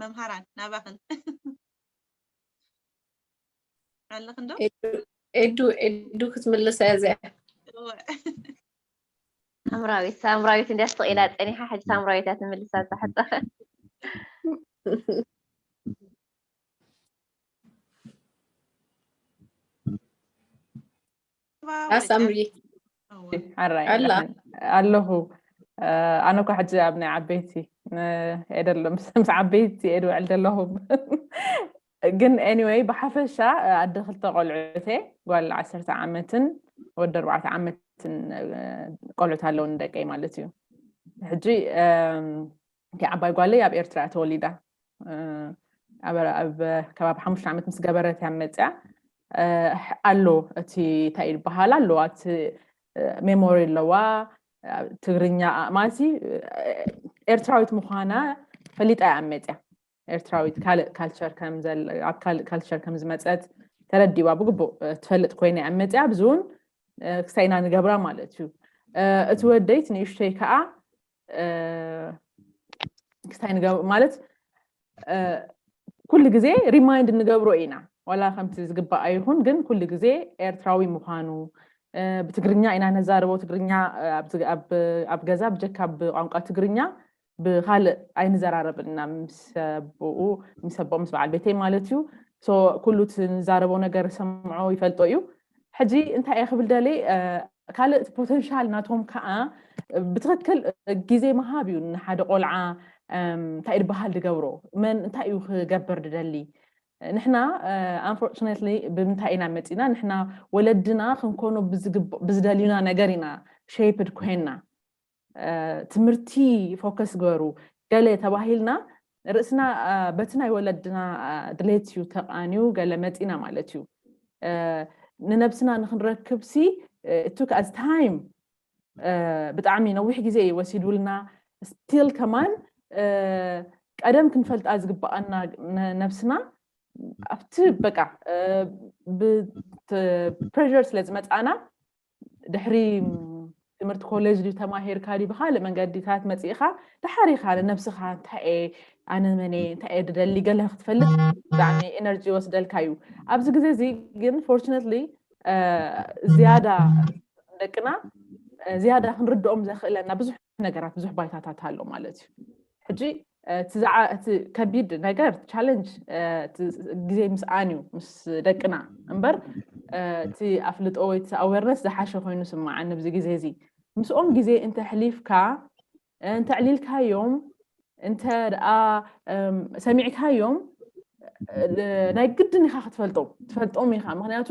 መምሃራን ናባኽን ኣለኽን ዶ? ኤዱ ኤዱ ክትምልሳ እያ እዚኣ። ሳምራዊት ሳምራዊት እንዲያ ስቕ ኢላ ፀኒሓ ሕጂ ሳምራዊት እያ ትምልሳ እዛ ሕቶ። ኣሳምሪ ሓራይ ኣለኹ። ኣነ እኳ ሕጂ ኣብ ናይ ዓበይቲ ኤደሎ ምስ ዓበይቲ እየ ድውዕል ዘለኹም። ግን anyway ብሓፈሻ ኣደ ክልተ ቆልዑት እየ፣ ጓል ዓሰርተ ዓመትን ወዲ ኣርባዕተ ዓመትን ቆልዑት ኣለውኒ ደቀይ ማለት እዩ። ሕጂ እቲ ዓባይ ጓለይ ኣብ ኤርትራ ተወሊዳ ኣብ ከባቢ ሓሙሽተ ዓመት ምስ ገበረት እያ መፅያ ኣሎ እቲ እንታይ ይበሃል ኣለዋ እቲ memory ኣለዋ ትግርኛ ማለት ኤርትራዊት ምዃና ፈሊጣ እያ መፅያ ኤርትራዊት ካልእ ካልቸር ከም ኣብ ካልእ ካልቸር ከም ዝመፀት ተረዲዋ ብግቡእ ትፈልጥ ኮይና እያ መፅያ ብዚ እውን ክስታይ ኢና ንገብራ ማለት እዩ እቲ ወደይ እቲ ንእሽተይ ከዓ ክስታይ ንገብር ማለት ኩሉ ግዜ remind ንገብሮ ኢና ዋላ ከምቲ ዝግባእ ኣይኹን ግን ኩሉ ግዜ ኤርትራዊ ምዃኑ ብትግርኛ ኢና ነዛርቦ ትግርኛ ኣብ ገዛ ብጀካ ብቋንቋ ትግርኛ ብካልእ ኣይንዘራረብን ኢና ምስ ኣቦኡ ምስ ኣቦኡ ምስ በዓል ቤተይ ማለት እዩ ኩሉ እቲ ንዛረቦ ነገር ሰምዖ ይፈልጦ እዩ ሕጂ እንታይ እየ ክብል ደሊ ካልእ እቲ potential ናቶም ከዓ ብትክክል ግዜ ምሃብ እዩ ንሓደ ቆልዓ እንታይ እዩ ዝበሃል ዝገብሮ መን እንታይ እዩ ክገብር ዝደሊ ንሕና unfortunately ብምንታይ ኢና መፂና ንሕና ወለድና ክንኮኖ ብዝደልዩና ነገር ኢና shaped ኮይና ትምህርቲ focus ግበሩ ገለ ተባሂልና ርእስና በቲ ናይ ወለድና ድሌት እዩ ተቃንዩ ገለ መፂና ማለት እዩ ንነብስና ንክንረክብ ሲ it took us time ብጣዕሚ ነዊሕ ግዜ እዩ ወሲዱልና still ከማን ቀደም ክንፈልጣ ዝግበኣና ነብስና ኣብቲ በቃ ብ pressure ስለ ዝመፃና ድሕሪ ትምህርቲ ኮሌጅ ድዩ ተማሂርካ ድዩ ብካልእ መንገዲታት መፂእካ ደሓር ኢካ ንነብስካ እንታይ እየ ኣነ መን እየ እንታይ እየ ዝደሊ ገለ ክትፈልጥ ብጣዕሚ energy ይወስደልካ እዩ ኣብዚ ግዜ እዚ ግን fortunately ዝያዳ ደቅና ዝያዳ ክንርድኦም ዘኽእለና ብዙሕ ነገራት ብዙሕ ባይታታት ኣሎ ማለት እዩ ሕጂ እቲ ከቢድ ነገር ቻለንጅ ግዜ ምስኣን እዩ ምስ ደቅና እምበር እቲ ኣፍልጦ ወይ awareness ዝሓሸ ኮይኑ ስማዓኒ ኣብዚ ግዜ እዚ ምስኦም ግዜ እንተሕሊፍካ እንተዕሊልካዮም እንተ ደኣ ሰሚዕካዮም ናይ ግድን ኢኻ ክትፈልጦም ትፈልጦም ኢኻ ምክንያቱ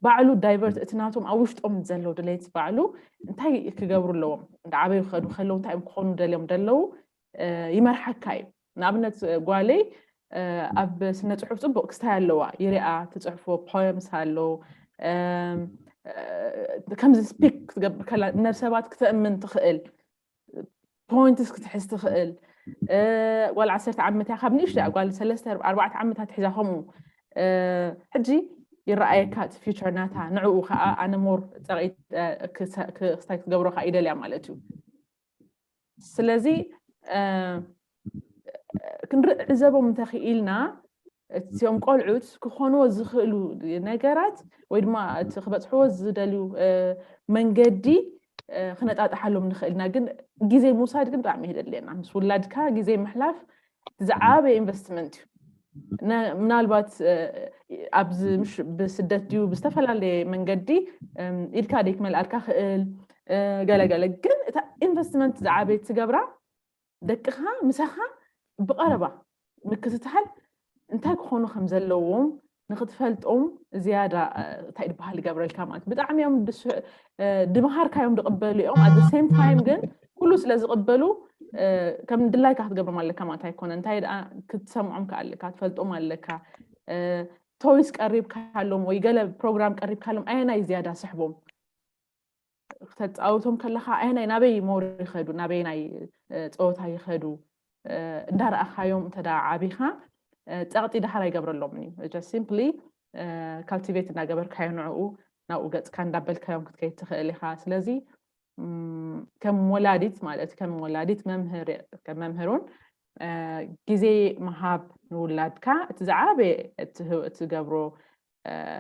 ባዕሉ divert እቲ ናቶም ኣብ ውሽጦም ዘሎ ድሌት ባዕሉ እንታይ ክገብሩ ኣለዎም እንዳ ዓበዩ ክኸዱ ከለዉ እንታይ እዮም ክኾኑ ደልዮም ደለዉ ይመርሓካ እዩ ንኣብነት ጓለይ ኣብ ስነ ፅሑፍ ፅቡቅ ክስታይ ኣለዋ ይሪኣ ትፅሕፎ poems ኣሎ ከምዚ speak ክትገብር ከላ ነብሰባት ክተእምን ትኽእል points ክትሕዝ ትኽእል ጓል ዓሰርተ ዓመት እያ ካብ ንእሽቶ እያ ጓል ሰለስተ ኣርባዕተ ዓመታት ሒዛ ከምኡ ሕጂ ይረኣየካ እቲ future ናታ ንዕኡ ከዓ ኣነ more ፀቂጥ ክስታይ ክትገብሮ ከዓ ይደልያ ማለት እዩ ስለዚ ክንዕዘቦም እንተኽኢልና እቲኦም ቆልዑት ክኾንዎ ዝኽእሉ ነገራት ወይ ድማ እቲ ክበፅሕዎ ዝደልዩ መንገዲ ክነጣጥሓሎም ንኽእል ኢና። ግን ግዜ ምውሳድ ግን ብጣዕሚ የድልየና። ምስ ውላድካ ግዜ ምሕላፍ ዝዓበየ ኢንቨስትመንት እዩ። ምናልባት ኣብዚ ብስደት ድዩ ብዝተፈላለየ መንገዲ ኢድካ ደይ ክመልኣልካ ክእል ገለገለ፣ ግን እታ ኢንቨስትመንት ዝዓበየት ትገብራ ደቅኻ ምሳኻ ብቐረባ ምክትታል፣ እንታይ ክኾኑ ከም ዘለዎም ንክትፈልጦም ዝያዳ እንታይ ዝበሃል ይገብረልካ ማለት። ብጣዕሚ እዮም ድምሃርካ እዮም ዝቕበሉ እዮም። At the same time ግን ኩሉ ስለ ዝቕበሉ ከም ድላይካ ክትገብሮም ኣለካ ማለት ኣይኮነ። እንታይ ደኣ ክትሰምዖም ከኣለካ፣ ትፈልጦም ኣለካ። ቶይስ ቀሪብካሎም ወይ ገለ ፕሮግራም ቀሪብካሎም ኣየናይ ዝያዳ ስሕቦም? ክተፃውቶም ከለኻ ኣየናይ ናበይ ሞር ይኸዱ፣ ናበይ ናይ ፀወታ ይኸዱ እንዳረኣኻዮም እንተ ዓቢኻ ፀቕጢ ዳሕር ኣይገብረሎምን እዩ። Just simply cultivate እንዳገበርካዮ ንዕኡ ናብኡ ገፅካ እንዳበልካዮም ክትከይድ ትኽእል ኢኻ። ስለዚ ከም ወላዲት ማለት ከም ወላዲት መምህር ከም መምህር እውን ግዜ ምሃብ ንውላድካ እቲ ዝዓበየ እትገብሮ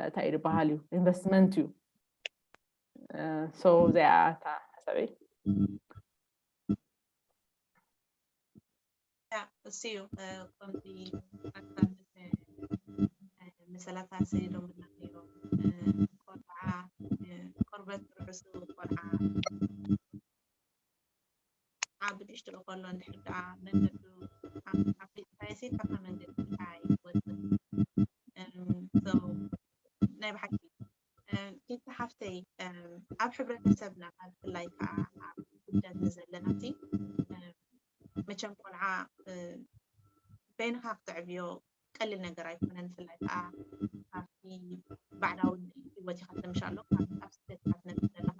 እንታይ ዝበሃል እዩ ኢንቨስትመንት እዩ። So እዚኣ እታ ሓሳበይ። እሱ እዩ። ከምዚ ሓሳብ መሰላታት ሰሊዶምና ነይሮም። ቆልዓ ቆርበት ርዕሱ ቆልዓ ዓቢ ንእሽቶ ከሎ እንድሕር ደኣ መንገዱ ኣፍሊጥካዮ ሲ ካብታ መንገዲ ኣይወፅእ። ናይ ብሓቂ ኪቲ ሓፍተይ ኣብ ሕብረተሰብና ብፍላይ ከዓ ኣብ ስደት ንዘለና ሲ መቸም ቆልዓ በይንኻ ክተዕብዮ ቀሊል ነገር ኣይኮነን። ብፍላይ ከዓ ካብቲ ባዕዳዊ ህይወት ኢኻ ተምሻሎ ኣብ ስደት ኢኻ ትነብር ዘለኻ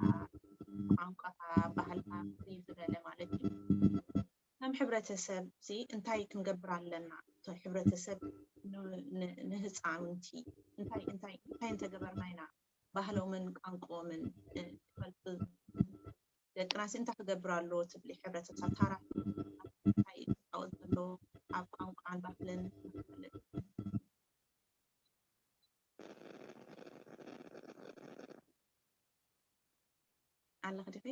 ቋንቋኻ ባህልካ እዩ ዝበለ ማለት እዩ። ከም ሕብረተሰብ ሲ እንታይ ክንገብር ኣለና? ሕብረተሰብ ንህፃውንቲ እንታይ እንታይ እንታይ እንተገበርና ኢና ባህሎምን ቋንቋኦምን ክፈልጡ? ደቅና ሲ እንታይ ክገብር ኣለዎ ትብሊ? ሕብረተሰብ ታራ እንታይ ክፃወት ዘለዎ ኣብ ቋንቋን ባህልን ኣለኽ ዲኺ?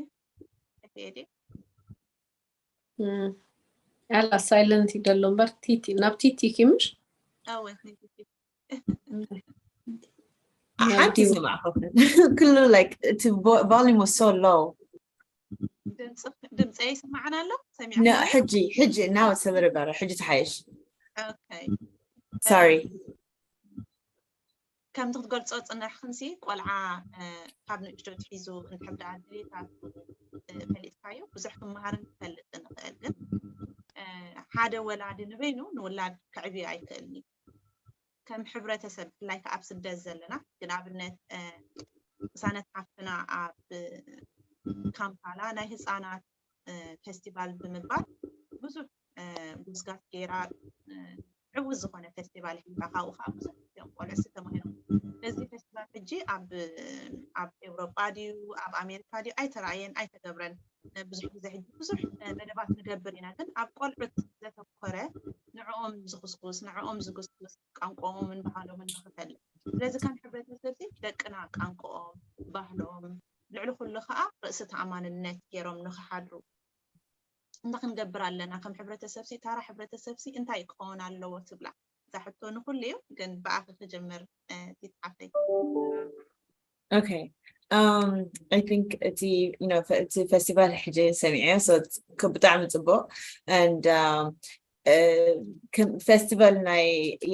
ኣላ ሳይለንት ይደሎ እምበር ቲቲ ናብ ቲቲ ኪምሽ ኣወ ሓንቲ ይሰማዕኹ ኩሉ like እቲ volume was so low። ድምፀ ይስማዓና ኣሎ ሰሚዕና ሕጂ ሕጂ now it's a little better። ሕጂ ተሓየሽ። Okay Sorry። ከምቲ ክትገልፆ ፅንሕክንሲ ቆልዓ ካብ ንእሽቶ ትሒዙ እንድሕር ደኣ ድሌታቱ ፈሊጥካዮ ብዙሕ ክመሃርን ክፈልጥን ይኽእል። ግን ሓደ ወላዲ ንበይኑ ንውላድ ከዕብዮ ኣይክእልን እዩ። ከም ሕብረተሰብ ብፍላይ ከዓ ኣብ ስደት ዘለና ግን ኣብነት ቅሳነት ሓፍትና ኣብ ካምፓላ ናይ ህፃናት ፌስቲቫል ብምባል ብዙሕ ጉስጋስ ገይራ ዕዉት ዝኾነ ፌስቲቫል ሒዛ ካብኡ ከዓ ብዙሕ እዮም ቆልዑ ዝተማሂሮም። እዚ ፌስቲቫል ሕጂ ኣብ ኣብ ኤውሮጳ ድዩ ኣብ ኣሜሪካ ድዩ ኣይተረኣየን ኣይተገብረን። ብዙሕ ግዜ ሕጂ ብዙሕ መደባት ንገብር ኢና፣ ግን ኣብ ቆልዑት ዘተኮረ ንዕኦም ዝኹስኩስ ንዕኦም ዝጉስጉስ ቋንቋኦምን ባህሎምን ንኽፈልጥ። ስለዚ ከም ሕብረተሰብ ደቅና ቋንቋኦም ባህሎም ልዕሊ ኩሉ ከዓ ርእሲ ተኣማንነት ገይሮም ንኽሓድሩ እንታይ ክንገብር ኣለና? ከም ሕብረተሰብ ሲ ታራ ሕብረተሰብ ሲ እንታይ ክኸውን ኣለዎ ትብላ? እዛ ሕቶ ንኹሉ እዩ፣ ግን ብኣኺ ክጅምር ቲቲ ሓፍተይ። Okay. Um, I think እቲ you know እቲ ፌስቲቫል ሕጂ ሰሚዐ so ብጣዕሚ ፅቡቅ and um, ፌስቲቫል ናይ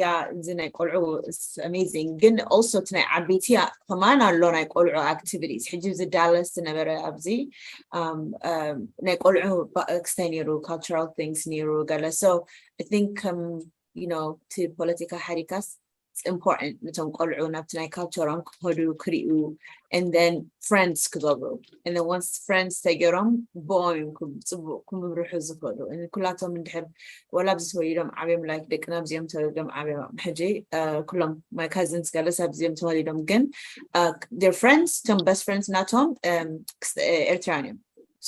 ያ እዚ ናይ ቆልዑ amazing ግን also እቲ ናይ ዓበይቲ ከማን ኣሎ ናይ ቆልዑ activities ሕጂ እዚ ዳለስ ዝነበረ ኣብዚ ናይ ቆልዑ ክስታይ ነይሩ cultural things ነይሩ ገለ so I think ከም you know እቲ ፖለቲካ ሓሪካስ important ነቶም ቆልዑ ናብቲ ናይ ካልቸሮም ክኸዱ ክሪኡ and then friends ክገብሩ and then once friends ተገይሮም ብኦም እዮም ጽቡቅ ክምብርሑ ዝኽእሉ ኩላቶም እንድሕር ወላ ኣብዚ ተወሊዶም ዓብዮም like ደቅና ኣብዚኦም ተወሊዶም ዓብዮም ሕጂ ኩሎም my cousins ገለ ሰብ እዚኦም ተወሊዶም ግን their friends እቶም best friends ናቶም ኤርትራን እዮም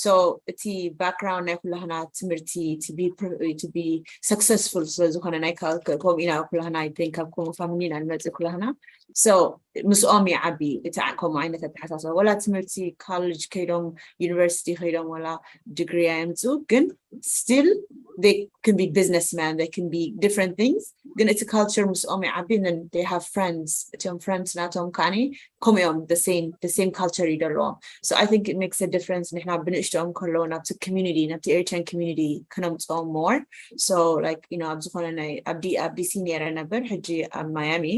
So እቲ background ናይ ኩላህና ትምህርቲ to be to be successful ስለ ዝኾነ ናይ ከምኡ ኢና ኩላህና I think ካብ ከምኡ family ኢና ንመፅእ ኩላህና። So ምስኦም ይዓቢ እቲ ከምኡ ዓይነት ኣተሓሳስባ። ወላ ትምህርቲ college ከይዶም university ከይዶም ወላ degree ኣየምፅኡ ግን still they can be businessman, they can be different things. ግን እቲ culture ምስኦም ይዓቢ and then they have friends። እቶም friends ናቶም ከዓኒ ከምኡ እዮም the same the same culture እዩ ዘለዎም። So I think it makes a difference። ንሕና ብንእሽቶኦም ከለዉ ናብቲ community ናብቲ Eritrean community ክነምፅኦም more። So like you know ኣብ ዝኾነ ናይ ኣብ DC ነይረ ነበር ሕጂ ኣብ Miami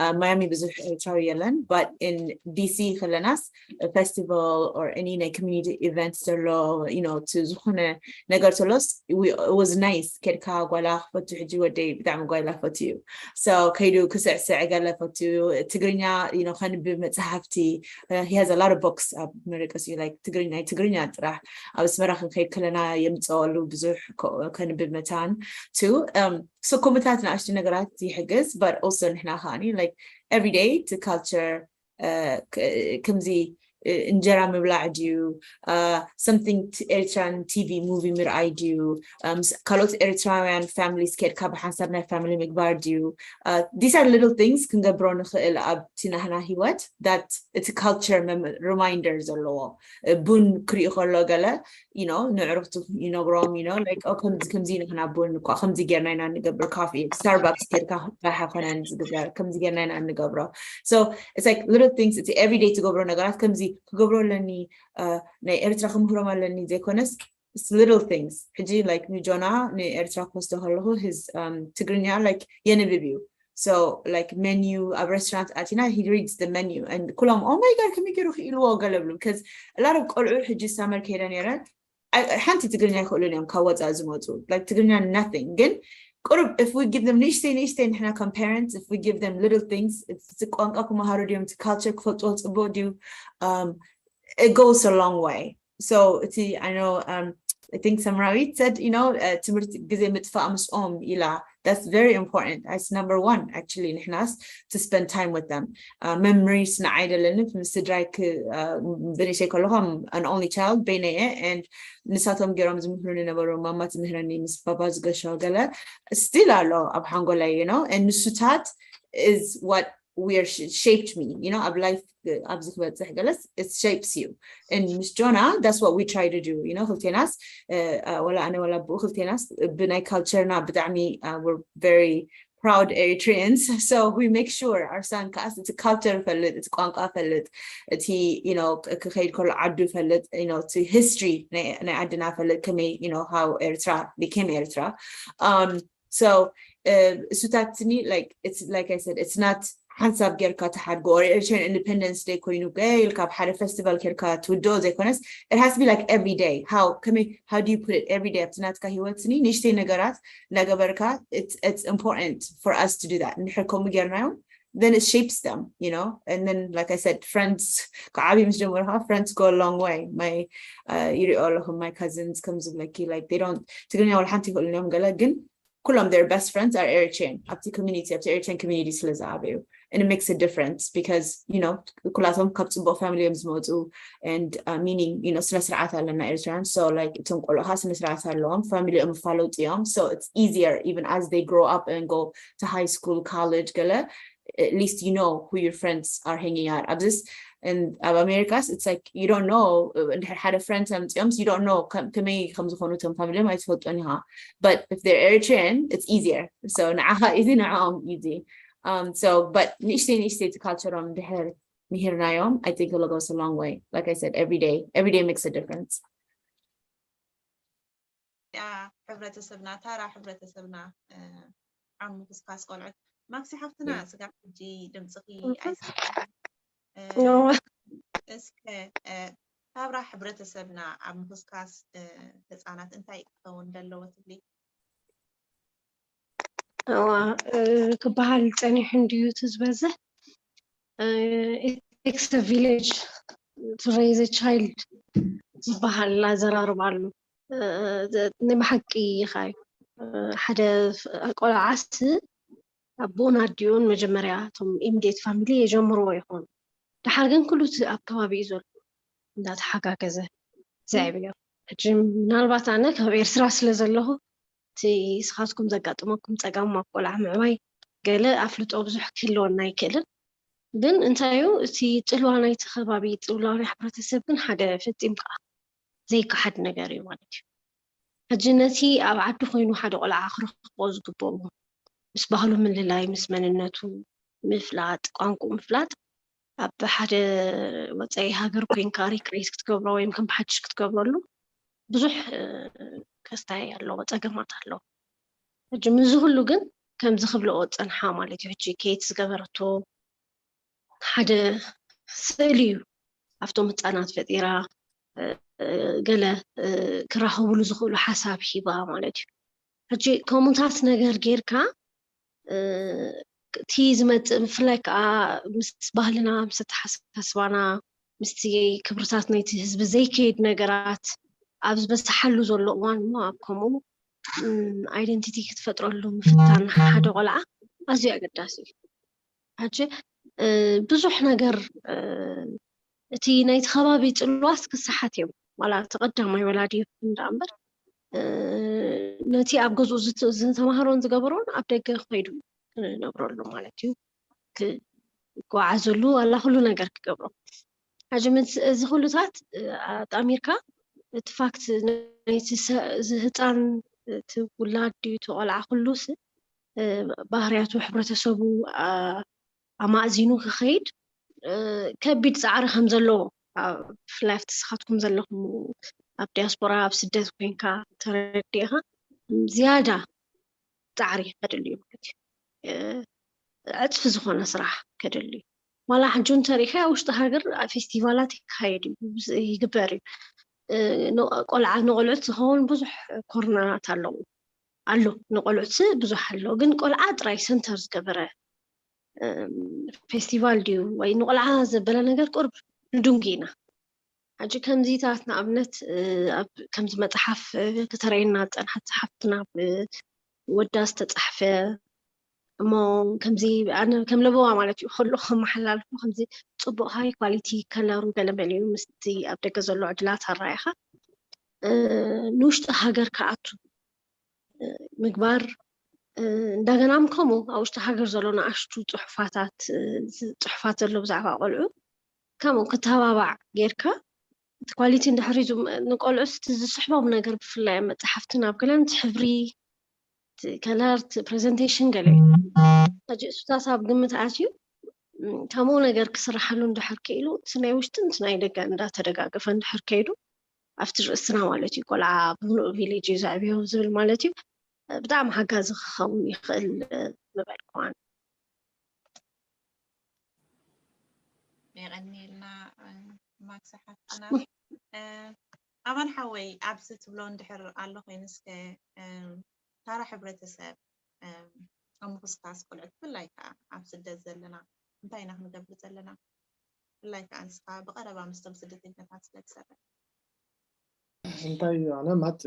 ኣብ Miami ብዙሕ ኤርትራዊ የለን but in DC ከለናስ festival or any ናይ community event ዘሎ you know ዝኾነ ነገር ተሎስ was nice። ከድካ ጓላ ክፈቱ ሕጂ ወደይ ብጣዕሚ ጓይላ ፈቱ እዩ። So ከይዱ ክስዕስዕ ገለ ፈቱ ትግርኛ you know ከንብብ መፅሓፍቲ he has a lot of books ኣብ መረቀስ እዩ like ትግርኛ ትግርኛ ጥራሕ ኣብ ኣስመራ ክንከይድ ከለና የምፀወሉ ብዙሕ ከንብብ መታን to so ከምኡታት ንኣሽቱ ነገራት ይሕግዝ but also ንሕና ከዓኒ like everyday to culture ከምዚ እንጀራ ምብላዕ ድዩ something ኤርትራን TV movie ምርኣይ ድዩ ካልኦት ኤርትራውያን families ከድካ ብሓንሳብ ናይ family ምግባር ድዩ these are little things ክንገብሮ ንኽእል ኣብቲ ናህና ሂወት that እቲ culture reminder ዘለዎ ቡን ክሪኡ ከሎ ገለ you know ንዕሩኽቱ ይነግሮም you know like ከምዚ ከምዚ ንሕና ቡን እኳ ከምዚ ጌርና ኢና ንገብር coffee Starbucks ከድካ ራሓ ኮነን ዝግበር ከምዚ ጌርና ኢና ንገብሮ። So it's like little things እቲ everyday ትገብሮ ነገራት ከምዚ ክገብሮ ኣለኒ ናይ ኤርትራ ክምህሮም ኣለኒ ዘይኮነስ little things ሕጂ like ንጆና ንኤርትራ ክወስዶ ከለኹ his ትግርኛ like የንብብ እዩ። So like menu ኣብ restaurant ኣቲና he reads the menu and ኩሎም oh my god ከመይ ገይሩ ክኢልዎ ገለ ብሉ because a lot of ቆልዑ ሕጂ summer ከይደ ነይረ ሓንቲ ትግርኛ ይኽእሉን እዮም ካብ ወፃኢ ዝመፁ like ትግርኛ nothing ግን ቁሩብ if we give them ንእሽተይ ንእሽተይ ንሕና ከም parents if we give them little things እቲ ቋንቋ ክመሃሩ ድዮም እቲ culture ክፈልጥዎ ፅቡቅ ድዩ it goes a long way። So እቲ I know um, I think Samrawit said you know ትምህርቲ ግዜ ምጥፋእ ምስኦም ኢላ that's very important that's number one actually ንሕናስ to spend time with them memories ንዓይ ደለኒ ምስ ስድራይ ብንእሽተይ ከለኹ an only child በይነየ and ንሳቶም ገይሮም ዝምህሩኒ ነበሩ ማማ ትምህረኒ ምስ ባባ ዝገሾ ገለ still ኣሎ ኣብ ሓንጎለይ you know and ንሱታት is what we're shaped me you know ኣብ life ኣብዚ ክበፅሕ ገለስ it shapes you and ምስ ጆና that's what we try to do you know ክልቴናስ ወላ ኣነ ወላ ብኡ ክልቴናስ ብናይ culture ና ብጣዕሚ we're very proud Eritreans so we make sure our son ከዓስ እቲ culture ፈልጥ እቲ ቋንቋ ፈልጥ እቲ you know ክኸይድ ከሎ ዓዱ ፈልጥ you know እቲ history ናይ ዓድና ፈልጥ ከመይ you know how ኤርትራ became ኤርትራ um so እሱታትኒ like it's like I said it's not ሓንሳብ ጌርካ ትሓድጎ or Eritrean Independence Day ኮይኑ ገይል ካብ ሓደ festival ኬርካ ትውድኦ ዘይኮነስ it has to be like every day how ከመይ how do you put it every day ኣብቲ ናትካ ሂወት ስኒ ንእሽተይ ነገራት እናገበርካ it's important for us to do that እንድሕር ከምኡ ጌርናዮም then it shapes them you know and then like I said friends ከዓብይ ምስ ጀመሩ ከዓ friends go a long way my ይሪኦ ኣለኹም my cousins ከም ዝብለኪ like they don't ትግርኛ ወላ ሓንቲ ይኽእሉ እዮም ገለ ግን ኩሎም their best friends are Eritrean ኣብቲ community ኣብቲ Eritrean community ስለ ዝዓበዩ and it makes a difference because you know ኩላቶም ካብ ፅቡቅ family እዮም ዝመፁ and uh, meaning you know ስነ ስርዓት ኣለና ኤርትራን so like እቶም ቆልዑ ከዓ ስነ ስርዓት ኣለዎም family እዮም ፋለውጥ እዮም so it's easier even as they grow up and go to high school college ገለ at least you know who your friends are hanging out ኣብዚስ ኣብ Americas it's like you don't know እንድሕር ሓደ friends ኣምፅኦምስ you don't know ከመይ ከም ዝኾኑ እቶም family ም ኣይትፈልጦን ኢኻ but if they're Eritrean it's easier so ንዓኻ easy ንዕኦም easy um so but ንእሽተይ ንእሽተይ እቲ culture ም ድሕር ምሂርናዮም I think it'll goes a long way like I said every day every day makes a difference ያ ሕብረተሰብና ታራ ሕብረተሰብና ኣብ ምክስካስ ቆልዑት ማክሲ ሓፍትና ስጋብ ሕጂ ድምፅኺ ኣይሰማዕን እስከ ታብራ ሕብረተሰብና ኣብ ምክስካስ ህፃናት እንታይ ክኸውን ዘለዎ ትብሊ እዋ ክበሃል ፀኒሑ እንድዩ እቲ ዝበዝሕ it takes a village to raise a child ዝበሃል ኣዘራርባ ኣሎ ናይ ብሓቂ ኢኻ ሓደ ቆልዓስ ኣቦኡን ኣዲኡን መጀመርያ እቶም immediate family የጀምርዎ ይኾኑ ድሓር ግን ኩሉ እቲ ኣብ ከባቢኡ ዘሎ እንዳተሓጋገዘ ዘዕብዮ። ሕጂ ምናልባት ኣነ ካብ ኤርትራ ስለ ዘለኹ እቲ ንስኻትኩም ዘጋጥመኩም ጸገም ኣብ ቆልዓ ምዕባይ ገለ ኣፍልጦ ብዙሕ ክህልወና ኣይክእልን። ግን እንታይ እዩ እቲ ጽልዋ ናይቲ ከባቢ፣ ጽልዋ ናይ ሕብረተሰብ ግን ሓደ ፈጺምካ ዘይከሓድ ነገር እዩ ማለት እዩ። ሕጂ ነቲ ኣብ ዓዲ ኮይኑ ሓደ ቆልዓ ክረኽቦ ዝግብኦ ምስ ባህሉ ምልላይ፣ ምስ መንነቱ ምፍላጥ፣ ቋንቋ ምፍላጥ ኣብ ሓደ ወፃኢ ሃገር ኮይንካ ሪክሬት ክትገብሮ ወይም ከም ሓድሽ ክትገብረሉ ብዙሕ ከስታይ ኣለዎ፣ ፀገማት ኣለዎ። ሕጂ ምዚ ኩሉ ግን ከምዚ ክብለኦ ፀንሓ ማለት እዩ። ሕጂ ኬት ዝገበረቶ ሓደ ስእሊ እዩ ኣብቶም ህፃናት ፈጢራ፣ ገለ ክራኸብሉ ዝኽእሉ ሓሳብ ሂባ ማለት እዩ። ሕጂ ከምኡታት ነገር ጌርካ እቲ ዝመፅእ ብፍላይ ከዓ ምስ ባህልና፣ ምስ ኣተሓሳስባና፣ ምስቲ ክብርታት ናይቲ ህዝቢ ዘይከይድ ነገራት ኣብ ዝበዝሓሉ ዘሎ እዋን እሞ ኣብ ከምኡ ኣይደንቲቲ ክትፈጥረሉ ምፍታን ሓደ ቆልዓ ኣዝዩ ኣገዳሲ እዩ። ሕጂ ብዙሕ ነገር እቲ ናይቲ ከባቢ ፅልዋስ ክሰሓት እዮም ዋላ እቲ ቀዳማይ ወላዲ ይኹን ደኣ እምበር ነቲ ኣብ ገዝኡ ዝተማሃሮን ዝገበሮን ኣብ ደገ ከይዱ ክነብረሉ ማለት እዩ። ክጓዓዘሉ ዋላ ኩሉ ነገር ክገብሮ። ሕጂ እዚ ኩሉታት ኣጣሚርካ እቲ ፋክት ናይቲ ህፃን እቲ ውላድ ድዩ እቲ ቆልዓ ኩሉስ ባህርያቱ ሕብረተሰቡ ኣማእዚኑ ክኸይድ ከቢድ ፃዕሪ ከም ዘለዎ ብፍላይ ኣብቲ ንስኻትኩም ዘለኹም ኣብ ዲያስፖራ ኣብ ስደት ኮይንካ ተረዲእኻ ዝያዳ ፃዕሪ ከድልዩ ማለት እዩ። ዕፅፊ ዝኾነ ስራሕ ከድልዩ ዋላ ሕጂ እንተሪእካ ውሽጢ ሃገር ፌስቲቫላት ይካየድ እዩ ይግበር እዩ። ቆልዓ ንቆልዑት ዝኸውን ብዙሕ ኮርነራት ኣለዉ ኣሎ ንቆልዑት ብዙሕ ኣሎ ግን ቆልዓ ጥራይ ሰንተር ዝገበረ ፌስቲቫል ድዩ ወይ ንቆልዓ ዘበለ ነገር ቁርብ ንድንጉ ኢና። ሕጂ ከምዚታት ንኣብነት ከምዚ መፅሓፍ ክተረየና ዝፀንሓት ፀሓፍትና ወዳ ዝተፃሕፈ እሞ ከምዚ ኣነ ከም ለበዋ ማለት እዩ ከሎ ከመሓላልፎ ከምዚ ፅቡቅ ሃይ ኳሊቲ ከለሩ ገለመሊኡ ምስቲ ኣብ ደገ ዘሎ ዕድላት ኣራኢኻ ንውሽጢ ሃገር ክኣቱ ምግባር እንዳገና ከምኡ ኣብ ውሽጢ ሃገር ዘሎ ንኣሽቱ ፅሑፋታት ፅሑፋት ዘሎ ብዛዕባ ቆልዑ ከምኡ ክተባባዕ ጌርካ እቲ ኳሊቲ እንድሕር ንቆልዑ እቲ ዝስሕቦም ነገር ብፍላይ ኣብ መፅሓፍትን ኣብ ገለን እቲ ሕብሪ ከለር ፕሬዘንቴሽን ገለ እዩ ሕጂ እሱታት ኣብ ግምት ኣትዩ ከምኡ ነገር ክስራሓሉ እንድሕር ክኢሉ እቲ ናይ ውሽጥን እቲ ናይ ደገ እንዳተደጋገፈ እንድሕር ከይዱ ኣብቲ ርእስና ማለት እዩ ቆልዓ ብምሉእ ቪሌጅ እዩ ዘዕብዮ ዝብል ማለት እዩ ብጣዕሚ ሓጋዚ ክኸውን ይኽእል ምበልኩዋን የቐኒልና ማክሲ ሓፍትና ኣማን ሓወይ ኣብዚ ትብሎ እንድሕር ኣሎ ኮይኑ እስከ ታራ ሕብረተሰብ ኣብ ምኹስካስ ቆልዑት ብፍላይ ከዓ ኣብ ስደት ዘለና እንታይ ኢና ክንገብር ዘለና ብፍላይ ከዓ ንስኻ ብቐረባ ምስቶም ስደተኛታት ስለ ትሰርሕ እንታይ እዩ ኣነ ማት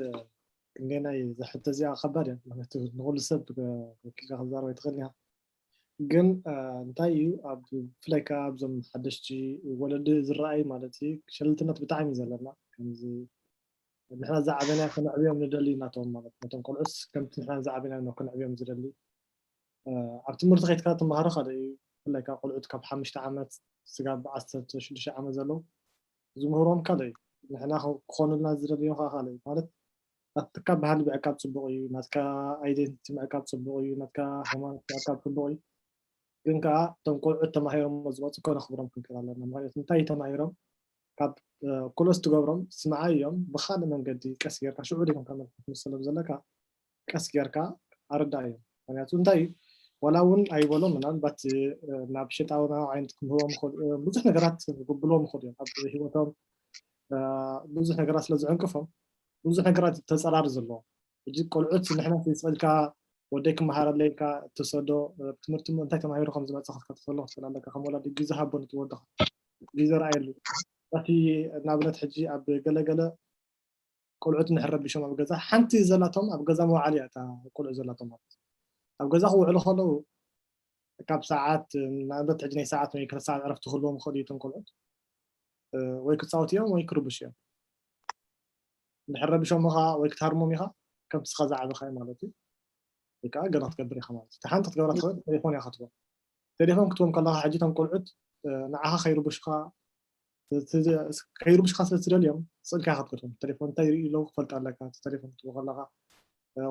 ክንደናይ ዝሕተ እዚኣ ከባድ እያ ምክንያቱ ንኩሉ ሰብ ወኪልካ ክዛረብ ኣይትኽእል ኢኻ ግን እንታይ እዩ ኣብ ብፍላይ ከዓ ኣብዞም ሓደሽቲ ወለዲ ዝረኣይ ማለት እዩ ሸለልትነት ብጣዕሚ እዩ ዘለና ከምዚ ንሕና ዝዓበና ከነዕብዮም ንደሊ ናቶም ማለት ነቶም ቆልዑስ ከምቲ ንሕና ዝዓበና ነው ከነዕብዮም ዝደሊ ኣብ ትምህርቲ ከይትካ ትመሃሮ ካልእ እዩ ብፍላይ ከዓ ቆልዑት ካብ ሓሙሽተ ዓመት ስጋብ ዓሰርተ ሽዱሽተ ዓመት ዘለዉ ዝምህሮም ካልእ እዩ ንሕና ክኾኑልና ዝደልዮ ከዓ ካልእ እዩ ማለት ናትካ ባህሊ ምዕቃብ ፅቡቅ እዩ ናትካ ኣይደንቲቲ ምዕቃብ ፅቡቅ እዩ ናትካ ሃይማኖት ምዕቃብ ፅቡቅ እዩ ግን ከዓ እቶም ቆልዑት ተማሂሮም ዝመፁ ከነኽብሮም ክንክእል ኣለና ምክንያቱ እንታይ ተማሂሮም ካብ ኩለስ ትገብሮም ስምዓ እዮም ብካልእ መንገዲ ቀስ ጌርካ ሽዑ ዲኩም ተመልክት ትምስሎም ዘለካ ቀስ ጌርካ ኣረዳእዮም ምክንያቱ እንታይ እዩ ዋላ እውን ኣይበሎም ምናልባት ናብ ሸጣውና ዓይነት ክምህቦም ይኽእሉ እዮም ብዙሕ ነገራት ክብልዎም ይኽእሉ እዮም ኣብ ሂወቶም ብዙሕ ነገራት ስለ ዝዕንቅፎም ብዙሕ ነገራት ተፀራሪ ዘለዎም ሕጂ ቆልዑት ንሕና ስኢልካ ወደይ ክመሃረለይ ኢልካ እትሰዶ ትምህርቲ እንታይ ተማሂሩ ከም ዝመፀ ክትከታተሎ ክትኽእል ኣለካ ከም ወላዲ ግዜ ሃቦ ነቲ ወድኻ ግዜ ረኣየሉ እቲ ንኣብነት ሕጂ ኣብ ገለገለ ቆልዑት እንድሕር ረቢሾም ኣብ ገዛ ሓንቲ ዘላቶም ኣብ ገዛ መውዓሊ እያ እታ ቆልዑ ዘላቶም ማለት እዩ ኣብ ገዛ ክውዕሉ ከለዉ ካብ ሰዓት ንኣብነት ሕጂ ናይ ሰዓት ወይ ክልተ ሰዓት ዕረፍቲ ክህልዎም ይኽእሉ እዩ እቶም ቆልዑት ወይ ክፃወቱ እዮም ወይ ክርብሹ እዮም እንድሕር ረቢሾምኻ ወይ ክትሃርሞም ኢኻ፣ ከምቲ ስኻ ዝዓበኻ እዩ ማለት እዩ። ወይ ከዓ ገለ ክትገብር ኢኻ ማለት እዩ። እቲ ሓንቲ ክትገብራ ትኽእል ቴሌፎን እያ ክትቦ። ቴሌፎን ክትቦም ከለኻ ሕጂ እቶም ቆልዑት ንዓኻ ከይርብሹኻ ከይርብሽካ ስለ ትደልዮም ስእልካ ክትገድፎም። ቴሌፎን እንታይ ይርኢ ኣለዉ ክፈልጥ ኣለካ። እቲ ቴሌፎን ክትቦ ከለኻ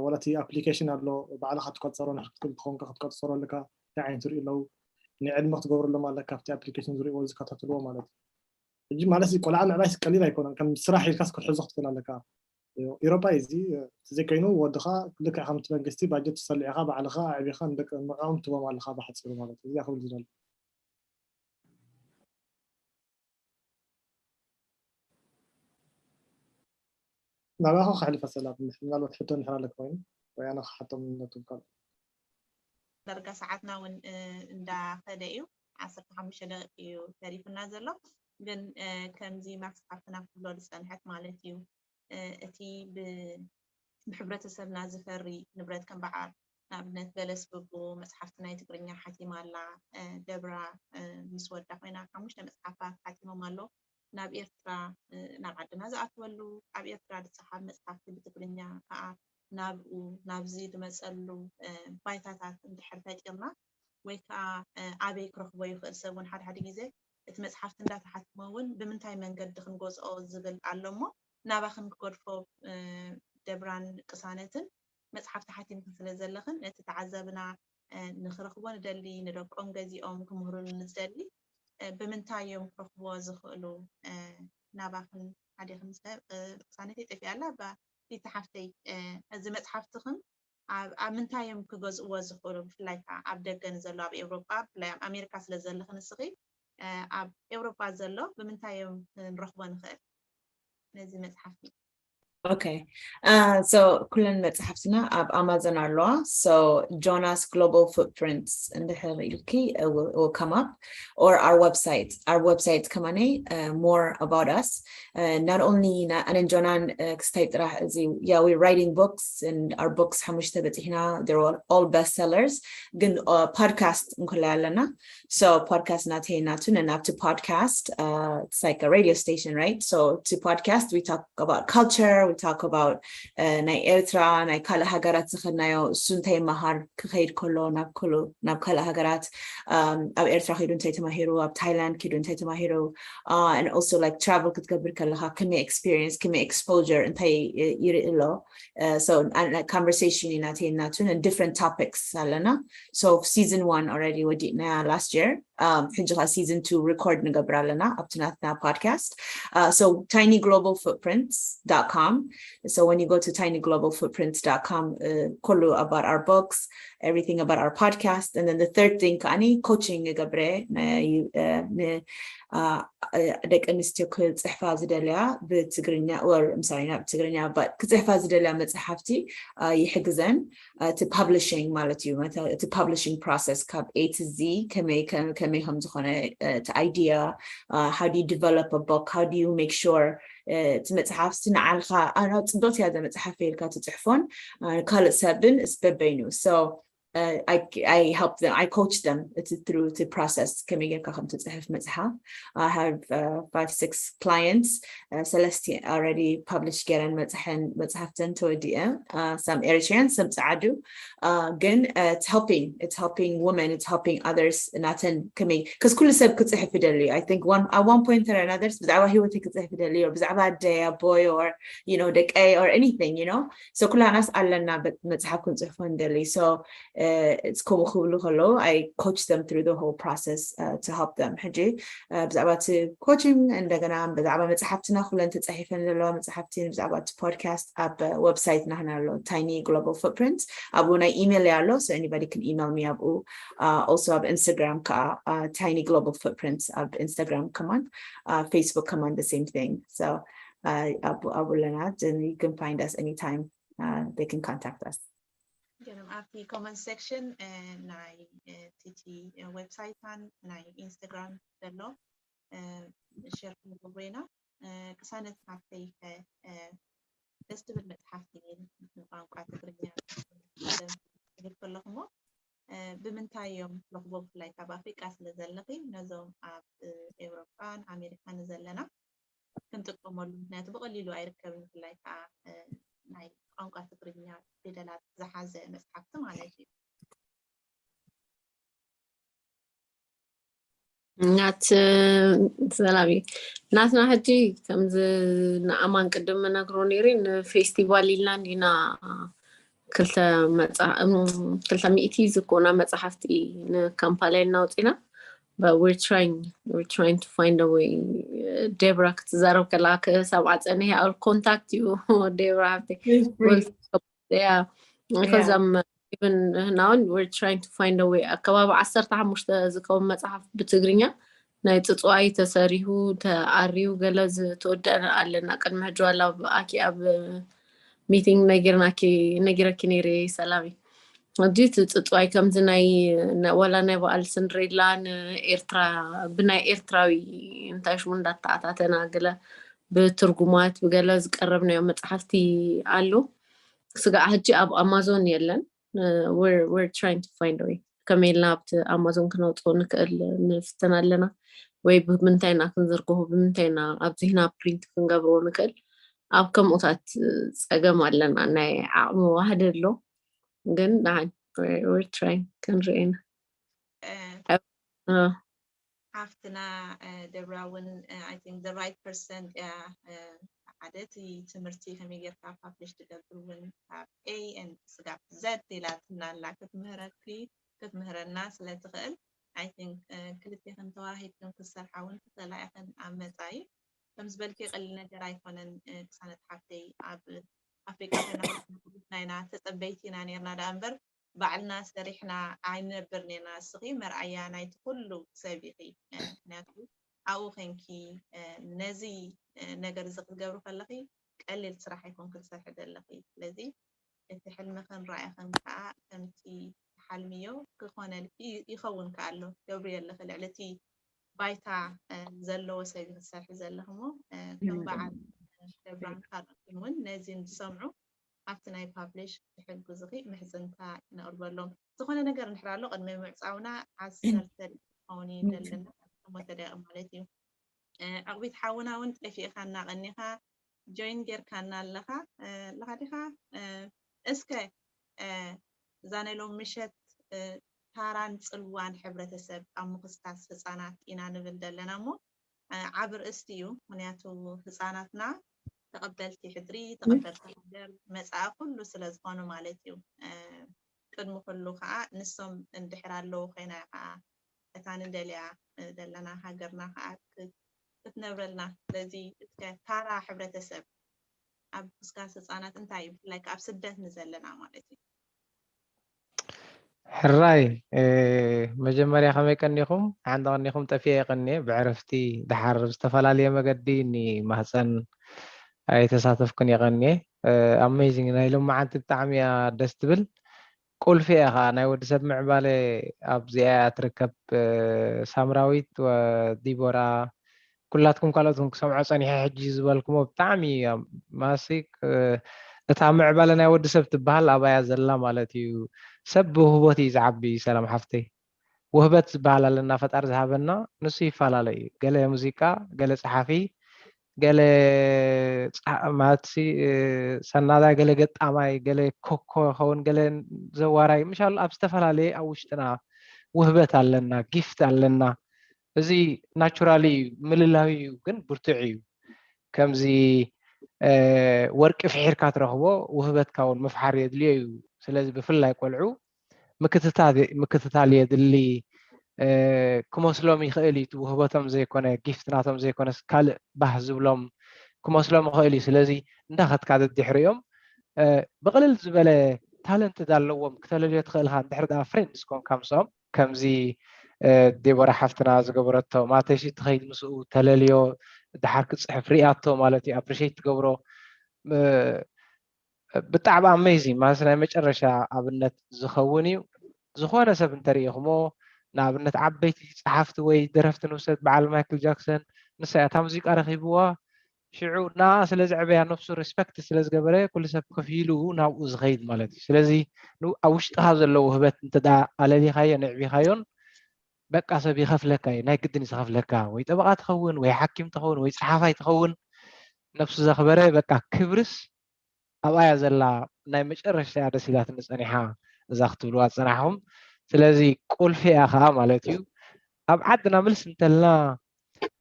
ወላ እቲ ኣፕሊኬሽን ኣሎ ባዕልኻ ትቆፀሮ ንሕክትብል ትኾንካ ክትቆፀሮ ኣለካ። እንታይ ዓይነት ይርኢ ኣለዉ ንዕድመ ክትገብረሎም ኣለካ። ኣብቲ ኣፕሊኬሽን ዝርእዎ ዝከታተልዎ ማለት እዩ። ሕጂ ማለት ቆልዓ ምዕባይ ቀሊል ኣይኮነን። ከም ስራሕ ኢልካስ ክትሕዞ ክትክእል ኣለካ። ኢሮፓ እዚ እቲ ዘይኮይኑ ወድኻ ልክዕ ከምቲ መንግስቲ ባጀት ተሰሊዕኻ ባዕልኻ ኣዕቢኻ ንደቂ ንዕኦም ትቦም ኣለኻ ብሓፂሩ ማለት እዩ። እዚኣ ክብል ዝደሊ ናባኻ ክሕልፈ ሰላም ምናልባት ሕቶ እንድሕር ኣለካ ኮይኑ ወይ ኣነ ክሓቶም ነቶም ካልእ ዳርጋ ሰዓትና እውን እንዳኸደ እዩ። ዓሰርተ ሓሙሽተ ደቂቕ እዩ ተሪፉና ዘሎ። ግን ከምዚ መፅሓፍትና ክብሎ ዝፀንሐት ማለት እዩ እቲ ብሕብረተሰብና ዝፈሪ ንብረት ከም በዓል ንኣብነት በለስ ብቡ መፅሓፍቲ ናይ ትግርኛ ሓቲማ ኣላ። ደብራ ምስ ወዳ ኮይና ሓሙሽተ መፅሓፋት ሓቲሞም ኣሎ። ናብ ኤርትራ ናብ ዓድና ዝኣትወሉ ኣብ ኤርትራ ዝፀሓፍ መፅሓፍቲ ብትግርኛ ከዓ ናብኡ ናብዚ ዝመፀሉ ባይታታት እንድሕር ፈጢርና ወይ ከዓ ኣበይ ክረኽቦ ይኽእል ሰብ እውን ሓደ ሓደ ግዜ እቲ መፅሓፍቲ እንዳተሓተመ እውን ብምንታይ መንገዲ ክንገዝኦ ዝብል ኣሎ እሞ ናባኽን ክገድፎ ደብራን ቅሳነትን መፅሓፍቲ ሓቲምክን ስለ ዘለኽን ነቲ ተዓዛብና ንኽረኽቦ ንደሊ ንደቆም ገዚኦም ክምህሩሉ ንዝደሊ ብምንታይ እዮም ክረኽብዎ ዝኽእሉ ናባኽን ሓዲኽን ቅሳነተይ ጠፊኣ ኣላ ሪታ ሓፍተይ እዚ መፅሓፍትኽን ኣብ ምንታይ እዮም ክገዝእዎ ዝኽእሉ ብፍላይ ከዓ ኣብ ደገ ንዘሎ ኣብ ኤውሮጳ ብፍላይ ኣብ ኣሜሪካ ስለ ዘለኺ ንስኺ ኣብ ኤውሮጳ ዘሎ ብምንታይ እዮም ክንረኽቦ ንኽእል ነዚ መፅሓፍቲ Okay. Uh, so ኩለን መፅሓፍትና ኣብ ኣማዞን ኣለዋ። So Jonas Global Footprints እንድሕር ኢልኪ will come up or our website. Our website ከማነይ uh, more about us. Uh, not only ኣነን ጆናን ክስታይ ጥራሕ እዚ yeah we're writing books and our books ሓሙሽተ በፂሕና they're all, all best sellers ግን podcast እንኮላይ ኣለና So podcast ናተይ ናቱን and ኣብቲ podcast uh, it's like a radio station, right? So to podcast we talk about culture, we talk about uh, ናይ ኤርትራ ናይ ካልእ ሃገራት ዝኸድናዮ እሱ እንታይ መሃር ክኸይድ ከሎ ናብ ኩሉ ናብ ካልእ ሃገራት um, ኣብ ኤርትራ ከይዱ እንታይ ተማሂሩ ኣብ ታይላንድ ከይዱ እንታይ ተማሂሩ uh, and also like travel ክትገብር ከለካ ከመይ experience ከመይ exposure እንታይ ይርኢ ኣሎ uh, so conversation ናተይ ናቱን and different topics ኣለና so season one already ወዲእና last year ሕጂ ከዓ season two record ንገብር ኣለና ኣብቲ ናትና podcast so tinyglobalfootprints.com. So when you go to tinyglobalfootprints.com ኩሉ about our books, everything about our podcast, and then the third thing ከዓኒ coaching ይገብረ ደቂ ኣንስትዮ ክፅሕፋ ዝደልያ ብትግርኛ or I'm sorry not ብትግርኛ but ክፅሕፋ ዝደልያ መፅሓፍቲ ይሕግዘን እቲ publishing ማለት እዩ እቲ publishing process ካብ A to Z ከመይ ከም ዝኾነ እቲ idea uh, how do you develop a book how do you make sure እቲ መፅሓፍ ሲ ንዓልካ ኣነ ፅቡቅ እያ እዛ መፅሓፍ ኢልካ ትፅሕፎን ካልእ ሰብን ስበበይኑ so uh, I, I help them, I coach them through the process. ከመይ ጌርካ ከም ትፅሕፍ መፅሓፍ I have uh, five, six clients. Uh, ሰለስቲ already publish ገይረን መፅሐን መፅሓፍተን ተወዲአ uh, some Eritrean some ፀዓዱ uh, ግን uh, it's helping it's helping women it's helping others ናተን ከመይ ከስ ኩሉ ሰብ ክፅሕፍ ይደሊ I think one at one point or another ብዛዕባ ህይወተይ ክፅሕፍ ይደሊ ብዛዕባ ኣደይ ኣቦይ or you know ደቀይ or anything you know so ኩላናስ ኣለና መፅሓፍ ክንፅሕፎ ንደሊ so uh, it's ከምኡ ክብሉ ከለዉ I coach them through the whole process uh, to help them ሕጂ ብዛዕባ እቲ coaching እንደገና ብዛዕባ መፅሓፍትና ኩለን ተፃሒፈን ዘለዋ መፅሓፍቲ ብዛዕባ እቲ podcast ኣብ website ናህና ኣሎ tiny global footprint ኣብኡ ናይ email ኣሎ so anybody can email me ኣብኡ uh, also ኣብ Instagram ከዓ uh, tiny global footprint ኣብ Instagram ከማን uh, Facebook ከማን the same thing so uh, ኣብኡ ኣለና you can find us anytime uh, they can contact us ገርም ኣብቲ comment section ናይ ቲቲ website ን ናይ Instagram ዘሎ share ክንገብሮ ኢና ቅሳነት ሓፍተይ ከ ደስ ትብል መፅሓፍቲ ቋንቋ ትግርኛ ትብል ከለኹሞ ብምንታይ እዮም ክረኽቦ ብፍላይ ካብ ኣፍሪቃ ስለ ዘለኺ ነዞም ኣብ ኤውሮጳን ኣሜሪካን ዘለና ክንጥቀመሉ፣ ምክንያቱ ብቐሊሉ ኣይርከብን፣ ብፍላይ ከዓ ናይ ቋንቋ ትግርኛ ፊደላት ዝሓዘ መፅሓፍቲ ማለት እዩ። ናት ሰላም እዩ። ናትና ሕጂ ከምዚ ንኣማን ቅድም ነግሮ ነይረ፣ ንፌስቲቫል ኢልና እንዲና ክልተ ሚእቲ ዝኮና መፅሓፍቲ ንካምፓላ ኢልና ኣውፂና። But we're trying, we're trying to find a way. ዴብራ ክትዛረብ ከላ ክሰብዓ ፀኒሐ፣ I will contact you. ዴብራ ሃብተይ። Yeah, because I'm even now we're trying to find a way. ኣከባቢ ዓሰርተ ሓሙሽተ ዝከውን መፅሓፍ ብትግርኛ ናይ ፅፅዋይ ተሰሪሁ ተኣርዩ ገለ ዝተወደአ ኣለና። ቅድሚ ሕጂ ዋላ ኣኪ ኣብ ሚቲንግ ነጊርናኪ፣ ነጊረኪ ነይረ ሰላሚ። ሕጂ እቲ ፅፅዋይ ከምዚ ናይ ዋላ ናይ በዓል ስንድሬላ ንኤርትራ ብናይ ኤርትራዊ እንታይ ሽሙ እንዳተኣታተና ገለ ብትርጉማት ብገለ ዝቀረብናዮ መፅሓፍቲ ኣሎ። ስጋዕ ሕጂ ኣብ ኣማዞን የለን። We're trying to find a way ከመይ ኢልና ኣብቲ ኣማዞን ክነውፅኦ ንክእል ንፍትን ኣለና፣ ወይ ብምንታይ ኢና ክንዝርግሆ፣ ብምንታይ ኢና ኣብዚህና ፕሪንት ክንገብርዎ ንክእል። ኣብ ከምኡታት ፀገም ኣለና። ናይ ዓቕሚ ዋህደ ኣሎ፣ ግን ንዓይ we're trying ክንርኢ ኢና። ሓፍትና ደብራ እውን I think the right person እያ። ሓደ እቲ ትምህርቲ ከመይ ጌርካ ፓብሊሽ ትገብር እውን ካብ A and ስጋብ Z ኢላትና ኣላ ክትምህረኪ ክትምህረና ስለ ትኽእል። I think ክልቴኽን ተዋሂድክን ክትሰርሓ እውን ትኽእላ ኢኽን ኣብ መፃኢ። ከም ዝበልኪ ቀሊል ነገር ኣይኮነን። ቅሳነት ሓፍተይ ኣብ ኣፍሪቃ ኮይና ኢና ተፀበይቲ ኢና ነርና ደኣ እምበር ባዕልና ሰሪሕና ኣይንነብር ኔና። እስኺ መርኣያ ናይቲ ኩሉ ሰብ ኢኺ። ምክንያቱ ኣብኡ ኮንኪ ነዚ ነገር እዚ ክትገብሪ ከለኺ ቀሊል ስራሕ ኣይኮንክን ትሰርሒ ዘለኺ። ስለዚ እቲ ሕልምኽን ራእይኽን ከዓ ከምቲ ትሓልምዮ ክኾነልኪ ይኸውን ከኣ ኣሎ። ገብርዮ ኣለኺ ልዕሊ እቲ ባይታ ዘለዎ ሰብ ኢኺ ትሰርሒ ዘለኺ እሞ ከም በዓል ደብራን ካልኦትን እውን ነዚ ዝሰምዑ ኣብቲ ናይ ፓብሊሽ ክሕግዙኺ ምሕጽንታ ነቕርበሎም። ዝኾነ ነገር እንድሕር ኣሎ ቅድሚ ምዕጻውና ዓሰርተ ደቂቕ ክኸውን እዩ ዘለና፣ ዓሰርተ ደቂቕ ማለት እዩ። ዕቕቢት ሓውና እውን ጠፊእካና ቀኒኻ ጆይን ጌርካና ኣለኻ ኣለኻ ዲኻ? እስከ እዛ ናይ ሎም ምሸት ታራን ጽልዋን ሕብረተሰብ ኣብ ምኽስካስ ህጻናት ኢና ንብል ዘለና እሞ ዓብ ርእስቲ እዩ። ምክንያቱ ህፃናትና ተቐበልቲ ሕድሪ ተቐበልቲ ሃገር መፃኢ ኩሉ ስለ ዝኾኑ ማለት እዩ። ቅድሚ ኩሉ ከዓ ንሶም እንድሕር ኣለዉ ኮይና ከዓ እታ ንደልያ ዘለና ሃገርና ከዓ ክትነብረልና። ስለዚ እስከ ታራ ሕብረተሰብ ኣብ ምኽስካስ ህፃናት እንታይ እዩ ብፍላይ ከዓ ኣብ ስደት ንዘለና ማለት እዩ። ሕራይ መጀመርያ ከመይ ቀኒኹም? ሓንቲ ቀኒኹም ጠፊኤ የቀኒየ ብዕረፍቲ ድሓር ብዝተፈላለየ መገዲ ኒ ማህፀን ኣይተሳተፍኩን የቀኒየ። ኣሜዚንግ ናይ ሎማዓንቲ ብጣዕሚ እያ ደስ ትብል። ቁልፊ እያ ከዓ ናይ ወዲ ሰብ ምዕባለ ኣብዚኣ እያ ትርከብ። ሳምራዊት ዲቦራ ኩላትኩም ካልኦት እውን ክሰምዖ ፀኒሐ ሕጂ ዝበልኩሞ ብጣዕሚ እዮም ማሲክ እታ ምዕባለ ናይ ወዲ ሰብ ትበሃል ኣባያ ዘላ ማለት እዩ። ሰብ ብውህቦት እዩ ዝዓቢ። ሰላም ሓፍተይ ውህበት ዝበሃል ኣለና ፈጣሪ ዝሃበና ንሱ ይፈላለ እዩ። ገለ ሙዚቃ፣ ገለ ፀሓፊ፣ ገለ ማለትሲ ሰናዳይ፣ ገለ ገጣማይ፣ ገለ ኮኮ ይኸውን፣ ገለ ዘዋራይ ምሻሉ ኣብ ዝተፈላለየ ኣብ ውሽጥና ውህበት ኣለና፣ ጊፍት ኣለና። እዚ ናቹራሊ እዩ፣ ምልላዊ እዩ፣ ግን ብርቱዕ እዩ። ከምዚ ወርቂ ፍሒርካ ትረኽቦ ውህበትካ እውን ምፍሓር የድልዮ እዩ። ስለዚ ብፍላይ ቆልዑ ምክትታል የድሊ። ክመስሎም ይኽእል እዩ፣ ውህበቶም ዘይኮነ ጊፍት ናቶም ዘይኮነስ ካልእ ባህ ዝብሎም ክመስሎም ይኽእል እዩ። ስለዚ እንዳኸድካ ደድሕሪኦም ብቕልል ዝበለ ታለንት ዳለዎም ክተለልዮ ትኽእልካ እንድሕር ዳ ፍሬንድስ ኮንካ ምስኦም ከምዚ ዴቦራ ሓፍትና ዝገበረቶ ማተይሲ ትኸይድ ምስኡ ተለልዮ ድሓር ክፅሕፍ ሪኣቶ ማለት እዩ ኣፕሪሼት ትገብሮ ብጣዕሚ ኣሜዚንግ ማለት ናይ መጨረሻ ኣብነት ዝኸውን እዩ። ዝኾነ ሰብ እንተሪኢኹሞ ንኣብነት ዓበይቲ ፀሓፍቲ ወይ ደረፍቲ ንውሰድ በዓል ማይክል ጃክሰን ንሳ እያ እታ ሙዚቃ ረኺብዋ ሽዑ ንኣ ስለ ዘዕበያ ነብሱ ሪስፐክት ስለ ዝገበረ ኩሉ ሰብ ከፊሉ ናብኡ ዝኸይድ ማለት እዩ። ስለዚ ኣብ ውሽጥኻ ዘሎ ውህበት እንተ ኣለሊኻዮ ንዕቢኻዮን በቃ ሰብ ይኸፍለካ እዩ፣ ናይ ግድን እዩ ዝኸፍለካ። ወይ ጠበቓ ትኸውን ወይ ሓኪም ትኸውን ወይ ፀሓፋይ ትኸውን ነብሱ ዘኽበረ በቃ ክብርስ ኣብኣያ ዘላ ናይ መጨረሽታ እያ ደስ ኢላትኒ ጸኒሓ እዛ ክትብልዋ ዝጸናሕኹም። ስለዚ ቁልፊ እያ ከኣ ማለት እዩ። ኣብ ዓድና ምልስ እንተልና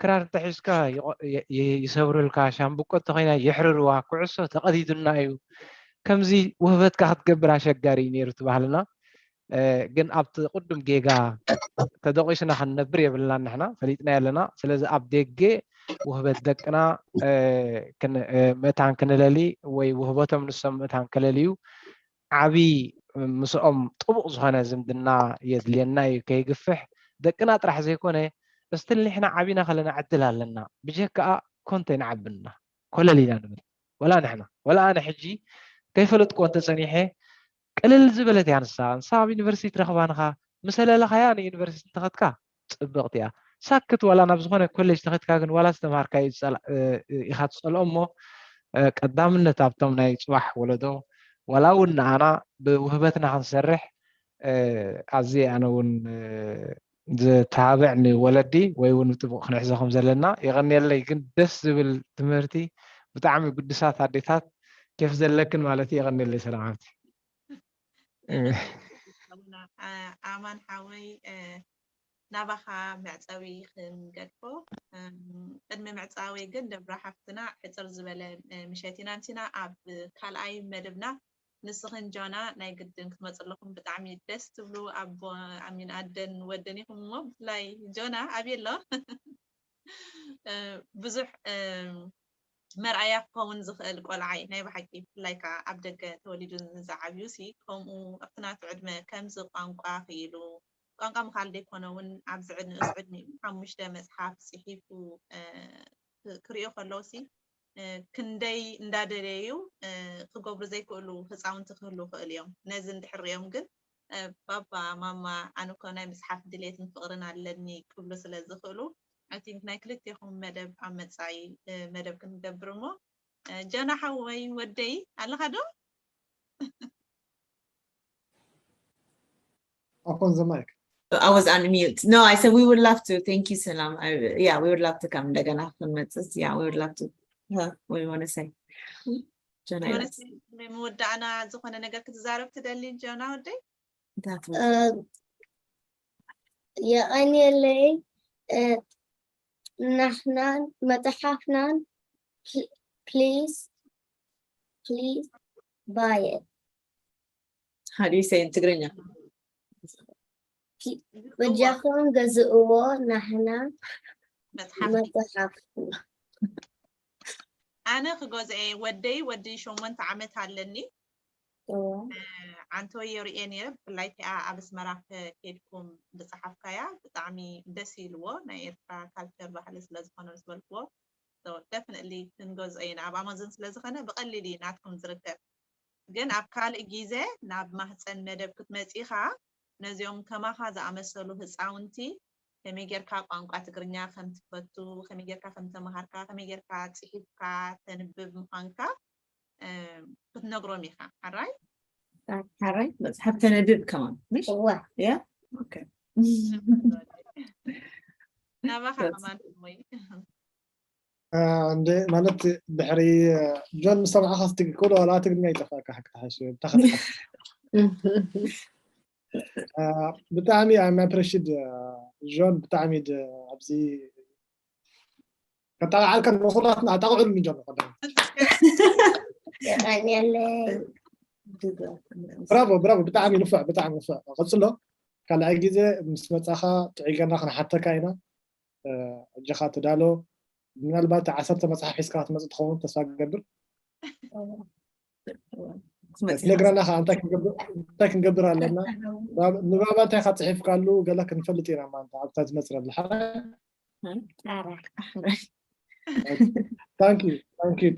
ክራር እንተሒዝካ ይቆ- ይ- ይ- ይሰብርልካ፣ ሻምብቆ እንተኾይና ይሕርርዋ፣ ኩዕሶ ተቐዲዱና እዩ። ከምዚ ውህበትካ ክትገብር ኣሸጋሪ እዩ ነይሩ እቲ ባህልና። ግን ኣብቲ ቅዱም ጌጋ ተደቂስና ክንነብር የብልናን ንሕና ፈሊጥና ኣለና። ስለዚ ኣብ ደገ ውህበት ደቅና መእታን ክንለሊ ወይ ውህበቶም ንሶም መእታን ከለልዩ ዓብይ ምስኦም ጥቡቕ ዝኾነ ዝምድና የድልየና እዩ ከይግፍሕ። ደቅና ጥራሕ ዘይኮነ እስቲል ንሕና ዓቢና ከለና ዕድል ኣለና። ብጀካኣ ኮንተ ይንዓብና ኮለል ኢና ንብል። ወላ ንሕና ወላ ኣነ ሕጂ ከይፈለጥክዎ እንተፀኒሐ ቅልል ዝበለት እያ ንሳ። ንሳ ኣብ ዩኒቨርሲቲ ትረኽባ ንኻ ምስ ኣለለኻያ ንዩኒቨርሲቲ እንተኸድካ ፅብቕቲ እያ። ሳክት ዋላ ናብ ዝኾነ ኮሌጅ ተኸድካ ግን ዋላ ዝተምሃርካዮ ዝፀላ- እ- እ- ኢኻ ትፀልኦ እሞ እ፣ ቀዳምነት ኣብቶም ናይ ፅባሕ ወለዶ ዋላ እውን ንኣና ብውህበትና ክንሰርሕ እ፣ ኣዝየ ኣነ እውን እ፣ ዝተባብዕ ንወለዲ ወይ እውን ብጥቡቕ ክንሕዞ ከም ዘለና የቐንየለይ። ግን ደስ ዝብል ትምህርቲ ብጣዕሚ ግዱሳት ኣዴታት ኬፍ ዘለክን ማለት እዩ። የቐንየለይ ሰላም ሓብቲ። ኣማን ሓወይ ናባኻ መዕፀዊ ክንገድፎ ቅድሚ ምዕፃዊ ግን ደብራ ሓፍትና ሕፅር ዝበለ ምሸት ኢና ምሲና ኣብ ካልኣይ መደብና ንስኽን ጆና ናይ ግድን ክትመፁ ኣለኹም ብጣዕሚ ደስ ትብሉ ኣቦ ኣሚን ኣደን ወደን ኢኹም እሞ ብፍላይ ጆና ኣብየ ኣሎ ብዙሕ መርኣያ ክኸውን ዝኽእል ቆልዓ እዩ ናይ ብሓቂ ብፍላይ ከዓ ኣብ ደገ ተወሊዱ ንዝዓብዩ ሲ ከምኡ ኣብቲ ናቱ ዕድመ ከምዚ ቋንቋ ክኢሉ ቋንቋ ምኻል ዘይኮነ እውን ኣብዚ ንእስ ዕድሚኡ ሓሙሽተ መፅሓፍ ፅሒፉ ክርእዮ ከለዉ ሲ ክንደይ እንዳደለዩ ክገብሩ ዘይክእሉ ህፃውንቲ ክህሉ ክእል እዮም ነዚ እንድሕር ሪኦም ግን ባባ ማማ ኣነ እኮ ናይ ምፅሓፍ ድሌትን ፍቕርን ኣለኒ ክብሉ ስለ ዝኽእሉ I think ናይ ክልቴኹም መደብ ኣብ መፃኢ መደብ ክንገብር እሞ ጀና ሓወይ ወደይ ኣለኻ ዶ Open the mic. I was on mute. No, I said we would love to. Thank you, Salam. I, yeah, we would love to come. እንደገና ክንመጽስ. Yeah, we would love to. Huh, what do you want to say? ጀና መወዳእና ዝኾነ ነገር ክትዛረብ ትደሊ ጀና ወደይ የቐንየለይ ናሕናን መፅሓፍናን please please buy it How do you say in ትግርኛ? በጃኹም ገዝእዎ ናሕና መፅሓፍ ኣነ ክገዝኦ እየ ወደይ ወዲ ሸሞንተ ዓመት ኣለኒ ዓንተወዮ ርእየ ነይረ ብፍላይ እቲኣ ኣብ ኣስመራ ከድኩም ዝፀሓፍካያ ብጣዕሚ ደስ ኢልዎ ናይ ኤርትራ ካልቸር ባህሊ ስለዝኮነ ምስ በልክዎ definitely ክንገዝኦ ኢና ኣብ ኣማዞን ስለዝኮነ ብቀሊል እዩ ናትኩም ዝርከብ ግን ኣብ ካልእ ግዜ ናብ ማህፀን መደብ ክትመፂ ኢካ ነዚኦም ከማካ ዝኣመሰሉ ህፃውንቲ ከመይ ጌርካ ቋንቋ ትግርኛ ከም ትፈቱ፣ ከመይ ጌርካ ከም ተምሃርካ፣ ከመይ ጌርካ ጽሒፍካ ተንብብ ምዃንካ ክትነግሮም ኢኻ። ሓራይ? ሓራይ መጽሓፍ ተነብብ ከማን ምሽ? እዋ Yeah? Okay. ናባኻ ከማን ወይ እንደ ማለት ድሕሪ ጆን ምስ ሰማዕኻ ክትግክሎ ዋላ ትግርኛ ይጠፋእካ ሓቂ ተሓሽ ብታኸ ብጣዕሚ ኣም ኣፕሪሽድ ጆን ብጣዕሚ ኣብዚ ከጣቃዓልካ ንኩላትና ኣጣቅዕሉ ጆን ቀዳም የቀንየለይ ብራቮ ብራቮ ብጣዕሚ ንፉዕ ብጣዕሚ ንፉዕ ቀፅሎ ካልኣይ ግዜ ምስ መፃኻ ጥዒገና ክንሓተካ ኢና እጅኻ ትዳሎ ምናልባት ዓሰርተ መፅሓፍ ሒዝካ ክትመፅእ ትኸውን ተስፋ ክገብር ትነግረና ከዓ እንታይ ክንገብር ኣለና ንባባ እንታይ ካብ ፅሒፍካሉ ገለ ክንፈልጥ ኢና ማለት ኣብታ ዝመፅእ ሓራይ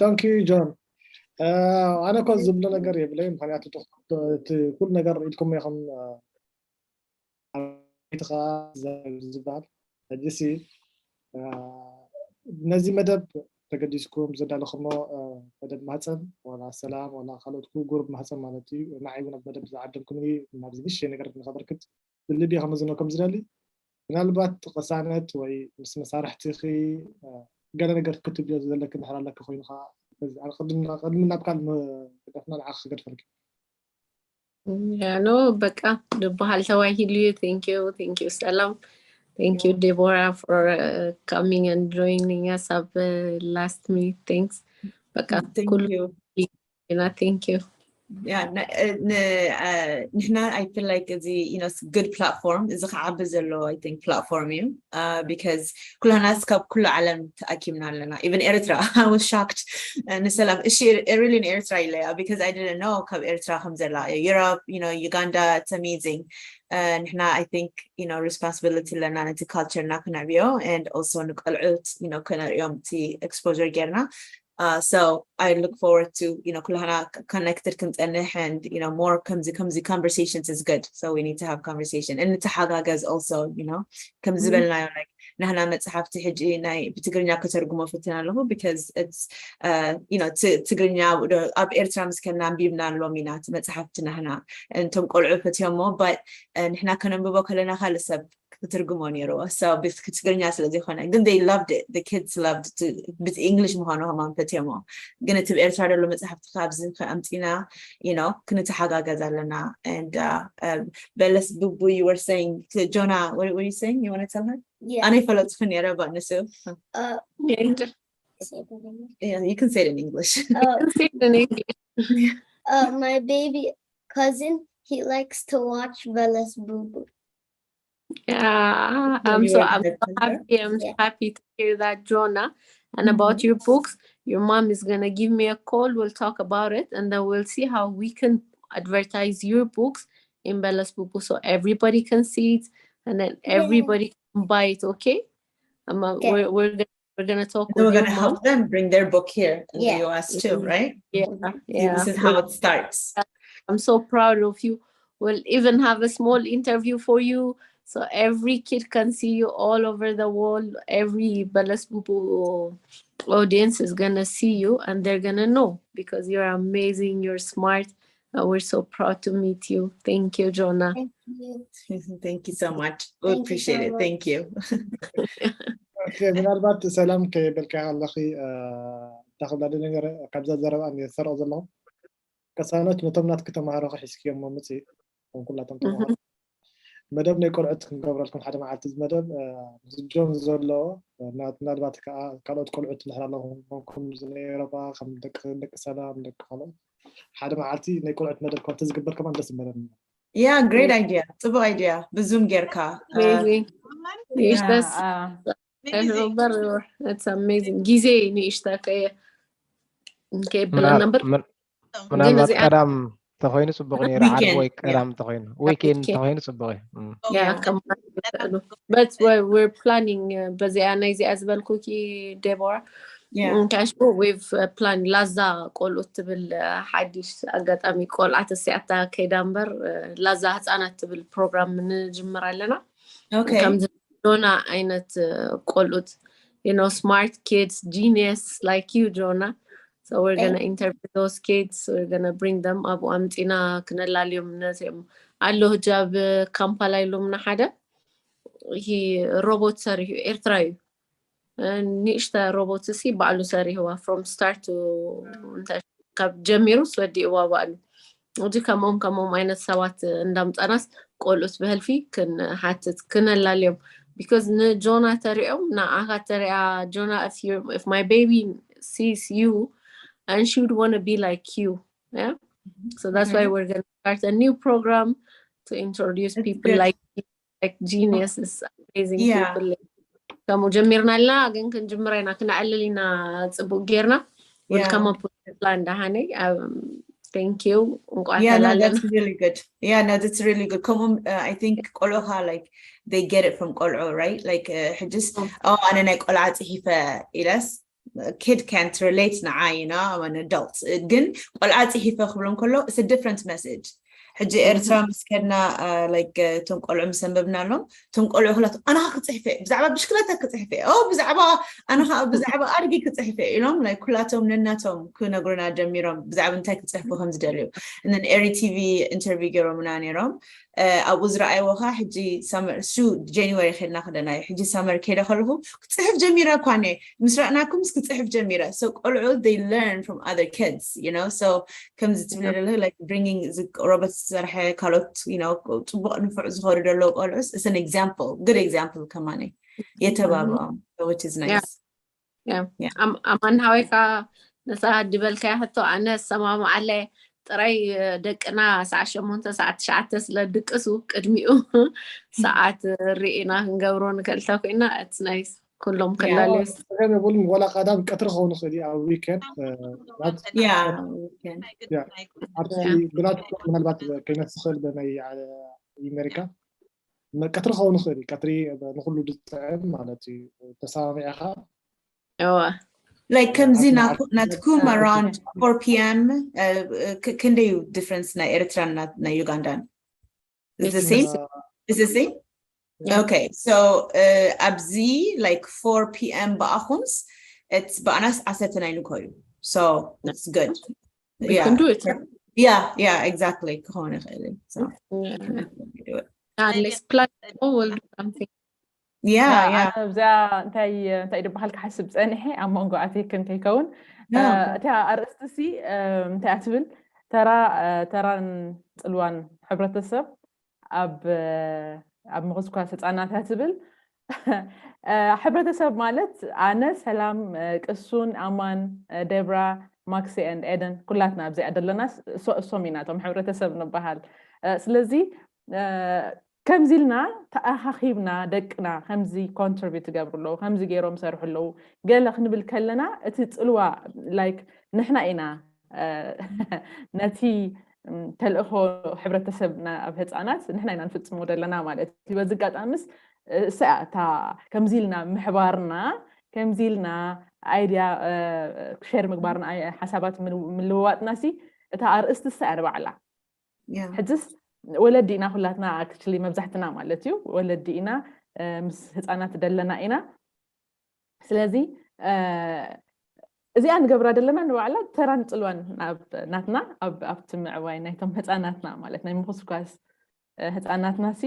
ታንኪዩ ጆን ኣነ እኮ ዝብሎ ነገር የብለይ ምክንያቱ ኩሉ ነገር ኢልኩም ኢኹም ቤትኻ ዝበሃል ሕጂሲ ነዚ መደብ ተገዲስኩም ዘዳለኹሞ መደብ ማህፀን ዋላ ሰላም ዋላ ካልኦት ጉሩብ ማህፀን ማለት እዩ ንዓይ እውን ኣብ መደብ ዝዓደምኩኒ ናብዚ ንእሽተይ ነገር ንኸበርክት ብልቢ ከመዝኖ ከም ዝደሊ ምናልባት ቅሳነት ወይ ምስ መሳርሕትኺ ገለ ነገር ክትብልዮ ዘለኪ እንድሕር ኣለኪ ኮይኑ ከዓ በዚ ኣብ ቅድምና ቅድሚ ናብ ካልእ ገደፍና ንዓኺ ክገድፈልኪ። ያኖ በቃ ዝበሃል ተዋሂሉ እዩ። Thank you, thank you ሰላም, thank you Deborah for uh, coming and joining us up uh, last minute. Thanks በቃ Thank ኩሉ you. ና thank you. Yeah, ን- ን- uh, ንሕና I feel like እዚ you know good platform እዚ ክዓቢ ዘለዎ I think platform እዩ uh, because ኩላናስ ካብ ኩሉ ዓለም ተኣኪብና ኣለና even ኤርትራ I was shocked uh, ንሰላም እሺ really ኤርትራ ኢለያ because I didn't know ካብ ኤርትራ ከም ዘላ Europe you know Uganda it's amazing uh, ንሕና I think you know responsibility ኣለና ነቲ culture ና ክነዕብዮ and also ንቆልዑት you know ክነርእዮም እቲ exposure ጌርና Uh, so I look forward to you know ኩላህና connected ክንፀንሕ and you know more ከምዚ ከምዚ conversations is good so we need to have conversation እንተሓጋገዝ also you know ከም ዝበልናዮ like ናህና መፅሓፍቲ ሕጂ ናይ ብትግርኛ ከተርጉሞ ፈትን ኣለኹ because it's uh, you know ትግርኛ ኣብ ኤርትራ ምስ ከና ኣንቢብና ኣሎም ኢና እቲ መፅሓፍቲ ናህና እንቶም ቆልዑ ፈትዮሞ but ንሕና ከነንብቦ ከለና ካልእ ሰብ ክትርግሞ ነይርዎ so ብትግርኛ ስለ ዘይኮነ ግን they loved it the kids loved it ብቲ English ምዃኑ ከማን ፈትዮሞ ግን እቲ ብኤርትራ ዘሎ መፅሓፍቲ ካብዚ ከኣምፂና you know ክንተሓጋገዝ ኣለና and uh, uh, በለስ ቡቡ you were saying to Jonah what were you saying you want to tell her Yeah. ኣነ ይፈለጥኩ ነይረ ባ ንሱ Uh, Yeah, just say it in English. yeah, you can say it in English Uh, say it in English. uh, my baby cousin, he likes to watch Velas Boo Boo. Yeah, When I'm you so were I'm so pregnant, happy. I'm so Yeah. happy to hear that, Jonah. And about your books, your mom is gonna give me a call. We'll talk about it, and then we'll see how we can advertise your books in Bella's Bubu so everybody can see it, and then Yeah. everybody can buy it. Okay? Um, uh, Okay. we're we're gonna we're gonna talk and then we're with your gonna mom. Help them bring their book here in Yeah. the U S too right Yeah, See, yeah. this is how it starts I'm so proud of you. We'll even have a small interview for you. So every kid can see you all over the world. Every Bella's Bubu audience is gonna see you and they're gonna know because you're amazing, you're smart, and we're so proud to meet you. Thank you, Jonah. Thank you. Thank you so much. We Thank you appreciate so it. Thank much. you. Okay, ምናልባት ሰላም ከየበልካ ኣለኺ እንታይ ክብላ ደሊ ነረ ካብዛ ዘረባ እየ ዝሰርቕ ዘለኹ ቅሳነት ነቶም ናትኪ ተማሃሮኺ ሒዝክዮም መምፅእ ከም ኩላቶም ተማሃሮ መደብ ናይ ቆልዑት ክንገብረልኩም ሓደ መዓልቲ እዚ መደብ ምስ ጆን ዘሎ ምናልባት ከዓ ካልኦት ቆልዑት እንድሕር ኣለኹም ከም ኤሮጳ ከም ደቂ ደቂ ሰላም ደቂ ካልኦት ሓደ መዓልቲ ናይ ቆልዑት መደብ ከም ተዝግበር ከማን ደስ ይበለኒ Yeah, great idea. ጽቡቅ idea. ብዙም ጌርካ Amazing. Yes, Yeah, that's uh, I remember it's amazing. ጊዜ ንእሽታ ከየ ከየብለና እምበር ምናልባት እዚኣ- ቀዳም ተኮይኑ ጽቡቅ ነይሩ ዓርቢ Weekend, ወይ yeah. ቀዳም ተኮይኑ ዊኬንድ weekend. ተኮይኑ ጽቡቅ እዩ Yeah, come on. But we're, we're planning በዚኣ ናይዚኣ ዝበልኩኪ ዴቦራ Yeah. ካሽ we've plan ላዛ ቆልዑት ትብል ሓድሽ ኣጋጣሚ ቆልዓ ተሲኣታ ከይዳ እምበር ላዛ ህፃናት ትብል ፕሮግራም ንጅምር ኣለና Okay. ከምዚ ጆና ዓይነት ቆልዑት you know smart kids genius like you Jonah so we're gonna interview those kids we're gonna bring them ኣብኡ ኣምፂና ክነላልዮም ነዚኦም ኣሎ ህጃብ ካምፓላ ኢሎምና ሓደ ይሄ ሮቦት ሰሪሑ ኤርትራ እዩ ንእሽተ ሮቦት ሲ ባዕሉ ሰሪሕዋ from start to እንታይ ካብ ጀሚሩ ስወዲእዋ ባዕሉ እዚ ከምኦም ከምኦም ዓይነት ሰባት እንዳምፃናስ ቆልኡት ብህልፊ ክንሓትት ክነላልዮም because ንጆና ተሪኦም ንዓኻ ተሪኣ ጆና if my baby sees you and she would want to be like you yeah so that's why we're gonna start a new program to introduce people like like geniuses amazing Yeah. people ከምኡ ጀሚርና ኣለና ግን ክንጅምራ ኢና ክነዕልል ኢና ፅቡቅ ጌርና Yeah. Welcome up plan ደሃነይ thank you እንቋዕ Yeah, no, ተላለን that's really good. Yeah, no, that's really good. ከምኡ uh, I think ቆልዑኻ like they get it from ቆልዑ right like uh, ሕጅስ oh ኣነ ናይ ቆልዓ ፅሒፈ ኢለስ kid can't relate ንዓይ you know I'm an adult ግን ቆልዓ ፅሒፈ ክብሎም ከሎ it's a different message ሕጂ ኤርትራ ምስ ከድና like እቶም ቆልዑ ምስ ኣንበብናሎም እቶም ቆልዑ ኩላቶም ኣነ ከዓ ክፅሕፈ ብዛዕባ ብሽክለታ ክፅሕፈ ኦ ብዛዕባ ኣነ ከዓ ብዛዕባ ኣድጊ ክፅሕፈ ኢሎም like ኩላቶም ነናቶም ክነግሩና ጀሚሮም ብዛዕባ እንታይ ክፅሕፉ ከም ዝደልዩ and then Eri TV interview ገይሮምና ነይሮም ኣብኡ ዝረኣይዎ ከዓ ሕጂ ሳመር ሱ ጃንዋሪ ከድና ክደና እዩ። ሕጂ ሳመር ከይደ ከለኹ ክፅሕፍ ጀሚረ እኳ እየ። ምስ ረኣናኩም ምስ ክፅሕፍ ጀሚረ። So ቆልዑ they learn from other kids, you know? So ከምዚ ትብለ ዘለኺ like bringing እዚ ሮቦት ዝሰርሐ ካልኦት you know ፅቡቅ ንፉዕ ዝኸዱ ዘለዉ ቆልዑስ it's an example, good example ከማን የተባብዖም, which is nice. ኣማን ሃወይካ ነሳ ድበልካያ ሕቶ ኣነ ሰማማዓለ። ጥራይ ደቅና ሰዓት ሸሞንተ ሰዓት ትሽዓተ ስለ ድቅሱ ቅድሚኡ ሰዓት ርኢና ክንገብሮ ንክእልታ ኮይና it's nice ኩሎም ከላለዩ ብሉን ወላ ቀዳም ቀትሪ ክኸውን ይኽእል ኣብ ዊኬንድ Yeah. ኣብቲ ብናትኩም ምናልባት ከይነት ዝኽእል በናይ ኣሜሪካ ቀትሪ ክኸውን ይኽእል እዩ። ቀትሪ ንኩሉ ዝጥዕም ማለት እዩ። ተሰማሚዕኻ እዋ Like ከምዚ ናትኩም around four p.m. ክንደይ እዩ difference ናይ ኤርትራን ናይ ዩጋንዳን? Is the same? Is the same? Okay, so ኣብዚ like four p.m. ብኣኹምስ it's ብኣናስ ዓሰርተ ናይ ንኮ እዩ። So it's good. We can do it. Yeah, yeah, exactly. ክኸውን ይኽእል እዩ። So Unless plan will do something. Yeah, yeah. እዚኣ እንታይ እንታይ ድበሃል ክሓስብ ፀኒሐ ኣብ መንጎ ኣቴክን ከይከውን እቲያ ኣርእስቲ ሲ እንታይ ትብል ተራ ተራን ፅልዋን ሕብረተሰብ ኣብ ኣብ ምኽስኳስ ህፃናት እያ ትብል። ሕብረተሰብ ማለት ኣነ፣ ሰላም፣ ቅሱን፣ ኣማን፣ ደብራ፣ ማክሲ and ኤደን ኩላትና ኣብዚኣ ዘለና እሶም ኢና እቶም ሕብረተሰብ ንበሃል። ስለዚ ከምዚ ኢልና ተኣኻኺብና ደቅና ከምዚ contribute ይገብሩ ኣለዉ፣ ከምዚ ገይሮም ይሰርሑ ኣለዉ ገለ ክንብል ከለና እቲ ፅልዋ like ንሕና ኢና ነቲ ተልእኾ ሕብረተሰብ ኣብ ህፃናት ንሕና ኢና ንፍፅሞ ዘለና ማለት እዩ። በዚ ኣጋጣሚስ እሳ እታ ከምዚ ኢልና ምሕባርና ከምዚ ኢልና idea share ምግባርና ሓሳባት ምልውዋጥና ሲ እታ ኣርእስቲ እሳ እያ ንባዕላ። ሕጅስ ወለዲ ኢና ኩላትና actually መብዛሕትና ማለት እዩ ወለዲ ኢና ምስ ህፃናት ደለና ኢና። ስለዚ እዚኣ ንገብራ ዘለና ንባዕላ ተራን ፅልዋን ናትና ኣብቲ ምዕባይ ናይቶም ህፃናትና ማለት ናይ ምኩስኳስ ህፃናትና ሲ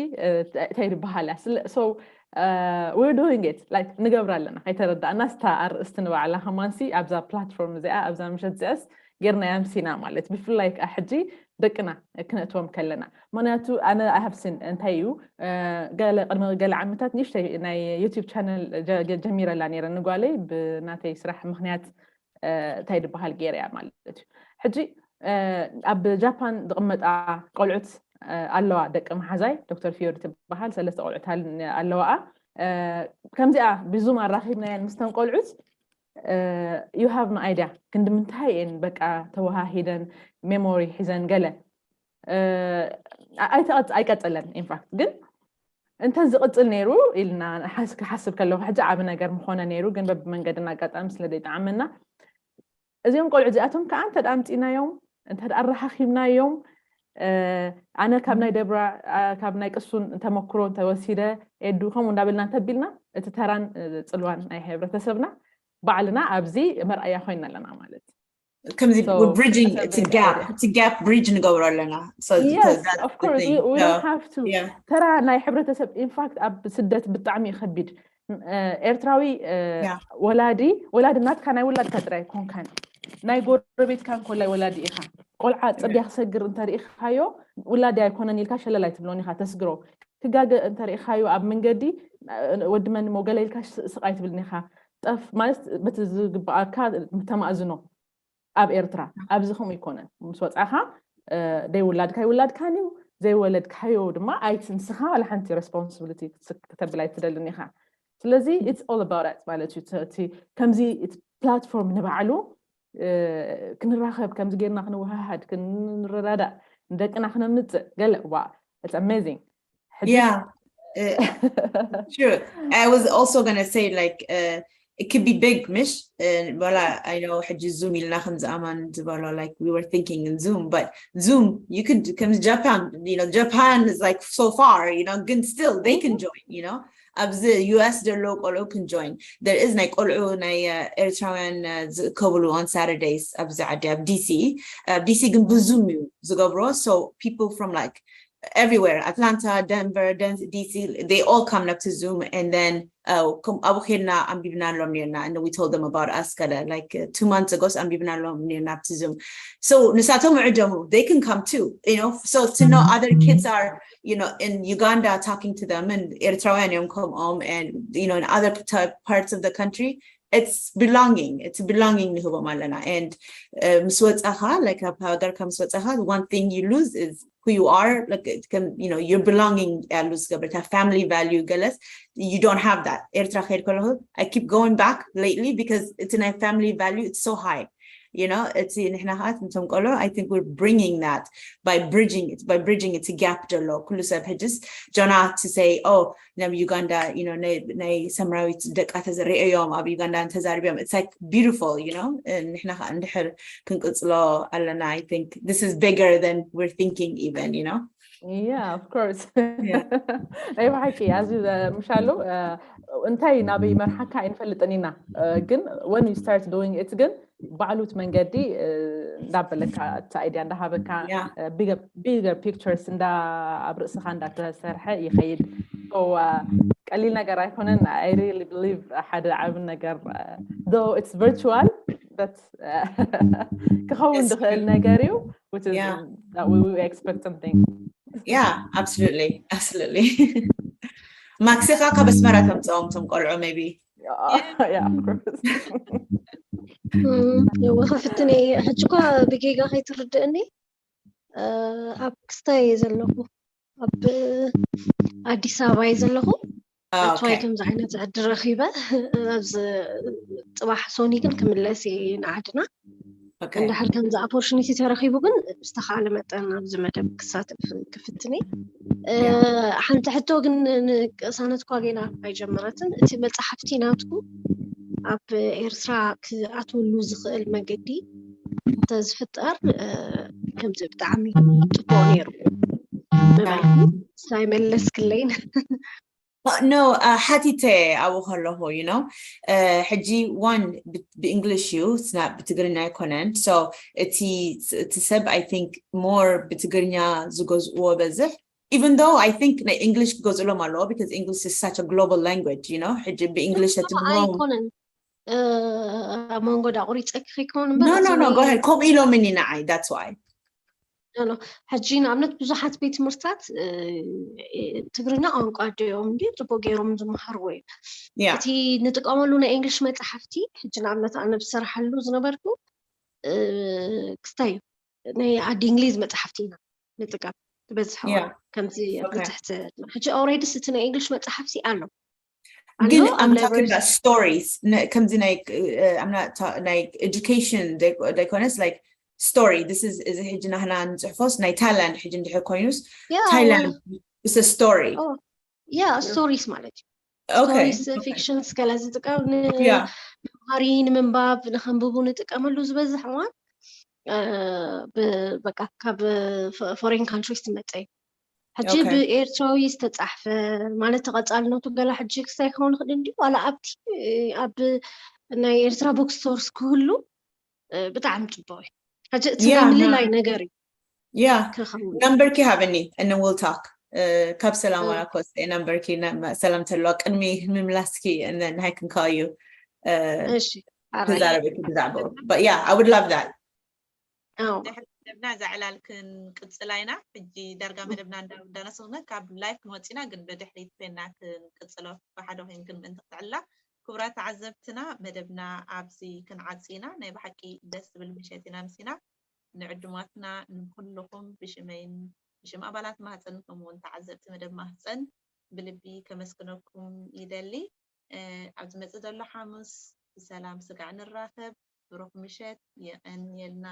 እንታይ ዝበሃል እያ so we're doing it like ንገብራ ኣለና ከይተረዳእና ስታ ኣርእስቲ ንባዕላ ከማን ሲ ኣብዛ platform እዚኣ ኣብዛ ምሸት እዚኣስ ጌርናያ ምሲና ማለት ብፍላይ ከዓ ሕጂ ደቅና ክነእትዎም ከለና ምክንያቱ ኣነ I have seen እንታይ እዩ ገለ ቅድሚ ገለ ዓመታት ንእሽተይ ናይ YouTube channel ጀሚረላ ነይረ ንጓለይ ብናተይ ስራሕ ምክንያት እንታይ ዝበሃል ገይረያ ማለት እዩ። ሕጂ ኣብ ጃፓን ዝቕመጣ ቆልዑት ኣለዋ ደቂ መሓዛይ ዶክተር ፊዮሪ ትበሃል ሰለስተ ቆልዑት ኣለዋኣ ከምዚኣ ብዙም ኣራኺብናየን ምስተን ቆልዑት you have no idea ክንዲ ምንታይ እየን በቃ ተወሃሂደን memory ሒዘን ገለ ኣይቀፀለን in fact ግን እንተ ዝቕፅል ነይሩ ኢልና ክሓስብ ከለኹ ሕጂ ዓብ ነገር ምኾነ ነይሩ ግን በብመንገድና ኣጋጣሚ ስለ ዘይጠዓመና እዚኦም ቆልዑ እዚኣቶም ከዓ እንተ ኣምፂናዮም እንተ ኣረኻኺብናዮም ኣነ ካብ ናይ ደብራ ካብ ናይ ቅሱን ተመክሮ እንተወሲደ ኤዱ ከምኡ እንዳበልና እንተቢልና እቲ ተራን ፅልዋን ናይ ሕብረተሰብና ባዕልና ኣብዚ መርኣያ ኮይና ኣለና ማለት ከምዚ bridging gap bridge ንገብሮ ኣለና ተራ ናይ ሕብረተሰብ in fact ኣብ ስደት ብጣዕሚ ከቢድ ኤርትራዊ ወላዲ ወላዲ ናትካ ናይ ውላድካ ጥራይ ኣይኮንካን ናይ ጎረቤትካ እንኮላይ ወላዲ ኢኻ ቆልዓ ፅድያ ክሰግር እንተርኢኻዮ ውላዲ ኣይኮነን ኢልካ ሸለል ኣይትብሎን ኢኻ ተስግሮ ክጋገ እንተርኢኻዮ ኣብ መንገዲ ወዲ መን ሞ ገለ ኢልካ ስቕ ኣይትብልን ኢኻ ጠፍ ማለት በቲ ዝግበኣካ ተማእዝኖ ኣብ ኤርትራ ኣብዚ ከምኡ ኣይኮነን ምስ ወፃኻ ደይ ውላድካ ይውላድካን እዩ ዘይወለድካዮ ድማ ኣይት ንስኻ ዋላ ሓንቲ responsibility ክተብል ኣይትደልን ኢኻ ስለዚ it's all about it ማለት እዩ ከምዚ platform ንባዕሉ ክንራኸብ ከምዚ ጌርና ክንወሃሃድ ክንረዳዳእ ንደቅና ክነምፅእ ገለ ዋ it's amazing yeah uh, sure I was also gonna say like uh, it could be big ምሽ uh, well I know ሕጂ ዙም ኢልና ከምዚ ኣማን ዝበሎ like we were thinking in Zoom but Zoom you could ከምዚ Japan you know Japan is like so far you know ግን still they can join you know ኣብዚ U S ዘለዉ ቆልዑ can join there is ናይ ቆልዑ ናይ ኤርትራውያን ዝእከብሉ on Saturdays ኣብዚ ዓዲ ኣብ D C ኣብ D C ግን ብ Zoom እዩ ዝገብሮ so people from like everywhere, Atlanta, Denver, Den- D C, they all come up to Zoom, and then uh, ከም ኣብኡ ኬድና ኣንቢብናሎም ኔርና, and we told them about us. ከለ like uh, two months ago ኣንቢብናሎም ኔርና ኣብቲ Zoom. So ንሳቶም ዕደሙ, they can come too, you know. So to know other kids are, you know, in Uganda, talking to them, and ኤርትራውያን እዮም ከምኦም, and you know, in other t- parts of the country, it's belonging, it's belonging ንህቦም ኣለና. And uh, ምስ ወጻኻ, like ኣብ ሃገርካ ምስ ወጻኻ, one thing you lose is who you are, like it can, you know, your belonging, uh, lose ገበታ family value ገለስ, you don't have that. ኤርትራ ከይድ ከለኹ, I keep going back lately because it's in a family value, it's so high, you know. It's ንሕና ኸኣ እቶም ቆልዑ, I think we're bringing that by bridging it, by bridging it gap ዘሎ ኩሉ ሰብ ሕጅስ ጆና to say, oh, ናብ ዩጋንዳ, you know, ናይ ሰምራዊት ደቃ ተዘሪአዮም ኣብ ዩጋንዳ ተዛሪብዮም, it's like beautiful, you know. ንሕና ከዓ እንድሕር ክንቅፅሎ ኣለና. I think this is bigger than we're thinking even, you know. Yeah, of course. ናይ ብሓቂ ኣዝዩ ምሻሉ እንታይ ናበይ መርሓካ ኣይንፈልጥን ኢና፣ ግን when you start doing it ግን ባዕሉ እቲ መንገዲ እንዳበለካ እቲ idea እንዳሃበካ bigger pictures እንዳ ኣብ ርእስኻ እንዳተሰርሐ ይኸይድ። ቀሊል ነገር ኣይኮነን። I really believe ሓደ ዓቢ ነገር, though it's virtual, but ክኸውን ዝኽእል ነገር እዩ. Which is that we expect something. Yeah, absolutely, absolutely. ማክሲኻ ካብ ኣስመራ ተምፅኦም ቶም ቆልዑ maybe. Yeah, of course. እወ ክፍትን እየ። ሕጂ እኳ ብጌጋ ከይትርድእኒ ኣብ ክስታይ እየ ዘለኹ፣ ኣብ ኣዲስ ኣበባ እየ ዘለኹ። ትዋይ ከምዚ ዓይነት ዕድል ረኺበ ኣብዚ ፅባሕ ሶኒ ግን ክምለስ እየ ንዓድና። እንድሕር ከምዚ opportunity ተረኺቡ ግን ብዝተኻእለ መጠን ኣብዚ መደብ ክሳተፍ ክፍትን እየ። ሓንቲ ሕቶ ግን ንቅሳነት እኳ ጌና ኣይጀመረትን። እቲ መፅሓፍቲ ናትኩ ኣብ ኤርትራ ክኣትወሉ ዝኽእል መገዲ እንተዝፍጠር ከምዚ ብጣዕሚ ፅቡቅ ነይሩ ምበልኩ። ሳይመለስክለይን no ሓቲተ ኣብኡ ከለኹ you know ሕጂ one ብእንግሊሽ እዩ ብትግርኛ ኣይኮነን። So እቲ ሰብ I think more ብትግርኛ ዝገዝእዎ በዝሕ even though I think ናይ English ክገዝእሎም ኣለዎ because English is such a global language you know ሕጂ ብእንግሊሽ ተትምህሮም ኣይኮነን ኣብ መንጎ ዳ ቁሪፀኪ ከይከውን እምበር no no no go ahead ከምኡ ኢሎምኒ ንዓይ that's why ሕጂ ንኣብነት ብዙሓት ቤት ትምህርታት ትግርኛ ቋንቋ ኣደኦም እንዲ ፅቡቅ ገይሮም ዝመሃርዎ እዩ። እቲ ንጥቀመሉ ናይ English መፅሓፍቲ ሕጂ ንኣብነት ኣነ ብዝሰርሓሉ ዝነበርኩ ክስታይ እዩ ናይ ዓዲ እንግሊዝ መፅሓፍቲ ኢና ንጥቀም ዝበዝሕ ከምዚ ብትሕቲ ሕጂ already እቲ ናይ English መፅሓፍቲ ኣሎ ግን I'm talking about stories ከምዚ ናይ ናይ education ዘይኮነስ like story this is እዚ ሕጂ ናህና ንፅሕፎስ ናይ ታይላንድ ሕጂ እንድሕር ኮይኑስ ታይላንድ is a story yeah stories ማለት እዩ። Stories fiction ገለ ዝጥቀም ንመምሃሪ ንምንባብ ንከንብቡ ንጥቀመሉ ዝበዝሕ እዋን በቃ ካብ foreign countries ትመፀ እዩ። ሕጂ ብኤርትራዊ ዝተፃሕፈ ማለት ተቐፃልነቱ ገላ ሕጂ ክስታይ ክኸውን ይኽእል እንዲ ዋላ ኣብቲ ኣብ ናይ ኤርትራ book stores ክህሉ ብጣዕሚ ፅቡቅ እዩ። ሕጂ እቲ ናይ ምልላይ ነገር እዩ። Yeah number ኪ ሃብኒ and we'll talk ካብ ሰላም ዋላ ኮስ number ኪ ሰላም ተለዋ ቅድሚ ምምላስኪ and then I can call you እሺ ተዛረበኪ ብዛዕባኡ but yeah I would love that መደብና እዛ ዕላል ክንቅፅላ ኢና። ሕጂ ዳርጋ መደብና እንዳወዳና ስነ ካብ live ክንወፅና ግን ብድሕሪት ኮይና ክንቅፅሎ ብሓደ ኮይንክን ምእንቲ ክትዕላ ክቡራት ተዓዘብትና መደብና ኣብዚ ክንዓፂ ኢና። ናይ ብሓቂ ደስ ዝብል ምሸት ኢና ምሲና ንዕዱማትና ንኩልኹም ብሽመይን ብሽም ኣባላት ማህፀን ከምኡውን ተዓዘብቲ መደብ ማህፀን ብልቢ ከመስግነኩም ይደሊ። ኣብ ዝመፅእ ዘሎ ሓሙስ ብሰላም ስጋዕ ንራኸብ። ብሩኽ ምሸት የቐንየልና።